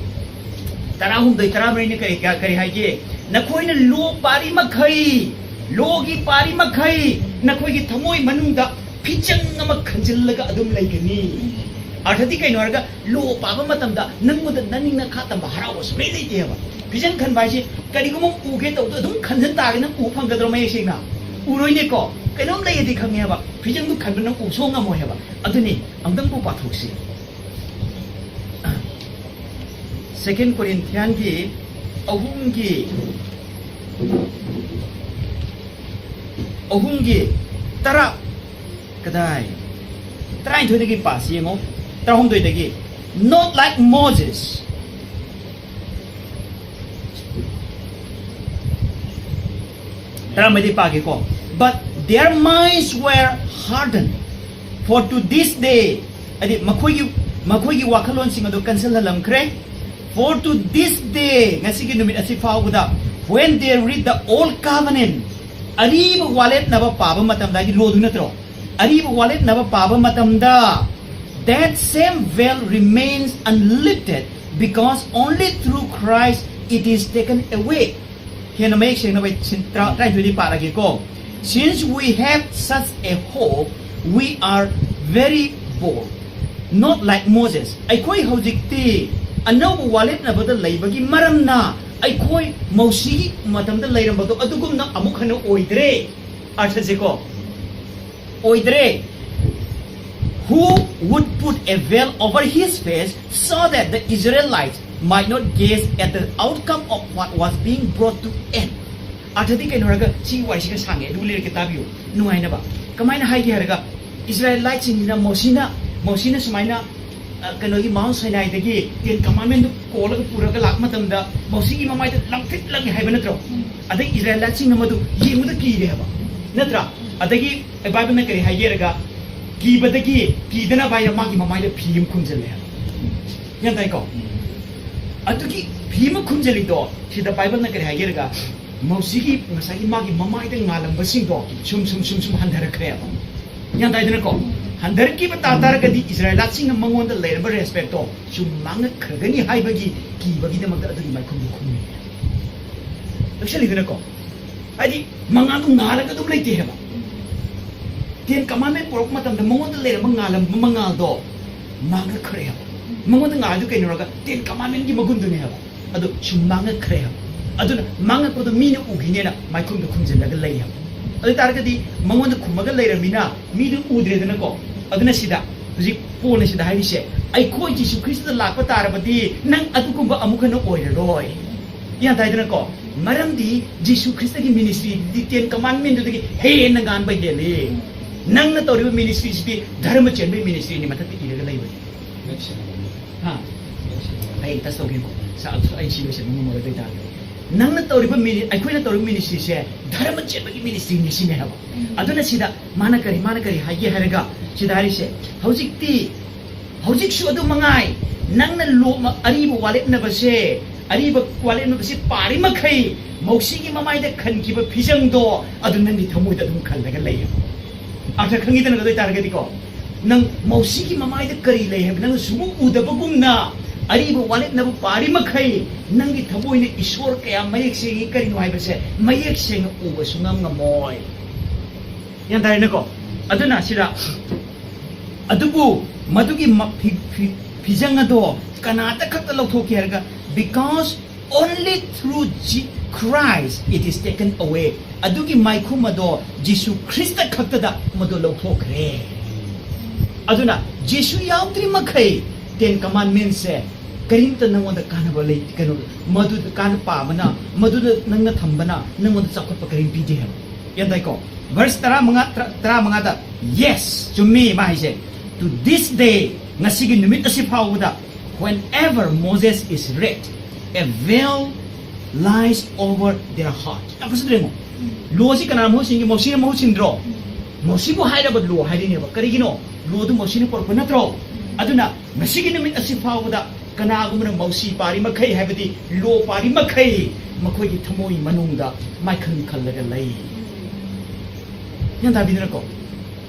ꯇꯔꯥꯍꯨꯝꯗꯣꯏ, ꯇꯔꯥꯃꯔꯤꯅ ꯀꯔꯤ, ꯀꯔꯤ ꯍꯥꯏꯒꯦ? "ꯅꯈꯣꯏꯅ ꯂꯣ ꯄꯥꯔꯤ ꯃꯈꯩ, ꯂꯣꯒꯤ ꯄꯥꯔꯤ ꯃꯈꯩ ꯅꯈꯣꯏꯒꯤ ꯊꯃꯣꯏ ꯃꯅꯨꯡꯗ ꯐꯤꯆꯪ ꯑꯃ ꯈꯟꯖꯤꯜꯂꯒ ꯑꯗꯨꯝ ꯂꯩꯒꯅꯤ"꯫ ꯑꯔꯊꯗꯤ ꯀꯩꯅꯣ ꯍꯥꯏꯔꯒ, ꯂꯣ ꯄꯥꯕ ꯃꯇꯝꯗ ꯅꯪꯉꯣꯟꯗ ꯅꯅꯤꯡ ꯅꯈꯥ ꯇꯝꯕ ꯍꯔꯥꯎꯕ ꯁꯨꯡꯂꯩ ꯂꯩꯇꯦ ꯍꯥꯏꯕ꯫ ꯐꯤꯖꯪ ꯈꯟꯕ ꯍꯥꯏꯁꯤ ꯀꯔꯤꯒꯨꯝꯕ ꯎꯒꯦ ꯇꯧꯕꯗꯣ ꯑꯗꯨꯝ ꯈꯟꯖꯟ ꯇꯥꯔꯒ ꯅꯪ ꯎꯕ ꯐꯪꯒꯗ꯭ꯔꯣ ꯃꯌꯦꯛ ꯁꯦꯡꯅ? ꯎꯔꯣꯏꯅꯦꯀꯣ꯫ ꯀꯩꯅꯣꯝ ꯂꯩꯌꯦꯗꯤ ꯈꯪꯉꯦ ꯍꯥꯏꯕ, ꯐꯤꯖꯪꯗꯨ ꯈꯟꯕ ꯅꯪ ꯎ ꯁꯣꯛ ꯉꯝꯃꯣꯏ ꯍꯥꯏꯕ꯫ ꯑꯗꯨꯅꯤ, ꯑꯃꯨꯛꯇꯪꯕꯨ ꯄꯥꯊꯣꯛꯁꯤ꯫ Second Corinthians ꯒꯤ ꯑꯍꯨꯝꯒꯤ, ꯑꯍꯨꯝꯒꯤ ꯇꯔꯥ, ꯀꯗꯥꯏ? ꯇꯔꯥꯅꯤꯊꯣꯏꯗꯒꯤ ꯄꯥꯁꯤ ꯌꯦꯡꯉꯣ, ꯇꯔꯥꯍꯨꯝꯗꯣꯏꯗꯒꯤ꯫ Not like Moses. ꯇꯔꯥꯃꯔꯤꯗꯤ ꯄꯥꯒꯦꯀꯣ꯫ But their minds were hardened. For to this day, ꯍꯥꯏꯗꯤ ꯃꯈꯣꯏꯒꯤ, ꯃꯈꯣꯏꯒꯤ ꯋꯥꯈꯜꯂꯣꯟꯁꯤꯡ ꯑꯗꯨ ꯀꯟꯁꯤꯜꯍꯜꯂꯝꯈ꯭ꯔꯦ꯫ For to this day, ꯉꯁꯤꯒꯤ ꯅꯨꯃꯤꯠ ꯑꯁꯤ ꯐꯥꯎꯕꯗ, when they read the old covenant, ꯑꯔꯤꯕ ꯋꯥꯂꯦꯞꯅꯕ ꯄꯥꯕ ꯃꯇꯝꯗ, ꯍꯥꯏꯗꯤ ꯂꯣꯗꯨ ꯅꯠꯇ꯭ꯔꯣ? ꯑꯔꯤꯕ ꯋꯥꯂꯦꯞꯅꯕ ꯄꯥꯕ ꯃꯇꯝꯗ, that same veil remains unlifted, because only through Christ it is taken away. ꯍꯦꯟꯅ ꯃꯌꯦꯛ ꯁꯦꯡꯅꯕ ꯁꯤꯟ-, ꯇꯔꯥ-, ꯇꯔꯥꯅꯤꯊꯣꯏꯗꯤ ꯄꯥꯔꯒꯦꯀꯣ꯫ Since we have such a hope, we are very bold. Not like Moses. ꯑꯩꯈꯣꯏ ꯍꯧꯖꯤꯛꯇꯤ ꯑꯅꯧꯕ ꯋꯥꯂꯦꯞꯅꯕꯗ ꯂꯩꯕꯒꯤ ꯃꯔꯝꯅ ꯑꯩꯈꯣꯏ ꯃꯧꯁꯤꯒꯤ ꯃꯇꯝꯗ ꯂꯩꯔꯝꯕꯗꯣ ꯑꯗꯨꯒꯨꯝꯅ ꯑꯃꯨꯛ ꯍꯟꯅ ꯑꯣꯏꯗ꯭ꯔꯦ꯫ ꯑꯔꯊꯁꯦꯀꯣ, ꯑꯣꯏꯗ꯭ꯔꯦ꯫ Who would put a veil over his face so that the Israelites might not gaze at the outcome of what was being brought to end? ꯑꯔꯊꯗꯤ ꯀꯩꯅꯣ ꯍꯥꯏꯔꯒ, ꯁꯤ ꯋꯥꯔꯤꯁꯤꯒ ꯁꯥꯡꯉꯦ, ꯑꯗꯨꯕꯨ ꯂꯤꯔꯛꯀꯦ ꯇꯥꯕꯤꯌꯨ ꯅꯨꯡꯉꯥꯏꯅꯕ꯫ ꯀꯃꯥꯏꯅ ꯍꯥꯏꯒꯦ ꯍꯥꯏꯔꯒ, ꯏꯁꯔꯥꯌꯦꯂꯥꯏꯠꯁꯤꯡꯁꯤꯅ ꯃꯣꯁꯤꯅ, ꯃꯣꯁꯤꯅ ꯁꯨꯃꯥꯏꯅ, ꯑ, ꯀꯩꯅꯣꯒꯤ Mount Sinai ꯗꯒꯤ Ten Commandment ꯗꯨ ꯀꯣꯜꯂꯒ ꯄꯨꯔꯒ ꯂꯥꯛꯄ ꯃꯇꯝꯗ, ꯃꯣꯁꯤꯒꯤ ꯃꯃꯥꯏꯗ ꯂꯪꯇ꯭ꯔꯤꯛ ꯂꯪꯉꯦ ꯍꯥꯏꯕ ꯅꯠꯇ꯭ꯔꯣ? ꯑꯗꯩ ꯏꯁꯔꯥꯌꯦꯂꯥꯏꯠꯁꯤꯡꯅ ꯃꯗꯨ ꯌꯦꯡꯕꯗ ꯀꯤꯔꯦ ꯍꯥꯏꯕ ꯅꯠꯇ꯭ꯔꯥ? ꯑꯗꯒꯤ ꯕꯥꯏꯕꯜꯅ ꯀꯔꯤ ꯍꯥꯏꯒꯦ ꯍꯥꯏꯔꯒ, ꯀꯤꯕꯗꯒꯤ ꯀꯤꯗꯅꯕ ꯍꯥꯏꯅ ꯃꯥꯒꯤ ꯃꯃꯥꯏꯗ ꯐꯤ ꯑꯃ ꯈꯨꯝꯖꯤꯜꯂꯦ ꯍꯥꯏꯕ꯫ ꯒ꯭ꯌꯥꯟ ꯇꯥꯏꯀꯣ? ꯑꯗꯨꯒꯤ ꯐꯤ ꯑꯃ ꯈꯨꯝꯖꯤꯜꯂꯤꯗꯣ, ꯁꯤꯗ ꯕꯥꯏꯕꯜꯅ ꯀꯔꯤ ꯍꯥꯏꯒꯦ ꯍꯥꯏꯔꯒ, ꯃꯣꯁꯤꯒꯤ ꯉꯁꯥꯏꯒꯤ ꯃꯥꯒꯤ ꯃꯃꯥꯏꯗ ꯉꯥꯜꯂꯝꯕꯁꯤꯡꯗꯣ ꯁꯨꯝ, ꯁꯨꯝ, ꯁꯨꯝ, ꯁꯨꯝ ꯍꯟꯊꯔꯛꯈ꯭ꯔꯦꯕ꯫ ꯒ꯭ꯌꯥꯟ ꯇꯥꯏꯗꯅꯀꯣ? ꯍꯟꯊꯔꯛꯈꯤꯕ ꯇꯥ ꯇꯥꯔꯒꯗꯤ ꯏꯁꯔꯥꯌꯦꯂꯥꯏꯠꯁꯤꯡꯅ ꯃꯉꯣꯟꯗ ꯂꯩꯔꯝꯕ respect ꯇꯣ ꯁꯨꯝ ꯃꯥꯡꯉꯛꯈ꯭ꯔꯒꯅꯤ ꯍꯥꯏꯕꯒꯤ ꯀꯤꯕꯒꯤꯗꯃꯛꯇ ꯑꯗꯨꯒꯤ ꯃꯥꯏꯈꯨꯝꯗꯨ ꯈꯨꯝꯃꯤ꯫ ꯂꯧꯁꯤꯜꯂꯤꯗꯅꯀꯣ? ꯍꯥꯏꯗꯤ ꯃꯉꯥꯜꯗꯨ ꯉꯥꯜꯂꯒ ꯑꯗꯨꯝ ꯂꯩꯇꯦ ꯍꯥꯏꯕ꯫ Ten Commandment ꯄꯨꯔꯛꯄ ꯃꯇꯝꯗ ꯃꯉꯣꯟꯗ ꯂꯩꯔꯝꯕ ꯉꯥꯜꯂꯝꯕ ꯃꯉꯥꯜꯗꯣ ꯃꯥꯡꯉꯛꯈ꯭ꯔꯦ ꯍꯥꯏꯕ꯫ ꯃꯉꯣꯟꯗ ꯉꯥꯏꯗꯨ ꯀꯩꯅꯣꯔꯒ Ten Commandment ꯀꯤ ꯃꯒꯨꯟꯗꯨꯅꯦ ꯍꯥꯏꯕ꯫ ꯑꯗꯨ ꯁꯨꯝ ꯃꯥꯡꯉꯛꯈ꯭ꯔꯦ ꯍꯥꯏꯕ꯫ ꯑꯗꯨꯅ ꯃꯥꯡꯉꯛꯄꯗꯣ ꯃꯤꯅ ꯎꯈꯤꯅꯦꯅ ꯃꯥꯏꯈꯨꯝꯗ ꯈꯨꯝꯖꯤꯜꯂꯒ ꯂꯩ ꯍꯥꯏꯕ꯫ ꯑꯗꯨ ꯑꯣꯏ ꯇꯥꯔꯒꯗꯤ ꯃꯉꯣꯟꯗ ꯈꯨꯝꯃꯒ ꯂꯩꯔꯝꯃꯤꯅ ꯃꯤꯗꯨ ꯎꯗ꯭ꯔꯦꯗꯅꯀꯣ꯫ ꯑꯗꯨꯅ ꯁꯤꯗ ꯍꯧꯖꯤꯛ ꯄꯣꯜꯅ ꯁꯤꯗ ꯍꯥꯏꯔꯤꯁꯦ, ꯑꯩꯈꯣꯏ ꯖꯤꯁꯨ ꯈ꯭ꯔꯤꯁꯇꯗ ꯂꯥꯛꯄ ꯇꯥꯔꯕꯗꯤ ꯅꯪ ꯑꯗꯨꯒꯨꯝꯕ ꯑꯃꯨꯛ ꯍꯟꯅ ꯑꯣꯏꯔꯔꯣꯏ꯫ ꯒ꯭ꯌꯥꯟ ꯇꯥꯏꯗꯅꯀꯣ? ꯃꯔꯝꯗꯤ ꯖꯤꯁꯨ ꯈ꯭ꯔꯤꯁꯇꯒꯤ ministry ꯗꯤ Ten Commandment ꯗꯨꯗꯒꯤ ꯍꯦꯟꯅ ꯉꯥꯟꯕ ꯍꯦꯜꯂꯤ꯫ ꯅꯪꯅ ꯇꯧꯔꯤꯕ ministry ꯁꯤꯗꯤ ꯙꯔꯃ ꯆꯦꯟꯕꯒꯤ ministry ꯅꯤ ꯃꯊꯛꯇ ꯏꯔꯒ ꯂꯩꯕꯅꯤ꯫ ꯍꯥ? ꯑꯩ ꯇꯁ ꯇꯧꯒꯦꯀꯣ꯫ ꯁꯥ-, ꯑꯩ ꯁꯤ ꯂꯣꯏꯁꯤꯟꯕ ꯉꯝꯃꯔꯣꯏ ꯑꯗꯨ ꯑꯣꯏꯇꯥꯔꯗꯤ꯫ ꯅꯪꯅ ꯇꯧꯔꯤꯕ ꯃꯤꯅꯤ-, ꯑꯩꯈꯣꯏꯅ ꯇꯧꯔꯤꯕ ministry ꯁꯦ ꯙꯔꯃ ꯆꯦꯟꯕꯒꯤ ministry ꯅꯤ ꯁꯤꯅꯦ ꯍꯥꯏꯕ꯫ ꯑꯗꯨꯅ ꯁꯤꯗ ꯃꯥꯅ ꯀꯔꯤ, ꯃꯥꯅ ꯀꯔꯤ ꯍꯥꯏꯒꯦ ꯍꯥꯏꯔꯒ, ꯁꯤꯗ ꯍꯥꯏꯔꯤꯁꯦ, ꯍꯧꯖꯤꯛꯇꯤ, ꯍꯧꯖꯤꯛꯁꯨ ꯑꯗꯨ ꯃꯉꯥꯏ, ꯅꯪꯅ ꯂꯣ-, ꯑꯔꯤꯕ ꯋꯥꯂꯦꯞꯅꯕꯁꯦ, ꯑꯔꯤꯕ ꯋꯥꯂꯦꯞꯅꯕꯁꯦ ꯄꯥꯔꯤ ꯃꯈꯩ, ꯃꯧꯁꯤꯒꯤ ꯃꯃꯥꯏꯗ ꯈꯟꯈꯤꯕ ꯐꯤꯖꯪꯗꯣ ꯑꯗꯨ ꯅꯪꯒꯤ ꯊꯃꯣꯏꯗ ꯑꯗꯨꯝ ꯈꯜꯂꯒ ꯂꯩꯌꯦꯕ꯫ ꯑꯥꯔꯊ ꯈꯪꯉꯤꯗꯅ? ꯑꯗꯨ ꯑꯣꯏꯇꯥꯔꯒꯗꯤꯀꯣ, ꯅꯪ ꯃꯧꯁꯤꯒꯤ ꯃꯃꯥꯏꯗ ꯀꯔꯤ ꯂꯩ ꯍꯥꯏꯕ ꯅꯪꯅ ꯁꯨꯡꯎ ꯎꯗꯕꯒꯨꯝꯅ, ꯑꯔꯤꯕ ꯋꯥꯂꯦꯞꯅꯕ ꯄꯥꯔꯤ ꯃꯈꯩ ꯅꯪꯒꯤ ꯊꯃꯣꯏꯅ ꯏꯁꯣꯔ ꯀꯌꯥꯝ ꯃꯌꯦꯛ ꯁꯦꯡꯉꯤ ꯀꯔꯤꯅꯣ ꯍꯥꯏꯕꯁꯦ ꯃꯌꯦꯛ ꯁꯦꯡꯅ ꯎꯕ ꯁꯨꯡꯉꯝ ꯉꯝꯃꯣꯏ꯫ ꯒ꯭ꯌꯥꯟ ꯇꯥꯔꯦꯅꯀꯣ? ꯑꯗꯨꯅ ꯁꯤꯗ, ꯑꯗꯨꯕꯨ ꯃꯗꯨꯒꯤ ꯃ-, ꯐꯤ-, ꯐꯤ-, ꯐꯤꯖꯪ ꯑꯗꯣ ꯀꯅꯥꯗ ꯈꯛꯇ ꯂꯧꯊꯣꯛꯈꯤ ꯍꯥꯏꯔꯒ, because only through Je-, Christ it is taken away. ꯑꯗꯨꯒꯤ ꯃꯥꯏꯈꯨꯝ ꯑꯗꯣ ꯖꯤꯁꯨ ꯈ꯭ꯔꯤꯁꯇ ꯈꯛꯇꯗ ꯃꯗꯨ ꯂꯧꯊꯣꯛꯈ꯭ꯔꯦ꯫ ꯑꯗꯨꯅ ꯖꯤꯁꯨ ꯌꯥꯎꯗ꯭ꯔꯤ ꯃꯈꯩ Ten Commandments ꯁꯦ ꯀꯔꯤꯝꯇ ꯅꯪꯉꯣꯟꯗ ꯀꯥꯟꯅꯕ ꯂꯩ, ꯀꯩꯅꯣ, ꯃꯗꯨꯗ ꯀꯥꯟꯅ ꯄꯥꯕꯅ, ꯃꯗꯨꯗ ꯅꯪꯅ ꯊꯝꯕꯅ ꯅꯪꯉꯣꯟꯗ ꯆꯥꯎꯈꯠꯄ ꯀꯔꯤꯝ ꯄꯤꯗꯦ ꯍꯥꯏꯕ꯫ ꯒ꯭ꯌꯥꯟ ꯇꯥꯏꯀꯣ? Verse ꯇꯔꯥꯃꯉꯥ, ꯇꯔꯥ-, ꯇꯔꯥꯃꯉꯥꯗ, yes, ꯆꯨꯝꯃꯤ ꯃꯥ ꯍꯥꯏꯁꯦ, to this day, ꯉꯁꯤꯒꯤ ꯅꯨꯃꯤꯠ ꯑꯁꯤ ꯐꯥꯎꯕꯗ, whenever Moses is read, a veil lies over their heart. ꯌꯥꯝ ꯐꯖꯗ꯭ꯔꯦ ꯌꯦꯡꯉꯣ? ꯂꯣꯁꯤ ꯀꯅꯥꯅ ꯃꯍꯨꯠ ꯁꯤꯟꯒꯦ? ꯃꯣꯁꯤꯅ ꯃꯍꯨꯠ ꯁꯤꯟꯗ꯭ꯔꯣ? ꯃꯣꯁꯤꯕꯨ ꯍꯥꯏꯔꯕ ꯂꯣ ꯍꯥꯏꯔꯤꯅꯦꯕ꯫ ꯀꯔꯤꯒꯤꯅꯣ? ꯂꯣꯗꯨ ꯃꯣꯁꯤꯅ ꯄꯨꯔꯛꯄ ꯅꯠꯇ꯭ꯔꯣ? ꯑꯗꯨꯅ ꯉꯁꯤꯒꯤ ꯅꯨꯃꯤꯠ ꯑꯁꯤ ꯐꯥꯎꯕꯗ ꯀꯅꯥꯒꯨꯝꯕꯅ ꯃꯧꯁꯤ ꯄꯥꯔꯤ ꯃꯈꯩ, ꯍꯥꯏꯕꯗꯤ ꯂꯣ ꯄꯥꯔꯤ ꯃꯈꯩ, ꯃꯈꯣꯏꯒꯤ ꯊꯃꯣꯏ ꯃꯅꯨꯡꯗ ꯃꯥꯏꯈꯟ ꯈꯜꯂꯒ ꯂꯩ꯫ ꯒ꯭ꯌꯥꯟ ꯇꯥꯕꯤꯗꯅꯀꯣ?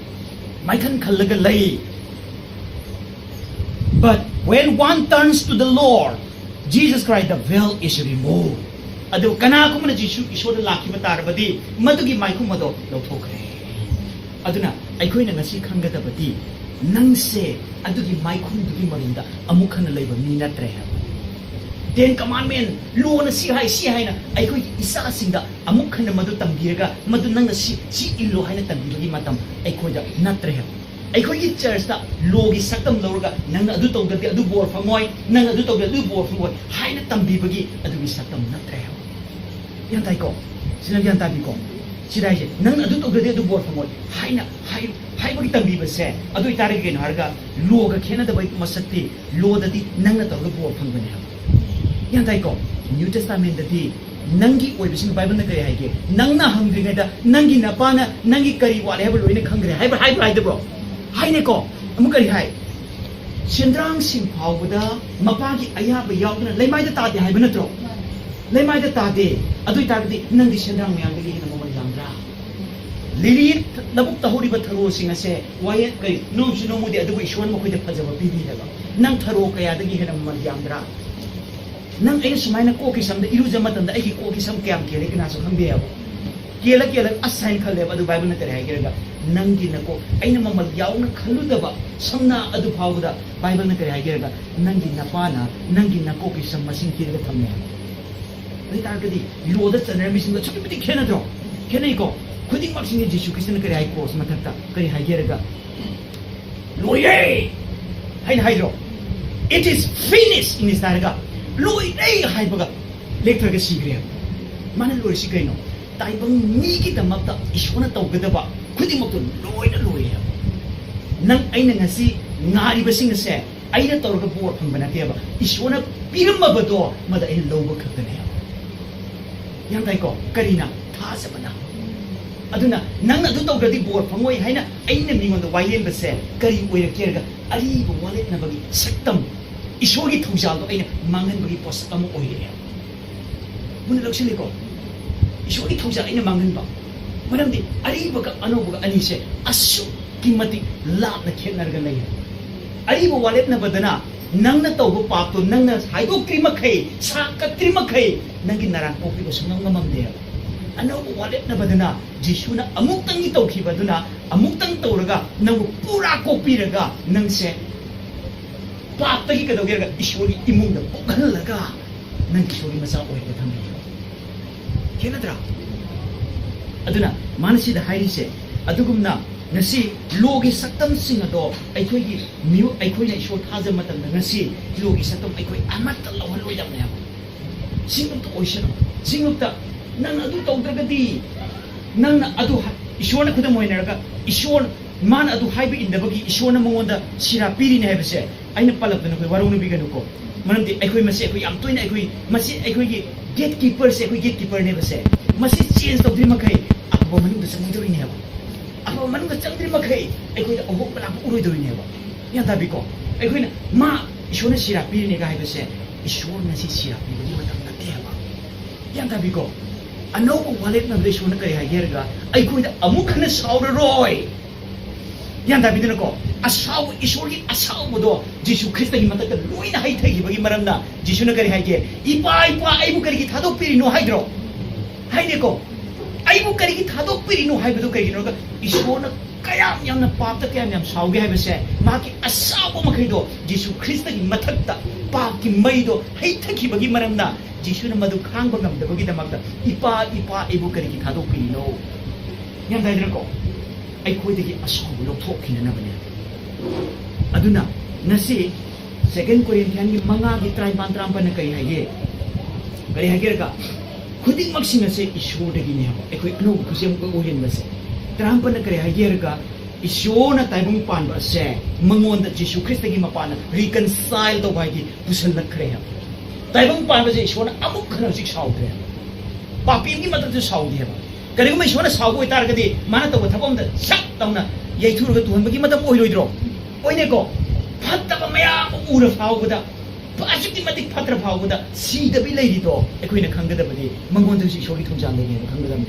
ꯃꯥꯏꯈꯟ ꯈꯜꯂꯒ ꯂꯩ꯫ But when one turns to the Lord Jesus Christ, the veil is removed. ꯑꯗꯨ ꯀꯅꯥꯒꯨꯝꯕꯅ ꯖꯤꯁꯨ ꯏꯁꯣꯔꯗ ꯂꯥꯛꯈꯤꯕ ꯇꯥꯔꯕꯗꯤ ꯃꯗꯨꯒꯤ ꯃꯥꯏꯈꯨꯝ ꯑꯗꯣ ꯂꯧꯊꯣꯛꯈ꯭ꯔꯦ꯫ ꯑꯗꯨꯅ ꯑꯩꯈꯣꯏꯅ ꯉꯁꯤ ꯈꯪꯒꯗꯕꯗꯤ, ꯅꯪꯁꯦ ꯑꯗꯨꯒꯤ ꯃꯥꯏꯈꯨꯝꯗꯨꯒꯤ ꯃꯔꯨꯝꯗ ꯑꯃꯨꯛ ꯍꯟꯅ ꯂꯩꯕ ꯃꯤ ꯅꯠꯇ꯭ꯔꯦ ꯍꯥꯏꯕ꯫ Ten Commandment, ꯂꯣꯅ ꯁꯤ ꯍꯥꯏ, ꯁꯤ ꯍꯥꯏꯅ ꯑꯩꯈꯣꯏꯒꯤ ꯏꯆꯥꯁꯤꯡꯗ ꯑꯃꯨꯛ ꯍꯟꯅ ꯃꯗꯨ ꯇꯝꯕꯤꯔꯒ, ꯃꯗꯨ ꯅꯪꯅ ꯁꯤ, ꯁꯤ ꯏꯜꯂꯣ ꯍꯥꯏꯅ ꯇꯝꯕꯤꯕꯒꯤ ꯃꯇꯝ ꯑꯩꯈꯣꯏꯗ ꯅꯠꯇ꯭ꯔꯦ ꯍꯥꯏꯕ꯫ ꯑꯩꯈꯣꯏꯒꯤ ꯆꯔꯆꯇ ꯂꯣꯒꯤ ꯁꯛꯇꯝ ꯂꯧꯔꯒ, "ꯅꯪꯅ ꯑꯗꯨ ꯇꯧꯗ꯭ꯔꯗꯤ ꯑꯗꯨ ꯕꯣꯔ ꯐꯪꯉꯣꯏ, ꯅꯪꯅ ꯑꯗꯨ ꯇꯧꯗ꯭ꯔꯗꯤ ꯑꯗꯨ ꯕꯣꯔ ꯐꯪꯉꯣꯏ" ꯍꯥꯏꯅ ꯇꯝꯕꯤꯕꯒꯤ ꯑꯗꯨꯒꯤ ꯁꯛꯇꯝ ꯅꯠꯇ꯭ꯔꯦ ꯍꯥꯏꯕ꯫ ꯒ꯭ꯌꯥꯟ ꯇꯥꯏꯀꯣ? ꯁꯤꯅ ꯒ꯭ꯌꯥꯟ ꯇꯥꯕꯤꯀꯣ? ꯁꯤꯗ ꯍꯥꯏꯁꯦ, "ꯅꯪ ꯑꯗꯨ ꯇꯧꯗ꯭ꯔꯗꯤ ꯑꯗꯨ ꯕꯣꯔ ꯐꯪꯉꯣꯏ" ꯍꯥꯏꯅ ꯍꯥꯏ-, ꯍꯥꯏꯕꯒꯤ ꯇꯝꯕꯤꯕꯁꯦ, ꯑꯗꯨ ꯑꯣꯏꯇꯥꯔꯗꯤ ꯀꯩꯅꯣ ꯍꯥꯏꯔꯒ, ꯂꯣꯒ ꯈꯦꯠꯅꯗꯕ ꯃꯁꯛꯇꯤ, ꯂꯣꯗꯗꯤ ꯅꯪꯅ ꯇꯧꯔꯒ ꯕꯣꯔ ꯐꯪꯕꯅꯦ ꯍꯥꯏꯕ꯫ ꯒ꯭ꯌꯥꯟ ꯇꯥꯏꯀꯣ? New Testamentꯗꯗꯤ ꯅꯪꯒꯤ ꯑꯣꯏꯕꯁꯤꯡ, ꯕꯥꯏꯕꯜꯅ ꯀꯔꯤ ꯍꯥꯏꯒꯦ? "ꯅꯪꯅ ꯍꯪꯗ꯭ꯔꯤꯉꯩꯗ ꯅꯪꯒꯤ ꯅꯄꯥꯅ ꯅꯪꯒꯤ ꯀꯔꯤ ꯋꯥꯠꯂꯦ ꯍꯥꯏꯕ ꯂꯣꯏꯅ ꯈꯪꯈ꯭ꯔꯦ" ꯍꯥꯏꯕ, ꯍꯥꯏꯕ꯭ꯔꯥ ꯍꯥꯏꯗꯕ꯭ꯔꯣ? ꯍꯥꯏꯅꯦꯀꯣ? ꯑꯃꯨꯛ ꯀꯔꯤ ꯍꯥꯏ? "ꯁꯦꯟꯗ꯭ꯔꯥꯡꯁꯤꯡ ꯐꯥꯎꯕꯗ ꯃꯄꯥꯒꯤ ꯑꯌꯥꯕ ꯌꯥꯎꯗꯅ ꯂꯩꯃꯥꯏꯗ ꯇꯥꯗꯦ" ꯍꯥꯏꯕ ꯅꯠꯇ꯭ꯔꯣ? ꯂꯩꯃꯥꯏꯗ ꯇꯥꯗꯦ꯫ ꯑꯗꯨ ꯑꯣꯏꯇꯥꯔꯒꯗꯤ ꯅꯪꯗꯤ ꯁꯦꯟꯗ꯭ꯔꯥꯡ ꯃꯌꯥꯝꯗꯒꯤ ꯍꯦꯟꯅ ꯃꯃꯜ ꯌꯥꯝꯕ꯭ꯔꯥ? ꯂꯤꯂꯤ ꯂꯧꯕꯨꯛꯇ ꯍꯧꯔꯤꯕ ꯊꯔꯣꯁꯤꯡ ꯑꯁꯦ ꯋꯥꯌꯦꯜ, ꯀꯔꯤ, ꯅꯣꯡꯁꯨ ꯅꯣꯡꯃꯗꯤ, ꯑꯗꯨꯕꯨ ꯏꯁꯣꯔꯅ ꯃꯈꯣꯏꯗ ꯐꯖꯕ ꯄꯤꯕꯤꯔꯒ, ꯅꯪ ꯊꯔꯣ ꯀꯌꯥꯗꯒꯤ ꯍꯦꯟꯅ ꯃꯃꯜ ꯌꯥꯝꯕ꯭ꯔꯥ? ꯅꯪ ꯑꯩꯅ ꯁꯨꯃꯥꯏꯅ ꯀꯣꯛꯀꯤ ꯁꯝꯗ ꯏꯔꯨꯖ ꯃꯇꯝꯗ ꯑꯩꯒꯤ ꯀꯣꯛꯀꯤ ꯁꯝ ꯀꯌꯥꯝ ꯀꯦꯜꯂꯦ ꯀꯅꯥꯁꯨ ꯈꯪꯗꯦ ꯍꯥꯏꯕ꯫ ꯀꯦꯜꯂ ꯀꯦꯜꯂ ꯑꯁ ꯍꯥꯏꯅ ꯈꯜꯂꯦꯕ꯫ ꯑꯗꯨ ꯕꯥꯏꯕꯜꯅ ꯀꯔꯤ ꯍꯥꯏꯒꯦꯔꯒ, ꯅꯪꯒꯤ ꯅꯀꯣꯛ, ꯑꯩꯅ ꯃꯃꯜ ꯌꯥꯎꯅ ꯈꯜꯂꯨꯗꯕ ꯁꯝꯅꯥ ꯑꯗꯨ ꯐꯥꯎꯕꯗ ꯕꯥꯏꯕꯜꯅ ꯀꯔꯤ ꯍꯥꯏꯒꯦꯔꯒ, ꯅꯪꯒꯤ ꯅꯄꯥꯅ ꯅꯪꯒꯤ ꯅꯀꯣꯛꯀꯤ ꯁꯝ ꯃꯁꯤꯡ ꯊꯤꯔꯒ ꯊꯝꯃꯦ ꯍꯥꯏꯕ꯫ ꯑꯗꯨ ꯑꯣꯏꯇꯥꯔꯒꯗꯤ ꯂꯣꯗ ꯆꯠꯅꯔꯝꯃꯤꯁꯤꯡꯒ ꯑꯁꯨꯛꯀꯤ ꯃꯇꯤꯛ ꯈꯦꯠꯅꯗ꯭ꯔꯣ? ꯈꯦꯠꯅꯩꯀꯣ? ꯈꯨꯗꯤꯡꯃꯛꯁꯤꯡꯁꯦ ꯖꯤꯁꯨ ꯈ꯭ꯔꯤꯁꯇꯅ ꯀꯔꯤ ꯍꯥꯏ? ꯀ꯭ꯔꯣꯁ ꯃꯊꯛꯇ ꯀꯔꯤ ꯍꯥꯏꯒꯦꯔꯒ, "ꯂꯣꯏꯔꯦ" ꯍꯥꯏꯅ ꯍꯥꯏꯗ꯭ꯔꯣ? "It is finished" ꯏꯪꯂꯤꯁꯇ ꯍꯥꯏꯔꯒ, "ꯂꯣꯏꯔꯦ" ꯍꯥꯏꯕꯒ ꯂꯦꯛꯊꯔꯒ ꯁꯤꯈ꯭ꯔꯦ꯫ ꯃꯥꯅ ꯂꯣꯏꯔꯤꯁꯤ ꯀꯩꯅꯣ? ꯇꯥꯏꯕꯪ ꯃꯤꯒꯤꯗꯃꯛꯇ ꯏꯁꯣꯔꯅ ꯇꯧꯒꯗꯕ ꯈꯨꯗꯤꯡꯃꯛꯇꯣ ꯂꯣꯏꯅ ꯂꯣꯏꯔꯦ꯫ ꯅꯪ ꯑꯩꯅ ꯉꯁꯤ ꯉꯥꯏꯔꯤꯕꯁꯤꯡ ꯑꯁꯦ ꯑꯩꯅ ꯇꯧꯔꯒ ꯕꯣꯔ ꯐꯪꯕ ꯅꯠꯇꯦꯕ, ꯏꯁꯣꯔꯅ ꯄꯤꯔꯝꯃꯕꯗꯣ ꯃꯗ ꯑꯩꯅ ꯂꯧꯕ ꯈꯛꯇꯅꯦꯕ꯫ ꯒ꯭ꯌꯥꯟ ꯇꯥꯏꯀꯣ? ꯀꯔꯤꯅ? ꯊꯥꯖꯕꯅ꯫ ꯑꯗꯨꯅ ꯅꯪꯅ ꯑꯗꯨ ꯇꯧꯗ꯭ꯔꯗꯤ ꯕꯣꯔ ꯐꯪꯉꯣꯏ ꯍꯥꯏꯅ ꯑꯩꯅ ꯃꯤꯉꯣꯟꯗ ꯋꯥꯌꯦꯟꯕꯁꯦ ꯀꯔꯤ ꯑꯣꯏꯔꯛꯀꯦ ꯍꯥꯏꯔꯒ, ꯑꯔꯤꯕ ꯋꯥꯂꯦꯠꯅꯕꯒꯤ ꯁꯛꯇꯝ, ꯏꯁꯣꯔꯒꯤ ꯊꯧꯖꯥꯜꯗꯣ ꯑꯩꯅ ꯃꯥꯡꯍꯟꯕꯒꯤ ꯄꯣꯠꯁꯛ ꯑꯃ ꯑꯣꯏꯔꯛꯑꯦꯕ꯫ ꯃꯨꯟꯅ ꯂꯧꯁꯤꯜꯂꯤꯀꯣ? ꯏꯁꯣꯔꯒꯤ ꯊꯧꯖꯥꯜ ꯑꯩꯅ ꯃꯥꯡꯍꯟꯕ꯫ ꯃꯔꯝꯗꯤ ꯑꯔꯤꯕꯒ ꯑꯅꯧꯕꯒ ꯑꯅꯤꯁꯦ ꯑꯁꯨꯛꯀꯤ ꯃꯇꯤꯛ ꯂꯥꯞꯅ ꯈꯦꯠꯅꯔꯒ ꯂꯩꯔꯦ꯫ ꯑꯔꯤꯕ ꯋꯥꯂꯦꯠꯅꯕꯗꯅ ꯅꯪꯅ ꯇꯧꯕ ꯄꯥꯞꯇꯣ ꯅꯪꯅ ꯍꯥꯏꯗꯣꯛꯇ꯭ꯔꯤ ꯃꯈꯩ, ꯁꯥ ꯀꯠꯇ꯭ꯔꯤ ꯃꯈꯩ, ꯅꯪꯒꯤ ꯅꯔꯥꯟ ꯀꯣꯛꯄꯤꯕ ꯁꯨꯡꯉꯝ ꯉꯝꯃꯝꯗꯦꯕ꯫ ꯑꯅꯧꯕ ꯋꯥꯂꯦꯠꯅꯕꯗꯅ ꯖꯤꯁꯨꯅ ꯑꯃꯨꯛꯇꯪꯒꯤ ꯇꯧꯈꯤꯕ ꯑꯗꯨꯅ ꯑꯃꯨꯛꯇꯪ ꯇꯧꯔꯒ ꯅꯪꯕꯨ ꯄꯨꯔꯥ ꯀꯣꯛꯄꯤꯔꯒ ꯅꯪꯁꯦ ꯄꯥꯞꯇꯒꯤ ꯀꯩꯗꯧꯒꯦ ꯍꯥꯏꯔꯒ ꯏꯁꯣꯔꯒꯤ ꯏꯃꯨꯡꯗ ꯄꯣꯛꯍꯜꯂꯒ ꯅꯪ ꯏꯁꯣꯔꯒꯤ ꯃꯆꯥ ꯑꯣꯏꯔꯒ ꯊꯝꯕꯤꯌꯦꯕ꯫ ꯈꯦꯠꯅꯗ꯭ꯔꯥ? ꯑꯗꯨꯅ ꯃꯥꯅ ꯁꯤꯗ ꯍꯥꯏꯔꯤꯁꯦ, ꯑꯗꯨꯒꯨꯝꯅ ꯉꯁꯤ ꯂꯣꯒꯤ ꯁꯛꯇꯝꯁꯤꯡ ꯑꯗꯣ ꯑꯩꯈꯣꯏꯒꯤ ꯃꯤꯑꯣ-, ꯑꯩꯈꯣꯏꯅ ꯏꯁꯣꯔ ꯊꯥꯖꯕ ꯃꯇꯝꯗ ꯉꯁꯤ ꯂꯣꯒꯤ ꯁꯛꯇꯝ ꯑꯩꯈꯣꯏ ꯑꯃꯠꯇ ꯂꯧꯍꯜꯂꯣꯏꯗꯕꯅꯦꯕ꯫ ꯁꯤꯃꯛꯇ ꯑꯣꯏꯁꯅꯨ꯫ ꯁꯤꯃꯛꯇ ꯅꯪꯅ ꯑꯗꯨ ꯇꯧꯗ꯭ꯔꯒꯗꯤ, ꯅꯪꯅ ꯑꯗꯨ ꯍꯥ-, ꯏꯁꯣꯔꯅ ꯈꯨꯗꯝ ꯑꯣꯏꯅꯔꯒ, ꯏꯁꯣꯔ, ꯃꯥꯅ ꯑꯗꯨ ꯍꯥꯏꯕ ꯏꯟꯗꯕꯒꯤ ꯏꯁꯣꯔꯅ ꯃꯉꯣꯟꯗ ꯁꯤꯔꯥ ꯄꯤꯔꯤꯅꯦ ꯍꯥꯏꯕꯁꯦ ꯑꯩꯅ ꯄꯜꯂꯛꯇꯅ ꯑꯩꯈꯣꯏ ꯋꯥꯔꯧꯅꯕꯤꯒꯅꯨꯀꯣ꯫ ꯃꯔꯝꯗꯤ ꯑꯩꯈꯣꯏ ꯃꯁꯤ, ꯑꯩꯈꯣꯏ ꯌꯥꯝ ꯇꯣꯏꯅ ꯑꯩꯈꯣꯏ ꯃꯁꯤ, ꯑꯩꯈꯣꯏꯒꯤ ꯒꯦꯠ ꯀꯤꯄꯔꯁꯦ, ꯑꯩꯈꯣꯏ ꯒꯦꯠ ꯀꯤꯄꯔꯅꯦꯕꯁꯦ꯫ ꯃꯁꯤ ꯆꯦꯟꯖ ꯇꯧꯗ꯭ꯔꯤ ꯃꯈꯩ ꯑꯐꯕ ꯃꯅꯨꯡꯗ ꯆꯪꯉꯣꯏꯗꯧꯔꯤꯅꯦꯕ꯫ ꯑꯐꯕ ꯃꯅꯨꯡꯗ ꯆꯪꯗ꯭ꯔꯤ ꯃꯈꯩ ꯑꯩꯈꯣꯏꯗ ꯑꯍꯣꯡꯕ ꯂꯥꯛꯄ ꯎꯔꯣꯏꯗꯧꯔꯤꯅꯦꯕ꯫ ꯒ꯭ꯌꯥꯟ ꯇꯥꯕꯤꯀꯣ? ꯑꯩꯈꯣꯏꯅ ꯃꯥ ꯏꯁꯣꯔꯅ ꯁꯤꯔꯥ ꯄꯤꯔꯤꯅꯦꯒ ꯍꯥꯏꯕꯁꯦ, ꯏꯁꯣꯔꯅ ꯁꯤ ꯁꯤꯔꯥ ꯄꯤꯕꯒꯤ ꯃꯇꯝ ꯅꯠꯇꯦ ꯍꯥꯏꯕ꯫ ꯒ꯭ꯌꯥꯟ ꯇꯥꯕꯤꯀꯣ? ꯑꯅꯧꯕ ꯋꯥꯔꯦꯞ ꯅꯝꯕꯗ ꯏꯁꯣꯔꯅ ꯀꯔꯤ ꯍꯥꯏꯒꯦ ꯍꯥꯏꯔꯒ, ꯑꯩꯈꯣꯏꯗ ꯑꯃꯨꯛ ꯍꯟꯅ ꯁꯥꯎꯔꯔꯣꯏ꯫ ꯒ꯭ꯌꯥꯟ ꯇꯥꯕꯤꯗꯅꯀꯣ? ꯑꯁꯥꯎꯕ, ꯏꯁꯣꯔꯒꯤ ꯑꯁꯥꯎꯕꯗꯣ ꯖꯤꯁꯨ ꯈ꯭ꯔꯤꯁꯇꯒꯤ ꯃꯊꯛꯇ ꯂꯣꯏꯅ ꯍꯩꯊꯈꯤꯕꯒꯤ ꯃꯔꯝꯅ ꯖꯤꯁꯨꯅ ꯀꯔꯤ ꯍꯥꯏꯒꯦ? "ꯏꯄꯥ, ꯏꯄꯥ, ꯑꯩꯕꯨ ꯀꯔꯤꯒꯤ ꯊꯥꯗꯣꯛꯄꯤꯔꯤꯅꯣ?" ꯍꯥꯏꯗ꯭ꯔꯣ? ꯍꯥꯏꯗꯦꯀꯣ? "ꯑꯩꯕꯨ ꯀꯔꯤꯒꯤ ꯊꯥꯗꯣꯛꯄꯤꯔꯤꯅꯣ?" ꯍꯥꯏꯕꯗꯨ ꯀꯩꯒꯤꯅꯣ ꯍꯥꯏꯔꯒ, ꯏꯁꯣꯔꯅ ꯀꯌꯥꯝ ꯌꯥꯝꯅ ꯄꯥꯞꯇ ꯀꯌꯥꯝ ꯌꯥꯝ ꯁꯥꯎꯒꯦ ꯍꯥꯏꯕꯁꯦ, ꯃꯍꯥꯛꯀꯤ ꯑꯁꯥꯎꯕ ꯃꯈꯩꯗꯣ ꯖꯤꯁꯨ ꯈ꯭ꯔꯤꯁꯇꯒꯤ ꯃꯊꯛꯇ ꯄꯥꯞꯀꯤ ꯃꯩꯗꯣ ꯍꯩꯊꯈꯤꯕꯒꯤ ꯃꯔꯝꯅ, ꯖꯤꯁꯨꯅ ꯃꯗꯨ ꯈꯥꯡꯕ ꯉꯝꯗꯕꯒꯤꯗꯃꯛꯇ, "ꯏꯄꯥ, ꯏꯄꯥ, ꯑꯩꯕꯨ ꯀꯔꯤꯒꯤ ꯊꯥꯗꯣꯛꯄꯤꯔꯤꯅꯣ?" ꯒ꯭ꯌꯥꯟ ꯇꯥꯏꯗꯅꯀꯣ? ꯑꯩꯈꯣꯏꯗꯒꯤ ꯑꯁꯥꯎꯕ ꯂꯧꯊꯣꯛꯈꯤꯅꯅꯕꯅꯦ꯫ ꯑꯗꯨꯅ ꯉꯁꯤ Second Corinthians ꯒꯤ ꯃꯉꯥꯒꯤ ꯇꯔꯥꯅꯤꯄꯥꯟ, ꯇꯔꯥꯃꯥꯄꯟꯅ ꯀꯔꯤ ꯍꯥꯏꯒꯦ? ꯀꯔꯤ ꯍꯥꯏꯒꯦꯔꯒ, ꯈꯨꯗꯤꯡꯃꯛꯁꯤꯡ ꯑꯁꯦ ꯏꯁꯣꯔꯗꯒꯤꯅꯦ ꯍꯥꯏꯕ꯫ ꯑꯩꯈꯣꯏ ꯑꯅꯧꯕ ꯈꯨꯁꯦꯝ ꯑꯣꯏꯍꯟꯕꯁꯦ꯫ ꯇꯔꯥꯃꯥꯄꯟꯅ ꯀꯔꯤ ꯍꯥꯏꯒꯦ ꯍꯥꯏꯔꯒ, ꯏꯁꯣꯔꯅ ꯇꯥꯏꯕꯪ ꯄꯥꯟꯕ ꯑꯁꯦ ꯃꯉꯣꯟꯗ ꯖꯤꯁꯨ ꯈ꯭ꯔꯤꯁꯇꯒꯤ ꯃꯄꯥꯟꯅ reconcile ꯇꯧꯕ ꯍꯥꯏꯗꯤ ꯄꯨꯁꯜꯂꯛꯈ꯭ꯔꯦ ꯍꯥꯏꯕ꯫ ꯇꯥꯏꯕꯪ ꯄꯥꯟꯕꯁꯦ ꯏꯁꯣꯔꯅ ꯑꯃꯨꯛ ꯍꯟꯅ ꯍꯧꯖꯤꯛ ꯁꯥꯎꯗ꯭ꯔꯦ ꯍꯥꯏꯕ꯫ ꯄꯥꯄꯤꯒꯤ ꯃꯊꯛꯇ ꯁꯥꯎꯗꯦ ꯍꯥꯏꯕ꯫ ꯀꯔꯤꯒꯨꯝꯕ ꯏꯁꯣꯔꯅ ꯁꯥꯎꯕ ꯑꯣꯏꯇꯥꯔꯒꯗꯤ, ꯃꯥꯅ ꯇꯧꯕ ꯊꯕꯛ ꯑꯝꯗ ꯁꯠ ꯇꯧꯅ ꯌꯩꯊꯨꯔꯒ ꯇꯨꯍꯟꯕꯒꯤ ꯃꯇꯝ ꯑꯣꯏꯔꯣꯏꯗ꯭ꯔꯣ? ꯑꯣꯏꯅꯦꯀꯣ? ꯐꯠꯇꯕ ꯃꯌꯥꯝ ꯑꯃ ꯎꯔ ꯐꯥꯎꯕꯗ, ꯑꯁꯨꯛꯀꯤ ꯃꯇꯤꯛ ꯐꯠꯇ꯭ꯔ ꯐꯥꯎꯕꯗ, ꯁꯤꯗꯕꯤ ꯂꯩꯔꯤꯗꯣ ꯑꯩꯈꯣꯏꯅ ꯈꯪꯒꯗꯕꯗꯤ, ꯃꯉꯣꯟꯗꯁꯨ ꯏꯁꯣꯔꯒꯤ ꯊꯧꯖꯥꯜ ꯂꯩꯔꯤ ꯍꯥꯏꯕ ꯈꯪꯒꯗꯕꯅꯤ꯫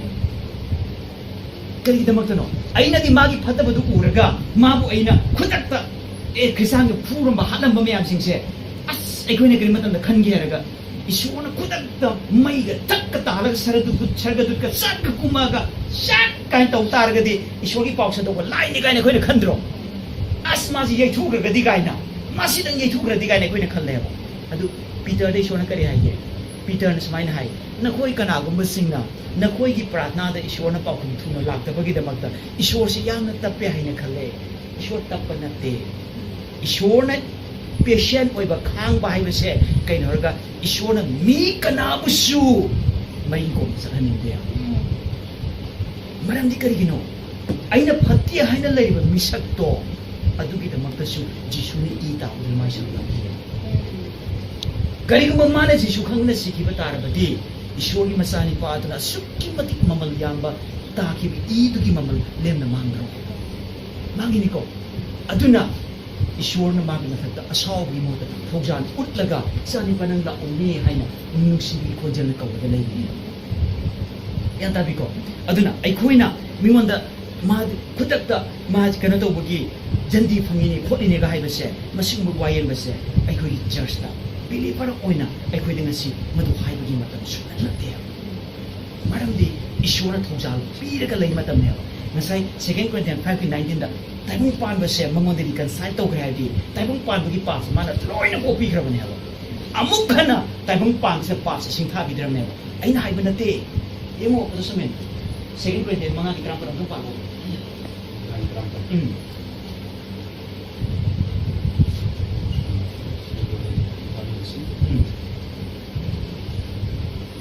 ꯀꯔꯤꯒꯤꯗꯃꯛꯇꯅꯣ? ꯑꯩꯅꯗꯤ ꯃꯥꯒꯤ ꯐꯠꯇꯕꯗꯨ ꯎꯔꯒ ꯃꯥꯕꯨ ꯑꯩꯅ ꯈꯨꯗꯛꯇ, ꯑꯦ, ꯈ꯭ꯔꯤꯁꯇꯥꯟꯒ ꯐꯨꯔꯝꯕ, ꯍꯥꯠꯂꯝꯕ ꯃꯌꯥꯝꯁꯤꯡꯁꯦ, ꯑꯁ, ꯑꯩꯈꯣꯏꯅ ꯀꯔꯤ ꯃꯇꯝꯗ ꯈꯟꯒꯦ ꯍꯥꯏꯔꯒ, ꯏꯁꯣꯔꯅ ꯈꯨꯗꯛꯇ ꯃꯩꯒ ꯊꯛꯀ ꯇꯥꯜꯂꯒ ꯁꯔꯒꯗꯨꯠ, ꯁꯔꯒꯗꯨꯠꯀ ꯆꯠꯀ ꯀꯨꯝꯃꯛꯑꯒ ꯆꯠ ꯀꯥꯏꯅ ꯇꯧ ꯇꯥꯔꯒꯗꯤ ꯏꯁꯣꯔꯒꯤ ꯄꯥꯎ ꯁꯟꯗꯣꯛꯄ ꯂꯥꯏꯅꯤ ꯀꯥꯏꯅ ꯑꯩꯈꯣꯏꯅ ꯈꯟꯗ꯭ꯔꯣ? ꯑꯁ, ꯃꯥꯁꯤ ꯌꯩꯊꯣꯛꯈ꯭ꯔꯒꯗꯤ ꯀꯥꯏꯅ, ꯃꯥꯁꯤꯗꯪ ꯌꯩꯊꯣꯛꯈ꯭ꯔꯗꯤ ꯀꯥꯏꯅ ꯑꯩꯈꯣꯏꯅ ꯈꯜꯂꯦꯕ꯫ ꯑꯗꯨ ꯄꯤꯇꯔꯗ ꯏꯁꯣꯔꯅ ꯀꯔꯤ ꯍꯥꯏꯒꯦ? ꯄꯤꯇꯔꯅ ꯁꯨꯃꯥꯏꯅ ꯍꯥꯏ, "ꯅꯈꯣꯏ ꯀꯅꯥꯒꯨꯝꯕꯁꯤꯡꯅ ꯅꯈꯣꯏꯒꯤ ꯄ꯭ꯔꯥꯊꯅꯥꯗ ꯏꯁꯣꯔꯅ ꯄꯥꯎꯈꯨꯝ ꯊꯨꯅ ꯂꯥꯛꯇꯕꯒꯤꯗꯃꯛꯇ ꯏꯁꯣꯔꯁꯤ ꯌꯥꯝꯅ ꯇꯞꯄꯦ ꯍꯥꯏꯅ ꯈꯜꯂꯦ꯫ ꯏꯁꯣꯔ ꯇꯞꯄ ꯅꯠꯇꯦ꯫ ꯏꯁꯣꯔꯅ ꯄꯦꯁꯦꯟ ꯑꯣꯏꯕ, ꯈꯥꯡꯕ ꯍꯥꯏꯕꯁꯦ ꯀꯩꯅꯣ ꯍꯥꯏꯔꯒ ꯏꯁꯣꯔꯅ ꯃꯤ ꯀꯅꯥꯕꯨꯁꯨ ꯃꯩ ꯀꯣꯝ ꯆꯠꯍꯟꯅꯤꯡꯗꯦ꯫ ꯃꯔꯝꯗꯤ ꯀꯔꯤꯒꯤꯅꯣ? ꯑꯩꯅ ꯐꯠꯇꯦ ꯍꯥꯏꯅ ꯂꯩꯔꯤꯕ ꯃꯤꯁꯛꯇꯣ ꯑꯗꯨꯒꯤꯗꯃꯛꯇꯁꯨ ꯖꯤꯁꯨꯅ ꯏ ꯇꯥꯕꯗꯨꯅ ꯃꯥꯏ ꯁꯔꯨꯛ ꯂꯧꯈꯤꯌꯦ꯫ ꯀꯔꯤꯒꯨꯝꯕ ꯃꯥꯅ ꯖꯤꯁꯨ ꯈꯪꯅ ꯁꯤꯈꯤꯕ ꯇꯥꯔꯕꯗꯤ ꯏꯁꯣꯔꯒꯤ ꯃꯆꯥꯅꯤꯄꯥ ꯑꯗꯨꯅ ꯑꯁꯨꯛꯀꯤ ꯃꯇꯤꯛ ꯃꯃꯜ ꯌꯥꯝꯕ ꯇꯥꯈꯤꯕ ꯏꯗꯨꯒꯤ ꯃꯃꯜ ꯂꯦꯝꯅ ꯃꯥꯡꯗ꯭ꯔꯣ? ꯃꯥꯡꯉꯤꯅꯤꯀꯣ꯫ ꯑꯗꯨꯅ ꯏꯁꯣꯔꯅ ꯃꯥꯒꯤ ꯃꯊꯛꯇ ꯑꯁꯥꯎꯕꯒꯤ ꯃꯍꯨꯠꯇ ꯊꯧꯖꯥꯜ ꯎꯠꯂꯒ, "ꯏꯆꯥꯅꯤꯄꯥ, ꯅꯪ ꯂꯥꯛꯎꯅꯦ" ꯍꯥꯏꯅ ꯅꯨꯡꯁꯤꯕꯒꯤ ꯈꯣꯟꯖꯦꯜꯅ ꯀꯧꯔꯒ ꯂꯩꯔꯤꯅꯦ꯫ ꯒ꯭ꯌꯥꯟ ꯇꯥꯕꯤꯀꯣ? ꯑꯗꯨꯅ ꯑꯩꯈꯣꯏꯅ ꯃꯤꯉꯣꯟꯗ ꯃꯥ ꯈꯨꯗꯛꯇ ꯃꯥ ꯀꯩꯅꯣ ꯇꯧꯕꯒꯤ ꯖꯟꯗꯤ ꯐꯪꯉꯤꯅꯦ ꯈꯣꯠꯂꯤꯅꯦꯒ ꯍꯥꯏꯕꯁꯦ, ꯃꯁꯤꯒꯨꯝꯕ ꯋꯥꯌꯦꯜꯕꯁꯦ ꯑꯩꯈꯣꯏꯒꯤ ꯆꯔꯆꯇ ꯕꯤꯂꯤꯚꯔ ꯑꯣꯏꯅ ꯑꯩꯈꯣꯏꯗ ꯉꯁꯤ ꯃꯗꯨ ꯍꯥꯏꯕꯒꯤ ꯃꯇꯝ ꯁꯨꯡꯅꯠ ꯅꯠꯇꯦ꯫ ꯃꯔꯝꯗꯤ ꯏꯁꯣꯔꯅ ꯊꯧꯖꯥꯜ ꯄꯤꯔꯒ ꯂꯩ ꯃꯇꯝꯅꯦꯕ꯫ ꯉꯁꯥꯏ Second Corinthians five ꯀꯤ nineteen ꯗ ꯇꯥꯏꯕꯪ ꯄꯥꯟꯕꯁꯦ ꯃꯉꯣꯟꯗ reconcile ꯇꯧꯈ꯭ꯔꯦ ꯍꯥꯏꯕꯗꯤ ꯇꯥꯏꯕꯪ ꯄꯥꯟꯕꯒꯤ ꯄꯥꯞꯁꯦ ꯃꯥꯅ ꯂꯣꯏꯅ ꯀꯣꯛꯄꯤꯈ꯭ꯔꯕꯅꯦꯕ꯫ ꯑꯃꯨꯛ ꯍꯟꯅ ꯇꯥꯏꯕꯪ ꯄꯥꯟꯕꯁꯦ ꯄꯥꯞꯁꯦ ꯁꯤꯡꯊꯥꯕꯤꯗ꯭ꯔꯕꯅꯦꯕ꯫ ꯑꯩꯅ ꯍꯥꯏꯕ ꯅꯠꯇꯦ꯫ ꯌꯦꯡꯉꯣ, ꯑꯗꯨ ꯁꯨꯃꯦꯟ꯫ Second Corinthians ꯃꯉꯥꯒꯤ ꯇꯔꯥꯃꯥꯄꯜ ꯑꯃꯨꯛꯇꯪ ꯄꯥꯔꯣ꯫ ꯎꯝ꯫ ꯎꯝ꯫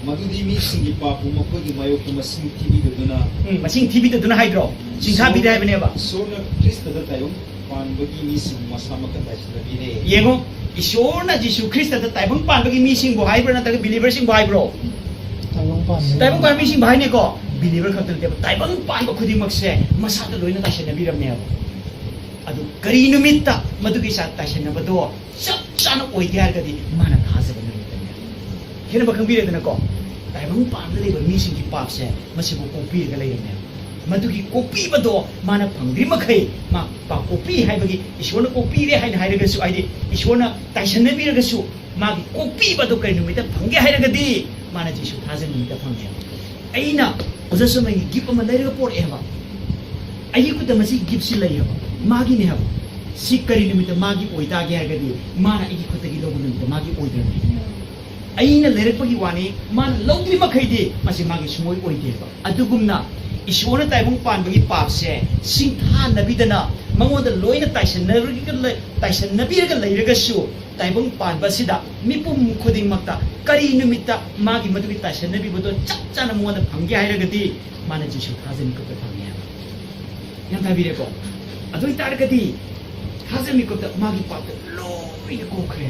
ꯃꯗꯨꯗꯤ ꯃꯤꯁꯤꯡꯒꯤ ꯄꯥꯞꯄꯨ ꯃꯈꯣꯏꯒꯤ ꯃꯥꯌꯣꯛꯇ ꯃꯁꯤꯡ ꯊꯤꯕꯤꯗꯗꯨꯅ꯫ ꯎꯝ, ꯃꯁꯤꯡ ꯊꯤꯕꯤꯗꯗꯨꯅ ꯍꯥꯏꯗ꯭ꯔꯣ? ꯁꯤꯡꯊꯥꯕꯤꯗꯦ ꯍꯥꯏꯕꯅꯦꯕ꯫ ꯏꯁꯣꯔꯅ ꯈ꯭ꯔꯤꯁꯇꯗ ꯇꯥꯏꯕꯪ ꯄꯥꯟꯕꯒꯤ ꯃꯤꯁꯤꯡ ꯃꯁꯥꯃꯛꯀ ꯇꯥꯏꯁꯤꯟꯅꯕꯤꯔꯦ꯫ ꯌꯦꯡꯉꯣ, ꯏꯁꯣꯔꯅ ꯖꯤꯁꯨ ꯈ꯭ꯔꯤꯁꯇꯗ ꯇꯥꯏꯕꯪ ꯄꯥꯟꯕꯒꯤ ꯃꯤꯁꯤꯡꯕꯨ ꯍꯥꯏꯕ꯭ꯔꯥ ꯅꯠꯇ꯭ꯔꯒ ꯕꯤꯂꯤꯚꯔꯁꯤꯡꯕꯨ ꯍꯥꯏꯕ꯭ꯔꯣ? ꯇꯥꯏꯕꯪ ꯄꯥꯟꯕ꯫ ꯇꯥꯏꯕꯪ ꯄꯥꯟꯕ ꯃꯤꯁꯤꯡꯕꯨ ꯍꯥꯏꯅꯤꯀꯣ꯫ ꯕꯤꯂꯤꯚꯔ ꯈꯛꯇ ꯅꯠꯇꯦꯕ, ꯇꯥꯏꯕꯪ ꯄꯥꯟꯕ ꯈꯨꯗꯤꯡꯃꯛꯁꯦ ꯃꯁꯥꯗ ꯂꯣꯏꯅ ꯇꯥꯏꯁꯤꯟꯅꯕꯤꯔꯝꯅꯦꯕ꯫ ꯑꯗꯨ ꯀꯔꯤ ꯅꯨꯃꯤꯠꯇ ꯃꯗꯨꯒꯤ ꯆꯥ ꯇꯥꯏꯁꯤꯟꯅꯕꯗꯣ ꯆꯞ ꯆꯥꯅ ꯑꯣꯏꯒꯦ ꯍꯥꯏꯔꯒꯗꯤ ꯃꯥꯅ ꯊꯥꯖꯕ ꯅꯨꯃꯤꯠꯇꯅꯦ꯫ ꯈꯦꯠꯅꯕ ꯈꯪꯕꯤꯔꯦꯗꯅꯀꯣ? ꯇꯥꯏꯕꯪ ꯄꯥꯟꯕꯗ ꯂꯩꯕ ꯃꯤꯁꯤꯡꯒꯤ ꯄꯥꯞꯁꯦ ꯃꯁꯤꯕꯨ ꯀꯣꯛꯄꯤꯔꯒ ꯂꯩꯔꯝꯅꯦꯕ꯫ ꯃꯗꯨꯒꯤ ꯀꯣꯛꯄꯤꯕꯗꯣ ꯃꯥꯅ ꯐꯪꯗ꯭ꯔꯤ ꯃꯈꯩ, ꯃꯥ ꯄꯥꯞ ꯀꯣꯛꯄꯤ ꯍꯥꯏꯕꯒꯤ, ꯏꯁꯣꯔꯅ ꯀꯣꯛꯄꯤꯔꯦ ꯍꯥꯏꯅ ꯍꯥꯏꯔꯒꯁꯨ, ꯍꯥꯏꯗꯤ ꯏꯁꯣꯔꯅ ꯇꯥꯏꯁꯟꯅꯕꯤꯔꯒꯁꯨ, ꯃꯥꯒꯤ ꯀꯣꯛꯄꯤꯕꯗꯣ ꯀꯔꯤ ꯅꯨꯃꯤꯠꯇ ꯐꯪꯒꯦ ꯍꯥꯏꯔꯒꯗꯤ, ꯃꯥꯅ ꯖꯤꯁꯨ ꯊꯥꯖ ꯅꯨꯃꯤꯠꯇ ꯐꯪꯉꯦ꯫ ꯑꯩꯅ ꯑꯣꯖꯥ ꯁꯣꯃꯦꯟꯒꯤ ꯒꯤꯐ ꯑꯃ ꯂꯩꯔꯒ ꯄꯣꯔꯛꯑꯦ ꯍꯥꯏꯕ, ꯑꯩꯒꯤ ꯈꯨꯠꯇ ꯃꯁꯤ ꯒꯤꯐꯁꯤ ꯂꯩ ꯍꯥꯏꯕ, ꯃꯥꯒꯤꯅꯦ ꯍꯥꯏꯕ, ꯁꯤ ꯀꯔꯤ ꯅꯨꯃꯤꯠꯇ ꯃꯥꯒꯤ ꯑꯣꯏꯇꯥꯒꯦ ꯍꯥꯏꯔꯒꯗꯤ, ꯃꯥꯅ ꯑꯩꯒꯤ ꯈꯨꯠꯇꯒꯤ ꯂꯧꯕ ꯅꯨꯃꯤꯠꯇ ꯃꯥꯒꯤ ꯑꯣꯏꯗ꯭ꯔꯕꯅꯤ꯫ ꯑꯩꯅ ꯂꯩꯔꯛꯄꯒꯤ ꯋꯥꯅꯤ, ꯃꯥꯅ ꯂꯧꯗ꯭ꯔꯤ ꯃꯈꯩꯗꯤ ꯃꯁꯤ ꯃꯥꯒꯤ ꯁꯨꯡꯑꯣꯏ ꯑꯣꯏꯗꯦꯕ꯫ ꯑꯗꯨꯒꯨꯝꯅ ꯏꯁꯣꯔꯅ ꯇꯥꯏꯕꯪ ꯄꯥꯟꯕꯒꯤ ꯄꯥꯞꯁꯦ ꯁꯤꯡꯊꯥꯅꯕꯤꯗꯅ ꯃꯉꯣꯟꯗ ꯂꯣꯏꯅ ꯇꯥꯏꯁꯟꯅꯔꯒ ꯂꯩ-, ꯇꯥꯏꯁꯟꯅꯕꯤꯔꯒ ꯂꯩꯔꯒꯁꯨ, ꯇꯥꯏꯕꯪ ꯄꯥꯟꯕ ꯑꯁꯤꯗ ꯃꯤꯄꯨꯝ ꯈꯨꯗꯤꯡꯃꯛꯇ ꯀꯔꯤ ꯅꯨꯃꯤꯠꯇ ꯃꯥꯒꯤ ꯃꯗꯨꯒꯤ ꯇꯥꯏꯁꯟꯅꯕꯤꯕꯗꯣ ꯆꯞ ꯆꯥꯅ ꯃꯉꯣꯟꯗ ꯐꯪꯒꯦ ꯍꯥꯏꯔꯒꯗꯤ, ꯃꯥꯅ ꯖꯤꯁꯨ ꯊꯥꯖ ꯃꯤꯀꯨꯞꯇ ꯐꯪꯉꯦ ꯍꯥꯏꯕ꯫ ꯒ꯭ꯌꯥꯟ ꯇꯥꯕꯤꯔꯦꯀꯣ? ꯑꯗꯨ ꯑꯣꯏꯇꯥꯔꯒꯗꯤ ꯊꯥꯖ ꯃꯤꯀꯨꯞꯇ ꯃꯥꯒꯤ ꯄꯥꯞꯇ ꯂꯣꯏꯅ ꯀꯣꯛꯈ꯭ꯔꯦ,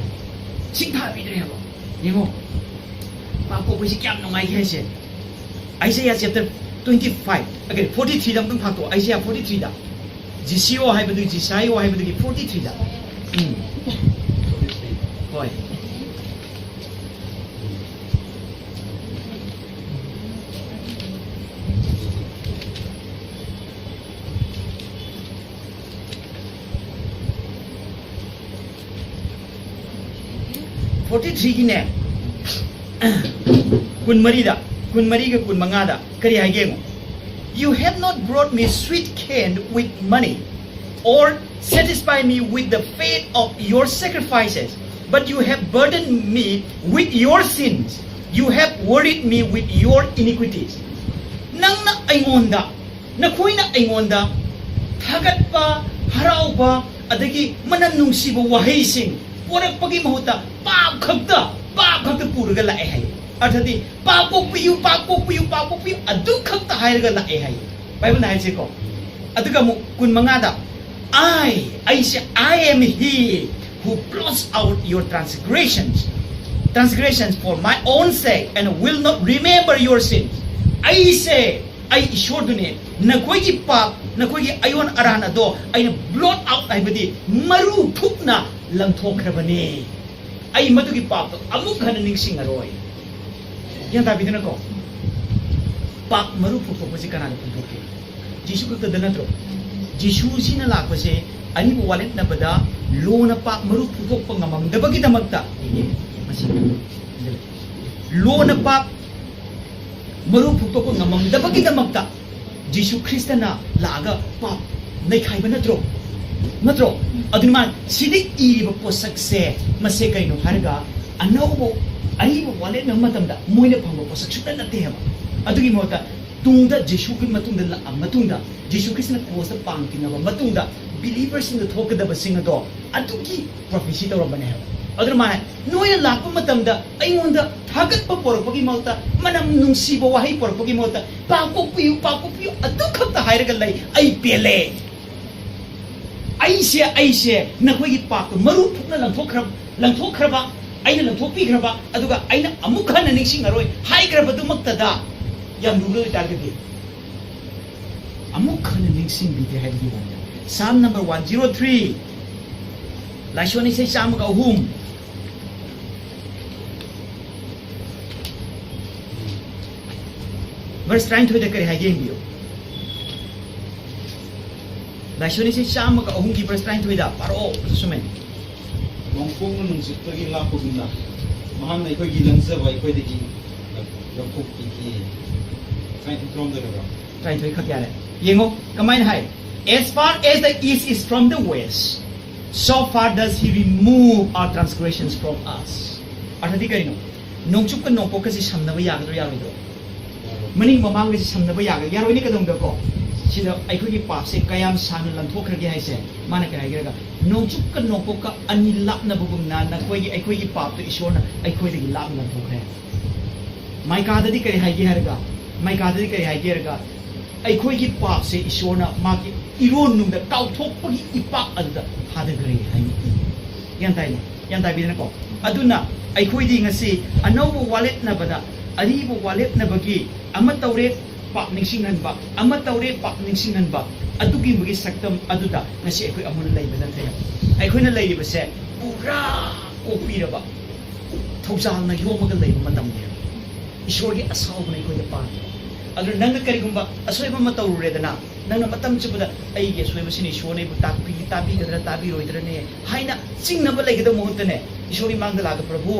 ꯁꯤꯡꯊꯥꯕꯤꯗ꯭ꯔꯦꯕ꯫ ꯌꯦꯡꯉꯣ, ꯄꯥꯞ ꯀꯣꯛꯄꯁꯤ ꯀꯌꯥꯝ ꯅꯨꯡꯉꯥꯏꯒꯦ ꯍꯥꯏꯁꯦ꯫ Isaiah chapter twenty five, okay, forty three ꯗ ꯑꯃꯨꯛꯇꯪ ꯐꯥꯛꯇꯣꯛꯑꯣ꯫ Isaiah forty three ꯗ, ꯖꯤꯁꯤꯑꯣ ꯍꯥꯏꯕꯗꯨ, ꯖꯤꯁꯥꯏꯑꯣ ꯍꯥꯏꯕꯗꯨꯒꯤ forty three ꯗ꯫ ꯎꯝ, ꯍꯣꯏ꯫ Forty three ꯒꯤꯅꯦ, ꯀꯨꯟꯃꯔꯤꯗ, ꯀꯨꯟꯃꯔꯤꯒ ꯀꯨꯟꯃꯉꯥꯗ ꯀꯔꯤ ꯍꯥꯏꯒꯦ ꯌꯦꯡꯉꯣ? "You have not brought me sweet cane with money, or satisfy me with the fat of your sacrifices, but you have burdened me with your sins. You have worried me with your iniquities." ꯅꯪꯅ ꯑꯩꯉꯣꯟꯗ, ꯅꯈꯣꯏꯅ ꯑꯩꯉꯣꯟꯗ ꯊꯥꯒꯠꯄ, ꯍꯔꯥꯎꯕ, ꯑꯗꯒꯤ ꯃꯅꯝ ꯅꯨꯡꯁꯤꯕ ꯋꯥꯍꯩꯁꯤꯡ ꯄꯣꯔꯛꯄꯒꯤ ꯃꯍꯨꯠꯇ ꯄꯥꯞ ꯈꯛꯇ, ꯄꯥꯞ ꯈꯛꯇ ꯄꯨꯔꯒ ꯂꯥꯛꯑꯦ ꯍꯥꯏ꯫ ꯑꯗꯨꯗꯤ, "ꯄꯥꯞ ꯀꯣꯛꯄꯤꯌꯨ, ꯄꯥꯞ ꯀꯣꯛꯄꯤꯌꯨ, ꯄꯥꯞ ꯀꯣꯛꯄꯤꯌꯨ," ꯑꯗꯨ ꯈꯛꯇ ꯍꯥꯏꯔꯒ ꯂꯥꯛꯑꯦ ꯍꯥꯏ꯫ ꯕꯥꯏꯕꯜꯅ ꯍꯥꯏꯁꯦꯀꯣ꯫ ꯑꯗꯨꯒ ꯑꯃꯨꯛ ꯀꯨꯟꯃꯉꯥꯗ, "I, ꯑꯩꯁꯦ, I am he who blots out your transgressions, transgressions for my own sake, and will not remember your sins." ꯑꯩꯁꯦ, ꯑꯩ ꯏꯁꯣꯔꯗꯨꯅꯦ, ꯅꯈꯣꯏꯒꯤ ꯄꯥꯞ, ꯅꯈꯣꯏꯒꯤ ꯑꯌꯣꯟ ꯑꯔꯥꯟ ꯑꯗꯣ ꯑꯩꯅ blot out, ꯍꯥꯏꯕꯗꯤ ꯃꯔꯨ ꯐꯨꯛꯅ ꯂꯪꯊꯣꯛꯈ꯭ꯔꯕꯅꯦ꯫ ꯑꯩ ꯃꯗꯨꯒꯤ ꯄꯥꯞꯇꯣ ꯑꯃꯨꯛ ꯍꯟꯅ ꯅꯤꯡꯁꯤꯡꯉꯔꯣꯏ꯫ ꯒ꯭ꯌꯥꯟ ꯇꯥꯕꯤꯗꯅꯀꯣ? ꯄꯥꯞ ꯃꯔꯨ ꯐꯨꯛꯇꯣꯛꯄꯁꯤ ꯀꯅꯥꯅ ꯐꯨꯛꯇꯣꯛꯀꯦ? ꯖꯤꯁꯨ ꯈꯛꯇꯗ ꯅꯠꯇ꯭ꯔꯣ? ꯖꯤꯁꯨꯁꯤꯅ ꯂꯥꯛꯄꯁꯦ ꯑꯔꯤꯕ ꯋꯥꯔꯦꯞꯅꯕꯗ ꯂꯣꯅ ꯄꯥꯞ ꯃꯔꯨ ꯐꯨꯗꯣꯛꯄ ꯉꯝꯃꯝꯗꯕꯒꯤꯗꯃꯛꯇ, ꯃꯁꯤ ꯂꯣꯅ ꯄꯥꯞ ꯃꯔꯨ ꯐꯨꯗꯣꯛꯄ ꯉꯝꯃꯝꯗꯕꯒꯤꯗꯃꯛꯇ ꯖꯤꯁꯨ ꯈ꯭ꯔꯤꯁꯇꯅ ꯂꯥꯛꯑꯒ ꯄꯥꯞ ꯅꯩꯈꯥꯏꯕ ꯅꯠꯇ꯭ꯔꯣ? ꯅꯠꯇ꯭ꯔꯣ? ꯑꯗꯨꯅ ꯃꯥ ꯁꯤꯗ ꯏꯔꯤꯕ ꯄꯣꯠꯁꯛꯁꯦ, ꯃꯁꯦ ꯀꯩꯅꯣ ꯍꯥꯏꯔꯒ, ꯑꯅꯧꯕ, ꯑꯔꯤꯕ ꯋꯥꯔꯦꯞꯅꯕ ꯃꯇꯝꯗ ꯃꯣꯏꯅ ꯐꯪꯕ ꯄꯣꯠꯁꯛ ꯁꯨꯡꯅꯠ ꯅꯠꯇꯦ ꯍꯥꯏꯕ꯫ ꯑꯗꯨꯒꯤ ꯃꯍꯨꯠꯇ ꯇꯨꯡꯗ ꯖꯤꯁꯨꯒꯤ ꯃꯇꯨꯡꯗ ꯂꯥꯛꯑ ꯃꯇꯨꯡꯗ, ꯖꯤꯁꯨ ꯈ꯭ꯔꯤꯁꯇꯅ ꯀ꯭ꯔꯣꯁꯇ ꯄꯥꯟꯈꯤꯅꯕ ꯃꯇꯨꯡꯗ ꯕꯤꯂꯤꯚꯔꯁꯤꯡꯗ ꯊꯣꯛꯀꯗꯕꯁꯤꯡ ꯑꯗꯣ ꯑꯗꯨꯒꯤ ꯄ꯭ꯔꯣꯐꯦꯁꯤ ꯇꯧꯔꯝꯕꯅꯦ ꯍꯥꯏꯕ꯫ ꯑꯗꯨꯅ ꯃꯥ ꯍꯥꯏ, "ꯅꯣꯏꯅ ꯂꯥꯛꯄ ꯃꯇꯝꯗ ꯑꯩꯉꯣꯟꯗ ꯊꯥꯒꯠꯄ ꯄꯣꯔꯛꯄꯒꯤ ꯃꯍꯨꯠꯇ, ꯃꯅꯝ ꯅꯨꯡꯁꯤꯕ ꯋꯥꯍꯩ ꯄꯣꯔꯛꯄꯒꯤ ꯃꯍꯨꯠꯇ, 'ꯄꯥꯞ ꯀꯣꯛꯄꯤꯌꯨ, ꯄꯥꯞ ꯀꯣꯛꯄꯤꯌꯨ' ꯑꯗꯨ ꯈꯛꯇ ꯍꯥꯏꯔꯒ ꯂꯩ꯫ ꯑꯩ ꯄꯦꯜꯂꯦ꯫ ꯑꯩꯁꯦ, ꯑꯩꯁꯦ ꯅꯈꯣꯏꯒꯤ ꯄꯥꯞꯇꯣ ꯃꯔꯨ ꯐꯨꯛꯅ ꯂꯪꯊꯣꯛꯈ꯭ꯔ-, ꯂꯪꯊꯣꯛꯈ꯭ꯔꯕ, ꯑꯩꯅ ꯂꯪꯊꯣꯛꯄꯤꯈ꯭ꯔꯕ, ꯑꯗꯨꯒ ꯑꯩꯅ ꯑꯃꯨꯛ ꯍꯟꯅ ꯅꯤꯡꯁꯤꯡꯉꯔꯣꯏ ꯍꯥꯏꯈ꯭ꯔꯕꯗꯨꯃꯛꯇꯗ ꯌꯥꯝ ꯂꯨꯕ ꯑꯣꯏꯇꯥꯔꯒꯗꯤ, ꯑꯃꯨꯛ ꯍꯟꯅ ꯅꯤꯡꯁꯤꯡꯕꯤꯗꯦ ꯍꯥꯏꯕꯒꯤ ꯋꯥꯅꯤ꯫ Psalm number one zero three, ꯂꯥꯏꯁꯣꯟ ꯏꯁꯩ ꯆꯥꯝꯃꯒ ꯑꯍꯨꯝ, verse ꯇꯔꯥꯅꯤꯊꯣꯏꯗ ꯀꯔꯤ ꯍꯥꯏꯒꯦ ꯌꯦꯡꯕꯤꯌꯨ꯫ ꯂꯥꯏꯁꯣꯟ ꯏꯁꯩ ꯆꯥꯝꯃꯒ ꯑꯍꯨꯝꯒꯤ verse ꯇꯔꯥꯅꯤꯊꯣꯏꯗ ꯄꯥꯔꯛꯑꯣ, ꯁꯨꯃꯥꯏꯅ꯫ "ꯅꯣꯡꯄꯣꯛꯅ ꯅꯣꯡꯆꯨꯞꯇꯒꯤ ꯂꯥꯛꯄꯒꯨꯝꯅ, ꯃꯍꯥꯛꯅ ꯑꯩꯈꯣꯏꯒꯤ ꯂꯪꯖꯕ ꯑꯩꯈꯣꯏꯗꯒꯤ ꯂꯧꯊꯣꯛꯄꯤꯈꯤ"꯫ ꯇꯔꯥꯅꯤꯊꯣꯏ ꯇꯔꯥꯍꯨꯝꯗꯣꯏ ꯍꯥꯏꯕ꯭ꯔꯣ? ꯇꯔꯥꯅꯤꯊꯣꯏ ꯈꯛ ꯌꯥꯔꯦ꯫ ꯌꯦꯡꯉꯣ ꯀꯃꯥꯏꯅ ꯍꯥꯏ, "As far as the east is from the west, so far does he remove our transgressions from us"꯫ ꯑꯔꯊꯗꯤ ꯀꯔꯤꯅꯣ? ꯅꯣꯡꯆꯨꯞꯀ ꯅꯣꯡꯄꯣꯛꯀꯁꯤ ꯁꯝꯅꯕ ꯌꯥꯒꯗ꯭ꯔꯣ, ꯌꯥꯔꯣꯏꯗ꯭ꯔꯣ? ꯃꯅꯤꯡ ꯃꯃꯥꯡꯒꯁꯤ ꯁꯝꯅꯕ ꯌꯥꯒ-, ꯌꯥꯔꯣꯏꯅꯦ꯫ ꯀꯩꯗꯧꯗꯀꯣ? ꯁꯤꯗ ꯑꯩꯈꯣꯏꯒꯤ ꯄꯥꯞꯁꯦ ꯀꯌꯥꯝ ꯁꯥꯡꯅ ꯂꯪꯊꯣꯛꯈ꯭ꯔꯒꯦ ꯍꯥꯏꯁꯦ, ꯃꯥꯅ ꯀꯩ ꯍꯥꯏꯒꯦꯔꯒ, "ꯅꯣꯡꯆꯨꯞꯀ ꯅꯣꯡꯄꯣꯛꯀ ꯑꯅꯤ ꯂꯥꯞꯅꯕꯒꯨꯝꯅ ꯅꯈꯣꯏꯒꯤ, ꯑꯩꯈꯣꯏꯒꯤ ꯄꯥꯞꯇꯣ ꯏꯁꯣꯔꯅ ꯑꯩꯈꯣꯏꯗꯒꯤ ꯂꯥꯞꯅ ꯂꯪꯊꯣꯛꯈ꯭ꯔꯦ"꯫ ꯃꯥꯏꯀꯥꯗꯗꯤ ꯀꯔꯤ ꯍꯥꯏꯒꯦ ꯍꯥꯏꯔꯒ, ꯃꯥꯏꯀꯥꯗꯗꯤ ꯀꯔꯤ ꯍꯥꯏꯒꯦ ꯍꯥꯏꯔꯒ, ꯑꯩꯈꯣꯏꯒꯤ ꯄꯥꯞꯁꯦ ꯏꯁꯣꯔꯅ ꯃꯥꯒꯤ ꯏꯔꯣꯟꯅꯨꯡꯗ ꯀꯥꯎꯊꯣꯛꯄꯒꯤ ꯏꯄꯥꯛ ꯑꯗꯨꯗ ꯊꯥꯗꯈ꯭ꯔꯦ ꯍꯥꯏꯅ ꯏ꯫ ꯒ꯭ꯌꯥꯟ ꯇꯥꯏꯅꯦ? ꯒ꯭ꯌꯥꯟ ꯇꯥꯕꯤꯗꯅꯀꯣ? ꯑꯗꯨꯅ ꯑꯩꯈꯣꯏꯗꯤ ꯉꯁꯤ ꯑꯅꯧꯕ ꯋꯥꯂꯦꯞꯅꯕꯗ ꯑꯔꯤꯕ ꯋꯥꯂꯦꯞꯅꯕꯒꯤ ꯑꯃ ꯇꯧꯔꯦ, ꯄꯥꯞ ꯅꯤꯡꯁꯤꯡꯍꯟꯕ, ꯑꯃ ꯇꯧꯔꯦ, ꯄꯥꯞ ꯅꯤꯡꯁꯤꯡꯍꯟꯕ, ꯑꯗꯨꯒꯨꯝꯕꯒꯤ ꯁꯛꯇꯝ ꯑꯗꯨꯗ ꯉꯁꯤ ꯑꯩꯈꯣꯏ ꯑꯃꯨꯛ ꯂꯩꯕ ꯅꯠꯇꯦ꯫ ꯑꯩꯈꯣꯏꯅ ꯂꯩꯔꯤꯕꯁꯦ ꯄꯨꯔꯥ ꯀꯣꯛꯄꯤꯔꯕ, ꯊꯧꯖꯥꯜꯅ ꯌꯣꯝꯃꯒ ꯂꯩꯕ ꯃꯇꯝꯅꯦꯕ꯫ ꯏꯁꯣꯔꯒꯤ ꯑꯁꯥꯎꯕꯅ ꯑꯩꯈꯣꯏꯗ ꯄꯥꯟꯕ꯫ ꯑꯗꯨ ꯅꯪꯅ ꯀꯔꯤꯒꯨꯝꯕ ꯑꯁꯣꯏꯕ ꯑꯃ ꯇꯧꯔꯨꯔꯦꯗꯅ, ꯅꯪꯅ ꯃꯇꯝ ꯆꯨꯞꯄꯗ "ꯑꯩꯒꯤ ꯑꯁꯣꯏꯕꯁꯤꯅ ꯏꯁꯣꯔꯅ ꯑꯩꯕꯨ ꯇꯥꯛꯄꯤ-, ꯇꯥꯕꯤꯒꯗ꯭ꯔꯥ ꯇꯥꯕꯤꯔꯣꯏꯗ꯭ꯔꯅꯦ" ꯍꯥꯏꯅ ꯆꯤꯡꯅꯕ ꯂꯩꯒꯗꯕ ꯃꯍꯨꯠꯇꯅꯦ, ꯏꯁꯣꯔꯒꯤ ꯃꯥꯡꯗ ꯂꯥꯛꯑꯒ, "ꯄ꯭ꯔꯚꯨ,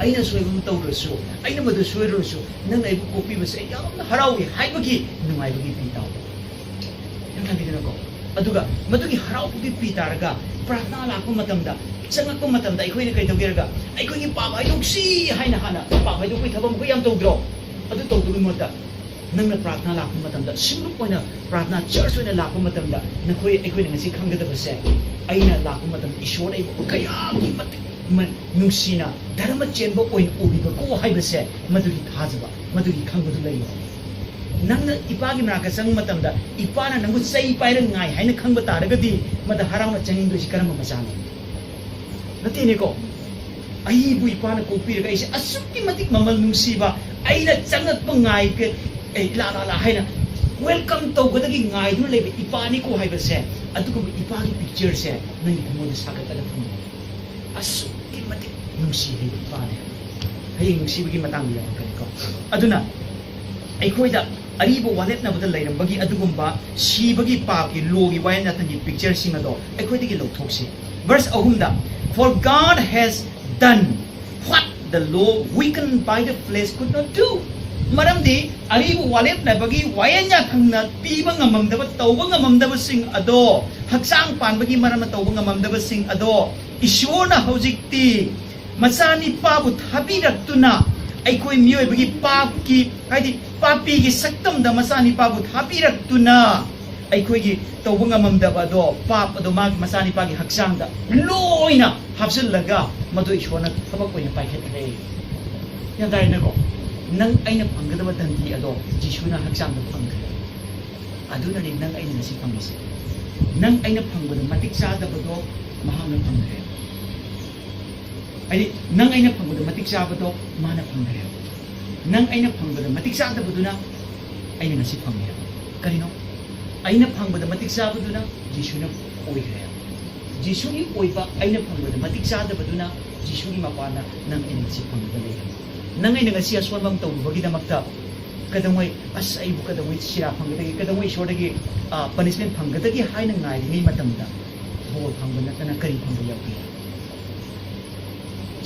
ꯑꯩꯅ ꯑꯁꯣꯏꯕ ꯑꯃ ꯇꯧꯔꯨꯔꯁꯨ, ꯑꯩꯅ ꯃꯗꯨ ꯁꯣꯏꯔꯨꯔꯁꯨ, ꯅꯪꯅ ꯑꯩꯕꯨ ꯀꯣꯛꯄꯤꯕꯁꯦ ꯑꯩ ꯌꯥꯝꯅ ꯍꯔꯥꯎꯏ" ꯍꯥꯏꯕꯒꯤ ꯅꯨꯡꯉꯥꯏꯕꯒꯤ ꯄꯤ ꯇꯥꯎ꯫ ꯌꯥꯝ ꯐꯩꯗꯅꯀꯣ? ꯑꯗꯨꯒ ꯃꯗꯨꯒꯤ ꯍꯔꯥꯎꯕꯒꯤ ꯄꯤ ꯇꯥꯔꯒ, ꯄ꯭ꯔꯥꯊꯅꯥ ꯂꯥꯛꯄ ꯃꯇꯝꯗ, ꯆꯪꯉꯛꯄ ꯃꯇꯝꯗ ꯑꯩꯈꯣꯏꯅ ꯀꯩꯗꯧꯒꯦꯔꯒ, "ꯑꯩꯈꯣꯏꯒꯤ ꯄꯥꯞ ꯍꯥꯏꯗꯣꯛꯁꯤ" ꯍꯥꯏꯅ ꯍꯥꯟꯅ ꯄꯥꯞ ꯍꯥꯏꯗꯣꯛꯄꯒꯤ ꯊꯕꯛ ꯑꯩꯈꯣꯏ ꯌꯥꯝ ꯇꯧꯗ꯭ꯔꯣ? ꯑꯗꯨ ꯇꯧꯗꯕꯒꯤ ꯃꯍꯨꯠꯇ, ꯅꯪꯅ ꯄ꯭ꯔꯥꯊꯅꯥ ꯂꯥꯛꯄ ꯃꯇꯝꯗ, ꯁꯤꯡꯂꯨꯞ ꯑꯣꯏꯅ ꯄ꯭ꯔꯥꯊꯅꯥ ꯆꯔꯆ ꯑꯣꯏꯅ ꯂꯥꯛꯄ ꯃꯇꯝꯗ, ꯅꯈꯣꯏ, ꯑꯩꯈꯣꯏꯅ ꯉꯁꯤ ꯈꯪꯒꯗꯕꯁꯦ, ꯑꯩꯅ ꯂꯥꯛꯄ ꯃꯇꯝꯗ ꯏꯁꯣꯔꯅ ꯑꯩꯕꯨ ꯀꯌꯥꯒꯤ ꯃꯇꯤꯛ ꯃ-, ꯅꯨꯡꯁꯤꯅ ꯙꯔꯃ ꯆꯦꯟꯕ ꯑꯣꯏꯅ ꯎꯕꯤꯕꯀꯣ ꯍꯥꯏꯕꯁꯦ, ꯃꯗꯨꯒꯤ ꯊꯥꯖꯕ, ꯃꯗꯨꯒꯤ ꯈꯪꯕꯗꯨ ꯂꯩꯌꯨ꯫ ꯅꯪꯅ ꯏꯄꯥꯒꯤ ꯃꯅꯥꯛꯇ ꯆꯪꯕ ꯃꯇꯝꯗ, ꯏꯄꯥꯅ ꯅꯪꯕꯨ ꯆꯩ ꯄꯥꯏꯔ ꯉꯥꯏ ꯍꯥꯏꯅ ꯈꯪꯕ ꯇꯥꯔꯒꯗꯤ, ꯃꯗ ꯍꯔꯥꯎꯅ ꯆꯪꯅꯤꯡꯗꯣꯏꯁꯤ ꯀꯔꯝꯕ ꯃꯆꯥꯅꯣ? ꯅꯠꯇꯦꯅꯦꯀꯣ? ꯑꯩꯕꯨ ꯏꯄꯥꯅ ꯀꯣꯛꯄꯤꯔꯒ ꯑꯩꯁꯦ ꯑꯁꯨꯛꯀꯤ ꯃꯇꯤꯛ ꯃꯃꯜ ꯅꯨꯡꯁꯤꯕ, ꯑꯩꯅ ꯆꯪꯉꯛꯄ ꯉꯥꯏꯒꯦ, ꯑꯦ, ꯂꯥ, ꯂꯥ, ꯂꯥ ꯍꯥꯏꯅ welcome ꯇꯧꯒꯗꯒꯤ ꯉꯥꯏꯗꯨꯅ ꯂꯩꯕ ꯏꯄꯥꯅꯤꯀꯣ ꯍꯥꯏꯕꯁꯦ, ꯑꯗꯨꯒꯨꯝꯕ ꯏꯄꯥꯒꯤ pictureꯁꯦ ꯅꯪꯒꯤ ꯊꯃꯣꯏꯗ ꯁꯥꯒꯠꯂꯒ ꯊꯝꯃꯨ꯫ ꯑꯁꯨꯛꯀꯤ ꯃꯇꯤꯛ ꯅꯨꯡꯁꯤ ꯍꯩꯕ ꯏꯄꯥꯅꯦ꯫ ꯍꯌꯦꯡ ꯅꯨꯡꯁꯤꯕꯒꯤ ꯃꯇꯥꯡꯗ ꯌꯧꯔꯛꯀꯅꯤꯀꯣ꯫ ꯑꯗꯨꯅ ꯑꯩꯈꯣꯏꯗ ꯑꯔꯤꯕ ꯋꯥꯔꯦꯞꯅꯕꯗ ꯂꯩꯔꯝꯕꯒꯤ ꯑꯗꯨꯒꯨꯝꯕ ꯁꯤꯕꯒꯤ ꯄꯥꯞꯀꯤ ꯂꯣꯒꯤ ꯋꯥꯌꯦꯜ ꯌꯥꯊꯪꯒꯤ pictureꯁꯤꯡ ꯑꯗꯣ ꯑꯩꯈꯣꯏꯗꯒꯤ ꯂꯧꯊꯣꯛꯁꯤ꯫ Verse ꯑꯍꯨꯝꯗ, "For God has done what the law weakened by the flesh could not do." ꯃꯔꯝꯗꯤ ꯑꯔꯤꯕ ꯋꯥꯔꯦꯞꯅꯕꯒꯤ ꯋꯥꯌꯦꯜ ꯌꯥꯊꯪꯅ ꯄꯤꯕ ꯉꯝꯃꯝꯗꯕ, ꯇꯧꯕ ꯉꯝꯃꯝꯗꯕꯁꯤꯡ ꯑꯗꯣ, ꯍꯛꯆꯥꯡ ꯄꯥꯟꯕꯒꯤ ꯃꯔꯝꯅ ꯇꯧꯕ ꯉꯝꯃꯝꯗꯕꯁꯤꯡ ꯑꯗꯣ, ꯏꯁꯣꯔꯅ ꯍꯧꯖꯤꯛꯇꯤ ꯃꯆꯥꯅꯤꯄꯥꯕꯨ ꯊꯥꯕꯤꯔꯛꯇꯨꯅ, ꯑꯩꯈꯣꯏ ꯃꯤꯑꯣꯏꯕꯒꯤ ꯄꯥꯞꯀꯤ, ꯍꯥꯏꯗꯤ ꯄꯥꯄꯤꯒꯤ ꯁꯛꯇꯝꯗ ꯃꯆꯥꯅꯤꯄꯥꯕꯨ ꯊꯥꯕꯤꯔꯛꯇꯨꯅ, ꯑꯩꯈꯣꯏꯒꯤ ꯇꯧꯕ ꯉꯝꯃꯝꯗꯕ ꯑꯗꯣ, ꯄꯥꯞ ꯑꯗꯣ ꯃꯥꯒꯤ ꯃꯆꯥꯅꯤꯄꯥꯒꯤ ꯍꯛꯆꯥꯡꯗ ꯂꯣꯏꯅ ꯍꯥꯞꯆꯤꯜꯂꯒ, ꯃꯗꯨ ꯏꯁꯣꯔꯅ ꯊꯕꯛ ꯑꯣꯏꯅ ꯄꯥꯏꯈꯠꯈ꯭ꯔꯦ꯫ ꯒ꯭ꯌꯥꯟ ꯇꯥꯔꯦꯅꯀꯣ? ꯅꯪ ꯑꯩꯅ ꯐꯪꯒꯗꯕ ꯗꯟꯗꯤ ꯑꯗꯣ ꯖꯤꯁꯨꯅ ꯍꯛꯆꯥꯡꯗ ꯐꯪꯈ꯭ꯔꯦ꯫ ꯑꯗꯨꯅꯅꯦ ꯅꯪ ꯑꯩꯅ ꯉꯁꯤ ꯐꯪꯉꯤꯁꯦ꯫ ꯅꯪ ꯑꯩꯅ ꯐꯪꯕꯗ ꯃꯇꯤꯛ ꯆꯥꯗꯕꯗꯣ ꯃꯍꯥꯛꯅ ꯐꯪꯈ꯭ꯔꯦ꯫ ꯍꯥꯏꯗꯤ, ꯅꯪ ꯑꯩꯅ ꯐꯪꯕꯗ ꯃꯇꯤꯛ ꯆꯥꯕꯗꯣ ꯃꯥꯅ ꯐꯪꯈ꯭ꯔꯦ꯫ ꯅꯪ ꯑꯩꯅ ꯐꯪꯕꯗ ꯃꯇꯤꯛ ꯆꯥꯗꯕꯗꯨꯅ ꯑꯩꯅ ꯉꯁꯤ ꯐꯪꯉꯦ꯫ ꯀꯔꯤꯅꯣ? ꯑꯩꯅ ꯐꯪꯕꯗ ꯃꯇꯤꯛ ꯆꯥꯕꯗꯨꯅ ꯖꯤꯁꯨꯅ ꯑꯣꯏꯈ꯭ꯔꯦ꯫ ꯖꯤꯁꯨꯒꯤ ꯑꯣꯏꯕ ꯑꯩꯅ ꯐꯪꯕꯗ ꯃꯇꯤꯛ ꯆꯥꯗꯕꯗꯨꯅ ꯖꯤꯁꯨꯒꯤ ꯃꯄꯥꯟꯗ ꯅꯪ ꯑꯩꯅ ꯉꯁꯤ ꯐꯪꯕꯗ ꯂꯩꯔꯦ꯫ ꯅꯪ ꯑꯩꯅ ꯉꯁꯤ ꯑꯁꯣꯟꯕ ꯑꯃ ꯇꯧꯔꯨꯕꯒꯤꯗꯃꯛꯇ ꯀꯩꯗꯧꯉꯩ, ꯑꯁ, ꯑꯩꯕꯨ ꯀꯩꯗꯧꯉꯩ ꯁꯤꯔꯥ ꯐꯪꯒꯗꯒꯦ, ꯀꯩꯗꯧꯉꯩ ꯏꯁꯣꯔꯗꯒꯤ ꯄꯅꯤꯁꯃꯦꯟ ꯐꯪꯒꯗꯒꯦ ꯍꯥꯏꯅ ꯉꯥꯏꯔꯤꯉꯩ ꯃꯇꯝꯗ ꯕꯣꯔ ꯐꯪꯕ ꯅꯠꯇꯅ ꯀꯔꯤ ꯐꯪꯕ ꯌꯥꯎꯒꯦ?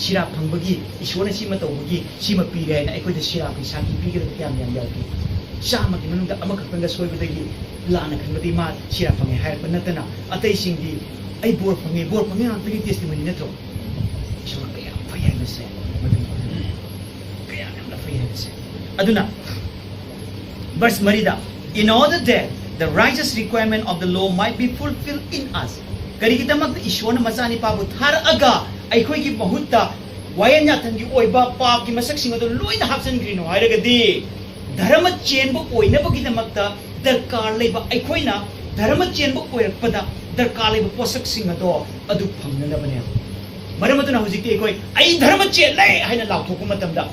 ꯁꯤꯔꯥ ꯐꯪꯕꯒꯤ, ꯏꯁꯣꯔꯅ ꯁꯤꯃ ꯇꯧꯕꯒꯤ ꯁꯤꯃ ꯄꯤꯔꯦ ꯍꯥꯏꯅ ꯑꯩꯈꯣꯏꯗ ꯁꯤꯔꯥꯒꯤ ꯁꯥꯈꯤ ꯄꯤꯒꯗꯕ ꯀꯌꯥꯝ ꯌꯥꯝ ꯌꯥꯎꯒꯦ? ꯆꯥꯝꯃꯒꯤ ꯃꯅꯨꯡꯗ ꯑꯃꯈꯛꯇꯪꯒ ꯁꯣꯏꯕꯗꯒꯤ ꯂꯥꯟꯅ ꯈꯟꯕꯗꯒꯤ ꯃꯥ ꯁꯤꯔꯥ ꯐꯪꯉꯦ ꯍꯥꯏꯔꯛꯄ ꯅꯠꯇꯅ, ꯑꯇꯩꯁꯤꯡꯗꯤ "ꯑꯩ ꯕꯣꯔ ꯐꯪꯉꯦ, ꯕꯣꯔ ꯐꯪꯉꯦ" ꯉꯥꯛꯇꯒꯤ ꯇꯦꯁꯇꯤꯃꯣꯅꯤ ꯅꯠꯇ꯭ꯔꯣ? ꯏꯁꯣꯔ ꯀꯌꯥꯝ ꯐꯩ ꯍꯥꯏꯕꯁꯦ ꯃꯗꯨ ꯈꯪꯕꯤꯌꯨ꯫ ꯀꯌꯥ ꯌꯥꯝꯅ ꯐꯩ ꯍꯥꯏꯕꯁꯦ꯫ ꯑꯗꯨꯅ ꯚꯔꯁ ꯃꯔꯤꯗ, "In order that the righteous requirement of the law might be fulfilled in us." ꯀꯔꯤꯒꯤꯗꯃꯛꯇ ꯏꯁꯣꯔꯅ ꯃꯆꯥꯅꯤꯄꯥꯕꯨ ꯊꯥꯔꯛꯑꯒ ꯑꯩꯈꯣꯏꯒꯤ ꯃꯍꯨꯠꯇ ꯋꯥꯌꯦꯜ ꯌꯥꯊꯪꯒꯤ ꯑꯣꯏꯕ ꯄꯥꯞꯀꯤ ꯃꯁꯛꯁꯤꯡ ꯑꯗꯨ ꯂꯣꯏꯅ ꯍꯥꯞꯆꯤꯟꯈ꯭ꯔꯤꯅꯣ ꯍꯥꯏꯔꯒꯗꯤ, ꯙꯔꯃ ꯆꯦꯟꯕ ꯑꯣꯏꯅꯕꯒꯤꯗꯃꯛꯇ ꯗꯔꯀꯥꯔ ꯂꯩꯕ, ꯑꯩꯈꯣꯏꯅ ꯙꯔꯃ ꯆꯦꯟꯕ ꯑꯣꯏꯔꯛꯄꯗ ꯗꯔꯀꯥꯔ ꯂꯩꯕ ꯄꯣꯠꯁꯛꯁꯤꯡ ꯑꯗꯣ ꯑꯗꯨ ꯐꯪꯅꯅꯕꯅꯦꯕ꯫ ꯃꯔꯝ ꯑꯗꯨꯅ ꯍꯧꯖꯤꯛꯇꯤ ꯑꯩꯈꯣꯏ "ꯑꯩ ꯙꯔꯃ ꯆꯦꯜꯂꯦ" ꯍꯥꯏꯅ ꯂꯥꯎꯊꯣꯛꯄ ꯃꯇꯝꯗ,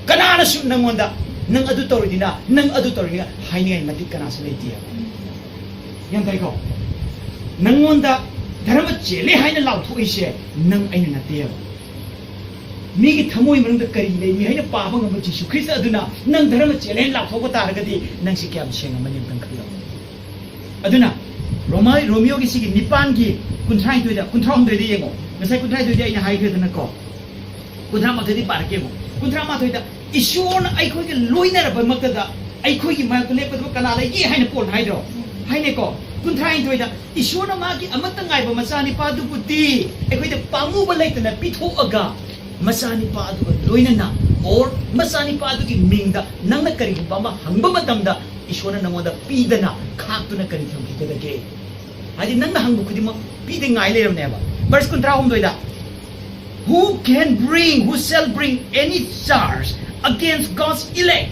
ꯀꯅꯥꯅꯁꯨ ꯅꯪꯉꯣꯟꯗ "ꯅꯪ ꯑꯗꯨ ꯇꯧꯔꯤꯗꯤꯅ, ꯅꯪ ꯑꯗꯨ ꯇꯧꯔꯤꯗꯤꯅ" ꯍꯥꯏꯅꯤꯡꯉꯥꯏ ꯃꯇꯤꯛ ꯀꯅꯥꯁꯨ ꯂꯩꯇꯦ꯫ ꯒ꯭ꯌꯥꯟ ꯇꯥꯏꯀꯣ? ꯅꯪꯉꯣꯟꯗ "ꯙꯔꯃ ꯆꯦꯜꯂꯦ" ꯍꯥꯏꯅ ꯂꯥꯎꯊꯣꯛꯏꯁꯦ ꯅꯪ ꯑꯩꯅ ꯅꯠꯇꯦꯕ꯫ ꯃꯤꯒꯤ ꯊꯃꯣꯏ ꯃꯅꯨꯡꯗ ꯀꯔꯤ ꯂꯩꯔꯤ ꯍꯥꯏꯅ ꯄꯥꯕ ꯉꯝꯕ ꯖꯤꯁꯨ ꯈ꯭ꯔꯤꯁꯇ ꯑꯗꯨꯅ ꯅꯪ "ꯙꯔꯃ ꯆꯦꯜꯂꯦ" ꯍꯥꯏꯅ ꯂꯥꯎꯊꯣꯛꯄ ꯇꯥꯔꯒꯗꯤ, ꯅꯪꯁꯤ ꯀꯌꯥꯝ ꯁꯦꯡꯉꯝꯃꯅꯤ ꯑꯝꯇꯪ ꯈꯜꯂꯣ꯫ ꯑꯗꯨꯅ ꯔꯣꯃꯥ, ꯔꯣꯃꯤꯌꯣꯒꯤ ꯁꯤꯒꯤ ꯅꯤꯄꯥꯟꯒꯤ ꯀꯨꯟꯊ꯭ꯔꯥꯅꯤꯊꯣꯏꯗ, ꯀꯨꯟꯊ꯭ꯔꯥꯍꯨꯝꯗꯣꯏꯗ ꯌꯦꯡꯉꯣ꯫ ꯉꯁꯥꯏ ꯀꯨꯟꯊ꯭ꯔꯥꯅꯤꯊꯣꯏꯗꯤ ꯑꯩꯅ ꯍꯥꯏꯈ꯭ꯔꯦꯗꯅꯀꯣ꯫ ꯀꯨꯟꯊ꯭ꯔꯥ ꯃꯥꯊꯣꯏꯗꯤ ꯄꯥꯔꯛꯀꯦꯕ꯫ ꯀꯨꯟꯊ꯭ꯔꯥ ꯃꯥꯊꯣꯏꯗ, "ꯏꯁꯣꯔꯅ ꯑꯩꯈꯣꯏꯒ ꯂꯣꯏꯅꯔꯕ ꯃꯛꯇꯗ ꯑꯩꯈꯣꯏꯒꯤ ꯃꯔꯛꯇ ꯂꯦꯞꯀꯗꯕ ꯀꯅꯥ ꯂꯩꯒꯦ?" ꯍꯥꯏꯅ ꯄꯣꯜꯅ ꯍꯥꯏꯗ꯭ꯔꯣ? ꯍꯥꯏꯅꯩꯀꯣ꯫ ꯀꯨꯟꯊ꯭ꯔꯥ ꯅꯤꯊꯣꯏꯗ, "ꯏꯁꯣꯔꯅ ꯃꯥꯒꯤ ꯑꯃꯠꯇ ꯉꯥꯏꯕ ꯃꯆꯥꯅꯤꯄꯥꯗꯨꯕꯨꯗꯤ ꯑꯩꯈꯣꯏꯗ ꯄꯥꯝꯃꯨꯕ ꯂꯩꯇꯅ ꯄꯤꯊꯣꯛꯑꯒ, ꯃꯆꯥꯅꯤꯄꯥ ꯑꯗꯨꯒ ꯂꯣꯏꯅꯅ, or ꯃꯆꯥꯅꯤꯄꯥ ꯑꯗꯨꯒꯤ ꯃꯤꯡꯗ ꯅꯪꯅ ꯀꯔꯤꯒꯨꯝꯕ ꯑꯃ ꯍꯪꯕ ꯃꯇꯝꯗ, ꯏꯁꯣꯔꯅ ꯅꯉꯣꯟꯗ ꯄꯤꯗꯅ ꯈꯥꯛꯇꯨꯅ ꯀꯔꯤ ꯊꯝꯈꯤꯒꯗꯒꯦ?" ꯍꯥꯏꯗꯤ, ꯅꯪꯅ ꯍꯪꯕ ꯈꯨꯗꯤꯡꯃꯛ ꯄꯤꯗ ꯉꯥꯏ ꯂꯩꯔꯕꯅꯦꯕ꯫ ꯚꯔꯁ ꯀꯨꯟꯊ꯭ꯔꯥ ꯍꯨꯝꯗꯣꯏꯗ, "Who can bring, who shall bring any charge against God's elect?"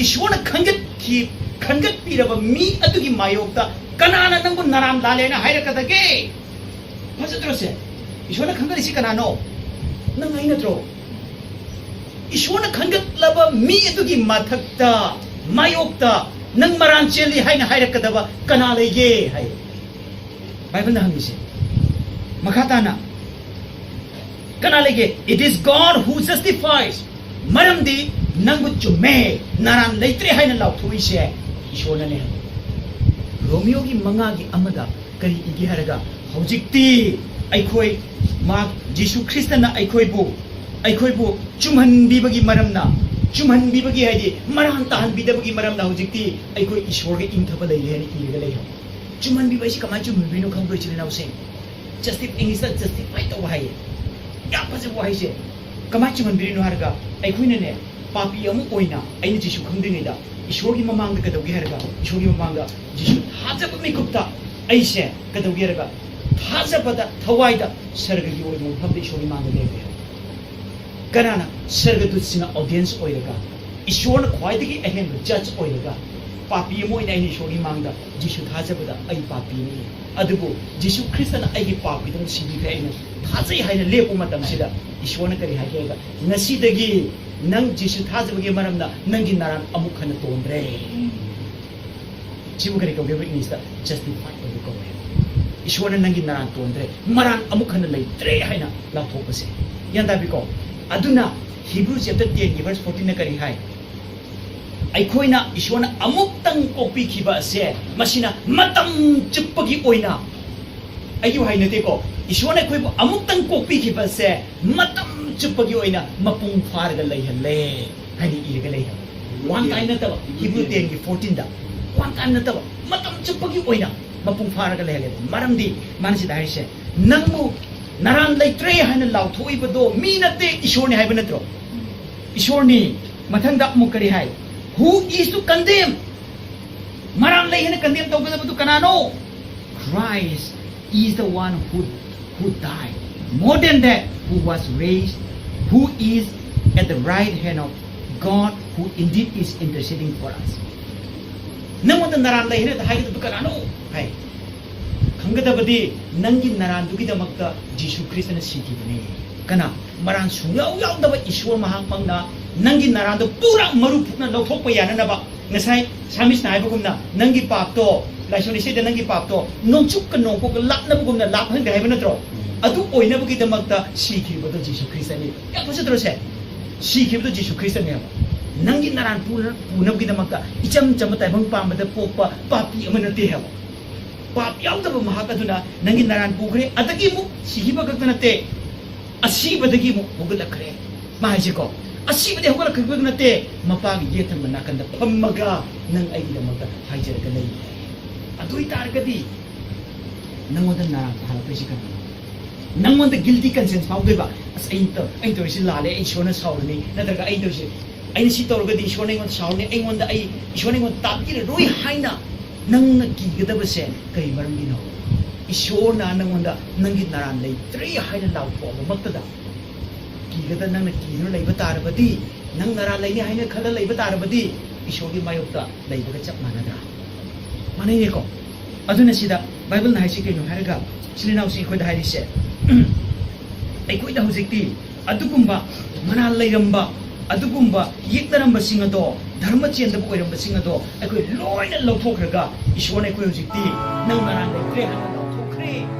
ꯏꯁꯣꯔꯅ ꯈꯟꯒꯠꯈꯤ, ꯈꯟꯒꯠꯄꯤꯔꯕ ꯃꯤ ꯑꯗꯨꯒꯤ ꯃꯥꯌꯣꯛꯇ ꯀꯅꯥꯅ ꯅꯪꯕꯨ ꯅꯔꯥꯟ ꯂꯥꯜꯂꯦ ꯍꯥꯏꯅ ꯍꯥꯏꯔꯛꯀꯗꯒꯦ? ꯐꯖꯗ꯭ꯔꯣꯁꯦ? ꯏꯁꯣꯔꯅ ꯈꯟꯒꯠꯂꯤꯁꯤ ꯀꯅꯥꯅꯣ? ꯅꯪ ꯑꯩ ꯅꯠꯇ꯭ꯔꯣ? ꯏꯁꯣꯔꯅ ꯈꯟꯒꯠꯂꯕ ꯃꯤ ꯑꯗꯨꯒꯤ ꯃꯊꯛꯇ, ꯃꯥꯌꯣꯛꯇ, "ꯅꯪ ꯃꯔꯥꯟ ꯆꯦꯜꯂꯤ" ꯍꯥꯏꯅ ꯍꯥꯏꯔꯛꯀꯗꯕ ꯀꯅꯥ ꯂꯩꯒꯦ? ꯍꯥꯏ꯫ ꯕꯥꯏꯕꯜꯅ ꯍꯪꯉꯤꯁꯦ꯫ ꯃꯈꯥ ꯇꯥꯅ ꯀꯅꯥ ꯂꯩꯒꯦ? "It is God who justifies." ꯃꯔꯝꯗꯤ ꯅꯪꯕꯨ ꯆꯨꯝꯃꯦ, ꯅꯔꯥꯟ ꯂꯩꯇ꯭ꯔꯦ ꯍꯥꯏꯅ ꯂꯥꯎꯊꯣꯛꯏꯁꯦ ꯏꯁꯣꯔꯅꯅꯦ꯫ ꯔꯣꯃꯤꯌꯣꯒꯤ ꯃꯉꯥꯒꯤ ꯑꯃꯗ ꯀꯔꯤ ꯏꯒꯦ ꯍꯥꯏꯔꯒ, ꯍꯧꯖꯤꯛꯇꯤ ꯑꯩꯈꯣꯏ ꯃꯥ ꯖꯤꯁꯨ ꯈ꯭ꯔꯤꯁꯇꯅ ꯑꯩꯈꯣꯏꯕꯨ ꯑꯩꯈꯣꯏꯕꯨ ꯆꯨꯝꯍꯟꯕꯤꯕꯒꯤ ꯃꯔꯝꯅ, ꯆꯨꯝꯍꯟꯕꯤꯕꯒꯤ ꯍꯥꯏꯗꯤ ꯃꯔꯥꯡ ꯇꯥꯍꯟꯕꯤꯗꯕꯒꯤ ꯃꯔꯝꯅ ꯍꯧꯖꯤꯛꯇꯤ ꯑꯩꯈꯣꯏ ꯏꯁꯣꯔꯒ ꯏꯪꯊꯕ ꯂꯩꯔꯦ ꯍꯥꯏꯅ ꯏꯔꯒ ꯂꯩ ꯍꯥꯏꯕ꯫ ꯆꯨꯝꯍꯟꯕꯤꯕ ꯍꯥꯏꯁꯤ ꯀꯃꯥꯏꯅ ꯆꯨꯝꯍꯟꯕꯤꯅꯣ ꯈꯪꯕ꯭ꯔꯣ, ꯏꯆꯤꯜ ꯏꯅꯥꯎꯁꯤꯡ? ꯖꯁꯇꯤꯐ, ꯏꯪꯂꯤꯁꯇ ꯖꯁꯇꯤꯐꯥꯏ ꯇꯧꯕ ꯍꯥꯏꯌꯦ꯫ ꯌꯥꯝ ꯐꯖꯕ ꯋꯥꯍꯩꯁꯦ꯫ ꯀꯃꯥꯏꯅ ꯆꯨꯝꯍꯟꯕꯤꯔꯤꯅꯣ ꯍꯥꯏꯔꯒ, ꯑꯩꯈꯣꯏꯅꯅꯦ, ꯄꯥꯄꯤ ꯑꯃ ꯑꯣꯏꯅ ꯑꯩꯅ ꯖꯤꯁꯨ ꯈꯪꯗ꯭ꯔꯤꯉꯩꯗ ꯏꯁꯣꯔꯒꯤ ꯃꯃꯥꯡꯗ ꯀꯩꯗꯧꯒꯦ ꯍꯥꯏꯔꯒ, ꯏꯁꯣꯔꯒꯤ ꯃꯃꯥꯡꯗ ꯖꯤꯁꯨ ꯊꯥꯖꯕ ꯃꯤꯀꯨꯞꯇ ꯑꯩꯁꯦ ꯀꯩꯗꯧꯒꯦ ꯍꯥꯏꯔꯒ, ꯊꯥꯖꯕꯗ, ꯊꯋꯥꯏꯗ ꯁꯔꯒꯒꯤ ꯑꯣꯏꯕ ꯃꯐꯝꯗ ꯏꯁꯣꯔꯒꯤ ꯃꯥꯡꯗ ꯂꯦꯞꯄꯦ꯫ ꯀꯅꯥꯅ? ꯁꯔꯒꯗꯨꯠꯁꯤꯡꯅ ꯑꯣꯗꯤꯌꯦꯟꯁ ꯑꯣꯏꯔꯒ, ꯏꯁꯣꯔꯅ ꯈ꯭ꯋꯥꯏꯗꯒꯤ ꯑꯍꯦꯟꯕ ꯖꯖ ꯑꯣꯏꯔꯒ, ꯄꯥꯄꯤ ꯑꯃ ꯑꯣꯏꯅ ꯑꯩꯅ ꯏꯁꯣꯔꯒꯤ ꯃꯥꯡꯗ ꯖꯤꯁꯨ ꯊꯥꯖꯕꯗ ꯑꯩ ꯄꯥꯄꯤꯅꯤ, ꯑꯗꯨꯕꯨ ꯖꯤꯁꯨ ꯈ꯭ꯔꯤꯁꯇꯅ ꯑꯩꯒꯤ ꯄꯥꯞꯀꯤꯗꯃꯛ ꯁꯤꯕꯤꯈ꯭ꯔꯦ, ꯑꯩꯅ ꯊꯥꯖꯩ ꯍꯥꯏꯅ ꯂꯦꯞꯄ ꯃꯇꯝꯁꯤꯗ ꯏꯁꯣꯔꯅ ꯀꯔꯤ ꯍꯥꯏꯒꯦ ꯍꯥꯏꯔꯒ, "ꯉꯁꯤꯗꯒꯤ ꯅꯪ ꯖꯤꯁꯨ ꯊꯥꯖꯕꯒꯤ ꯃꯔꯝꯅ ꯅꯪꯒꯤ ꯅꯔꯥꯟ ꯑꯃꯨꯛ ꯍꯟꯅ ꯇꯣꯟꯗ꯭ꯔꯦ"꯫ ꯁꯤꯕꯨ ꯀꯔꯤ ꯀꯧꯒꯦꯕ? ꯏꯪꯂꯤꯁꯇ ꯖꯁꯇꯤꯐꯥꯏ ꯑꯣꯏꯕ ꯀꯧꯋꯦ꯫ ꯏꯁꯣꯔꯅ ꯅꯪꯒꯤ ꯅꯔꯥꯟ ꯇꯣꯟꯗ꯭ꯔꯦ, ꯃꯔꯥꯟ ꯑꯃꯨꯛ ꯍꯟꯅ ꯂꯩꯇ꯭ꯔꯦ ꯍꯥꯏꯅ ꯂꯥꯎꯊꯣꯛꯄꯁꯦ꯫ ꯒ꯭ꯌꯥꯟ ꯇꯥꯕꯤꯀꯣ? ꯑꯗꯨꯅ ꯍꯤꯕ꯭ꯔꯨ ꯆꯦꯞꯇꯔ ꯇꯦꯟꯒꯤ ꯚꯔꯁ ꯐꯣꯔꯇꯤꯟꯅ ꯀꯔꯤ ꯍꯥꯏ? ꯑꯩꯈꯣꯏꯅ ꯏꯁꯣꯔꯅ ꯑꯃꯨꯛꯇꯪ ꯀꯣꯛꯄꯤꯈꯤꯕ ꯑꯁꯦ, ꯃꯁꯤꯅ ꯃꯇꯝ ꯆꯨꯞꯄꯒꯤ ꯑꯣꯏꯅ, ꯑꯩꯒꯤ ꯋꯥꯍꯩ ꯅꯠꯇꯦꯀꯣ, ꯏꯁꯣꯔꯅ ꯑꯩꯈꯣꯏꯕꯨ ꯑꯃꯨꯛꯇꯪ ꯀꯣꯛꯄꯤꯈꯤꯕ ꯑꯁꯦ ꯃꯇꯝ ꯆꯨꯞꯄꯒꯤ ꯑꯣꯏꯅ ꯃꯄꯨꯡ ꯐꯥꯔꯒ ꯂꯩꯍꯜꯂꯦ ꯍꯥꯏꯅ ꯏꯔꯒ ꯂꯩ ꯍꯥꯏꯕ꯫ ꯋꯥꯟ ꯇꯥꯏꯝ ꯅꯠꯇꯕ, ꯍꯤꯕ꯭ꯔꯨ ꯇꯦꯟꯒꯤ ꯐꯣꯔꯇꯤꯟꯗ, ꯋꯥꯟ ꯇꯥꯏꯝ ꯅꯠꯇꯕ, ꯃꯇꯝ ꯆꯨꯞꯄꯒꯤ ꯑꯣꯏꯅ ꯃꯄꯨꯡ ꯐꯥꯔꯒ ꯂꯩꯍꯜꯂꯦ꯫ ꯃꯔꯝꯗꯤ ꯃꯥꯅ ꯁꯤꯗ ꯍꯥꯏꯔꯤꯁꯦ, "ꯅꯪꯕꯨ ꯅꯔꯥꯟ ꯂꯩꯇ꯭ꯔꯦ ꯍꯥꯏꯅ ꯂꯥꯎꯊꯣꯛꯏꯕꯗꯣ ꯃꯤ ꯅꯠꯇꯦ, ꯏꯁꯣꯔꯅꯤ" ꯍꯥꯏꯕ ꯅꯠꯇ꯭ꯔꯣ? ꯏꯁꯣꯔꯅꯤ꯫ ꯃꯊꯪꯗ ꯑꯃꯨꯛ ꯀꯔꯤ ꯍꯥꯏ? "Who is to condemn?" ꯃꯔꯥꯟ ꯂꯩ ꯍꯥꯏꯅ ꯀꯟꯗꯦꯝ ꯇꯧꯒꯗꯕꯗꯨ ꯀꯅꯥꯅꯣ? Christ is the one who, who died. More than that, who was raised, who is at the right hand of God, who indeed is interceding for us. ꯅꯪꯉꯣꯟꯗ ꯅꯔꯥꯟ ꯂꯩ ꯍꯥꯏꯅ ꯍꯥꯏꯒꯗꯕꯗꯨ ꯀꯅꯥꯅꯣ? ꯍꯥꯏ꯫ ꯈꯪꯒꯗꯕꯗꯤ, ꯅꯪꯒꯤ ꯅꯔꯥꯟꯗꯨꯒꯤꯗꯃꯛꯇ ꯖꯤꯁꯨ ꯈ꯭ꯔꯤꯁꯇꯅ ꯁꯤꯈꯤꯕꯅꯤ꯫ ꯀꯅꯥ? ꯃꯔꯥꯟ ꯁꯨꯡꯌꯥꯎ ꯌꯥꯎꯗꯕ ꯏꯁꯣꯔ ꯃꯍꯥꯛꯃꯛꯅ ꯅꯪꯒꯤ ꯅꯔꯥꯟꯗꯨ ꯄꯨꯔꯥ ꯃꯔꯨ ꯐꯨꯛꯅ ꯂꯧꯊꯣꯛꯄ ꯌꯥꯅꯅꯕ, ꯉꯁꯥꯏ ꯁꯥꯃꯤꯁꯅ ꯍꯥꯏꯕꯒꯨꯝꯅ, ꯅꯪꯒꯤ ꯄꯥꯞꯇꯣ, ꯂꯥꯏꯁꯣꯟ ꯏꯁꯩꯗ ꯅꯪꯒꯤ ꯄꯥꯞꯇꯣ ꯅꯣꯡꯆꯨꯞꯀ ꯅꯣꯡꯄꯣꯛꯀ ꯂꯥꯞꯅꯕꯒꯨꯝꯅ ꯂꯥꯞꯍꯟꯈ꯭ꯔꯦ ꯍꯥꯏꯕ ꯅꯠꯇ꯭ꯔꯣ? ꯑꯗꯨ ꯑꯣꯏꯅꯕꯒꯤꯗꯃꯛꯇ ꯁꯤꯈꯤꯕꯗꯣ ꯖꯤꯁꯨ ꯈ꯭ꯔꯤꯁꯇꯅꯤ꯫ ꯌꯥꯝ ꯐꯖꯗ꯭ꯔꯣ ꯁꯦ? ꯁꯤꯈꯤꯕꯗꯣ ꯖꯤꯁꯨ ꯈ꯭ꯔꯤꯁꯇꯅꯦꯕ꯫ ꯅꯪꯒꯤ ꯅꯔꯥꯟ ꯄꯨꯅ-, ꯄꯨꯅꯕꯒꯤꯗꯃꯛꯇ ꯏꯆꯝ ꯆꯝꯕ ꯇꯥꯏꯕꯪ ꯄꯥꯟꯕꯗ ꯄꯣꯛꯄ ꯄꯥꯄꯤ ꯑꯃ ꯅꯠꯇꯦ ꯍꯥꯏꯕ꯫ ꯄꯥꯞ ꯌꯥꯎꯗꯕ ꯃꯍꯥꯛ ꯑꯗꯨꯅ ꯅꯪꯒꯤ ꯅꯔꯥꯟ ꯄꯨꯈ꯭ꯔꯦ, ꯑꯗꯒꯤ ꯑꯃꯨꯛ ꯁꯤꯈꯤꯕ ꯈꯛꯇ ꯅꯠꯇꯦ, ꯑꯁꯤꯕꯗꯒꯤ ꯑꯃꯨꯛ ꯍꯧꯒꯠꯂꯛꯈ꯭ꯔꯦ꯫ ꯃꯥ ꯍꯥꯏꯁꯦꯀꯣ, ꯑꯁꯤꯕꯗꯒꯤ ꯍꯧꯒꯠꯂꯛꯈꯤꯕ ꯅꯠꯇꯦ, ꯃꯄꯥꯒꯤ ꯌꯦꯠ ꯊꯪꯕ ꯅꯥꯀꯟꯗ ꯐꯝꯃꯒ ꯅꯪ ꯑꯩꯒꯤꯗꯃꯛꯇ ꯍꯥꯏꯖꯔꯒ ꯂꯩ꯫ ꯑꯗꯨ ꯑꯣꯏꯇꯥꯔꯒꯗꯤ ꯅꯪꯉꯣꯟꯗ ꯅꯥꯔꯛꯄ ꯍꯜꯂꯛꯇꯣꯏꯁꯤ ꯀꯔꯤꯅꯣ? ꯅꯪꯉꯣꯟꯗ guilty conscience ꯐꯥꯎꯗꯣꯏꯕ, "ꯑꯁ, ꯑꯩ ꯇꯧ-, ꯑꯩ ꯇꯧꯔꯤꯁꯤ ꯂꯥꯜꯂꯦ, ꯑꯩ ꯏꯁꯣꯔꯅ ꯁꯥꯎꯔꯅꯤ, ꯅꯠꯇ꯭ꯔꯒ ꯑꯩ ꯇꯧꯔꯤꯁꯤ, ꯑꯩꯅ ꯁꯤ ꯇꯧꯔꯒꯗꯤ ꯏꯁꯣꯔꯅ ꯑꯩꯉꯣꯟꯗ ꯁꯥꯎꯔꯅꯤ, ꯑꯩꯉꯣꯟꯗ, ꯑꯩ, ꯏꯁꯣꯔꯅ ꯑꯩꯉꯣꯟꯗ ꯇꯥꯕꯤꯔꯔꯣꯏ" ꯍꯥꯏꯅ ꯅꯪꯅ ꯀꯤꯒꯗꯕꯁꯦ ꯀꯔꯤ ꯃꯔꯝꯒꯤꯅꯣ? ꯏꯁꯣꯔꯅ ꯅꯪꯉꯣꯟꯗ ꯅꯪꯒꯤ ꯅꯔꯥꯟ ꯂꯩꯇ꯭ꯔꯦ ꯍꯥꯏꯅ ꯂꯥꯎꯊꯣꯛꯑꯕꯃꯛꯇꯗ ꯀꯤꯒꯗ-, ꯅꯪꯅ ꯀꯤꯗꯨꯅ ꯂꯩꯕ ꯇꯥꯔꯕꯗꯤ, ꯅꯪ ꯅꯔꯥꯟ ꯂꯩꯅꯤ ꯍꯥꯏꯅ ꯈꯜꯂ ꯂꯩꯕ ꯇꯥꯔꯕꯗꯤ, ꯏꯁꯣꯔꯒꯤ ꯃꯥꯌꯣꯛꯇ ꯂꯩꯕꯒ ꯆꯞ ꯃꯥꯟꯅꯗ꯭ꯔꯥ? ꯃꯥꯟꯅꯩꯅꯦꯀꯣ? ꯑꯗꯨꯅ ꯁꯤꯗ ꯕꯥꯏꯕꯜꯅ ꯍꯥꯏꯁꯤ ꯀꯩꯅꯣ ꯍꯥꯏꯔꯒ, ꯏꯆꯤꯜ ꯏꯅꯥꯎꯁꯤꯡ, ꯑꯩꯈꯣꯏꯗ ꯍꯥꯏꯔꯤꯁꯦ, ꯑꯩꯈꯣꯏꯗ ꯍꯧꯖꯤꯛꯇꯤ ꯑꯗꯨꯒꯨꯝꯕ ꯃꯔꯥꯜ ꯂꯩꯔꯝꯕ, ꯑꯗꯨꯒꯨꯝꯕ ꯌꯦꯛꯅꯔꯝꯕꯁꯤꯡ ꯑꯗꯣ, ꯙꯔꯃ ꯆꯦꯟꯗꯕ ꯑꯣꯏꯔꯝꯕꯁꯤꯡ ꯑꯗꯣ ꯑꯩꯈꯣꯏ ꯂꯣꯏꯅ ꯂꯧꯊꯣꯛꯈ꯭ꯔꯒ, ꯏꯁꯣꯔꯅ ꯑꯩꯈꯣꯏ ꯍꯧꯖꯤꯛꯇꯤ ꯅꯪ ꯃꯔꯥꯜ ꯂꯩꯇ꯭ꯔꯦ ꯍꯥꯏꯅ ꯂꯥꯎꯊꯣꯛꯈ꯭ꯔꯦ꯫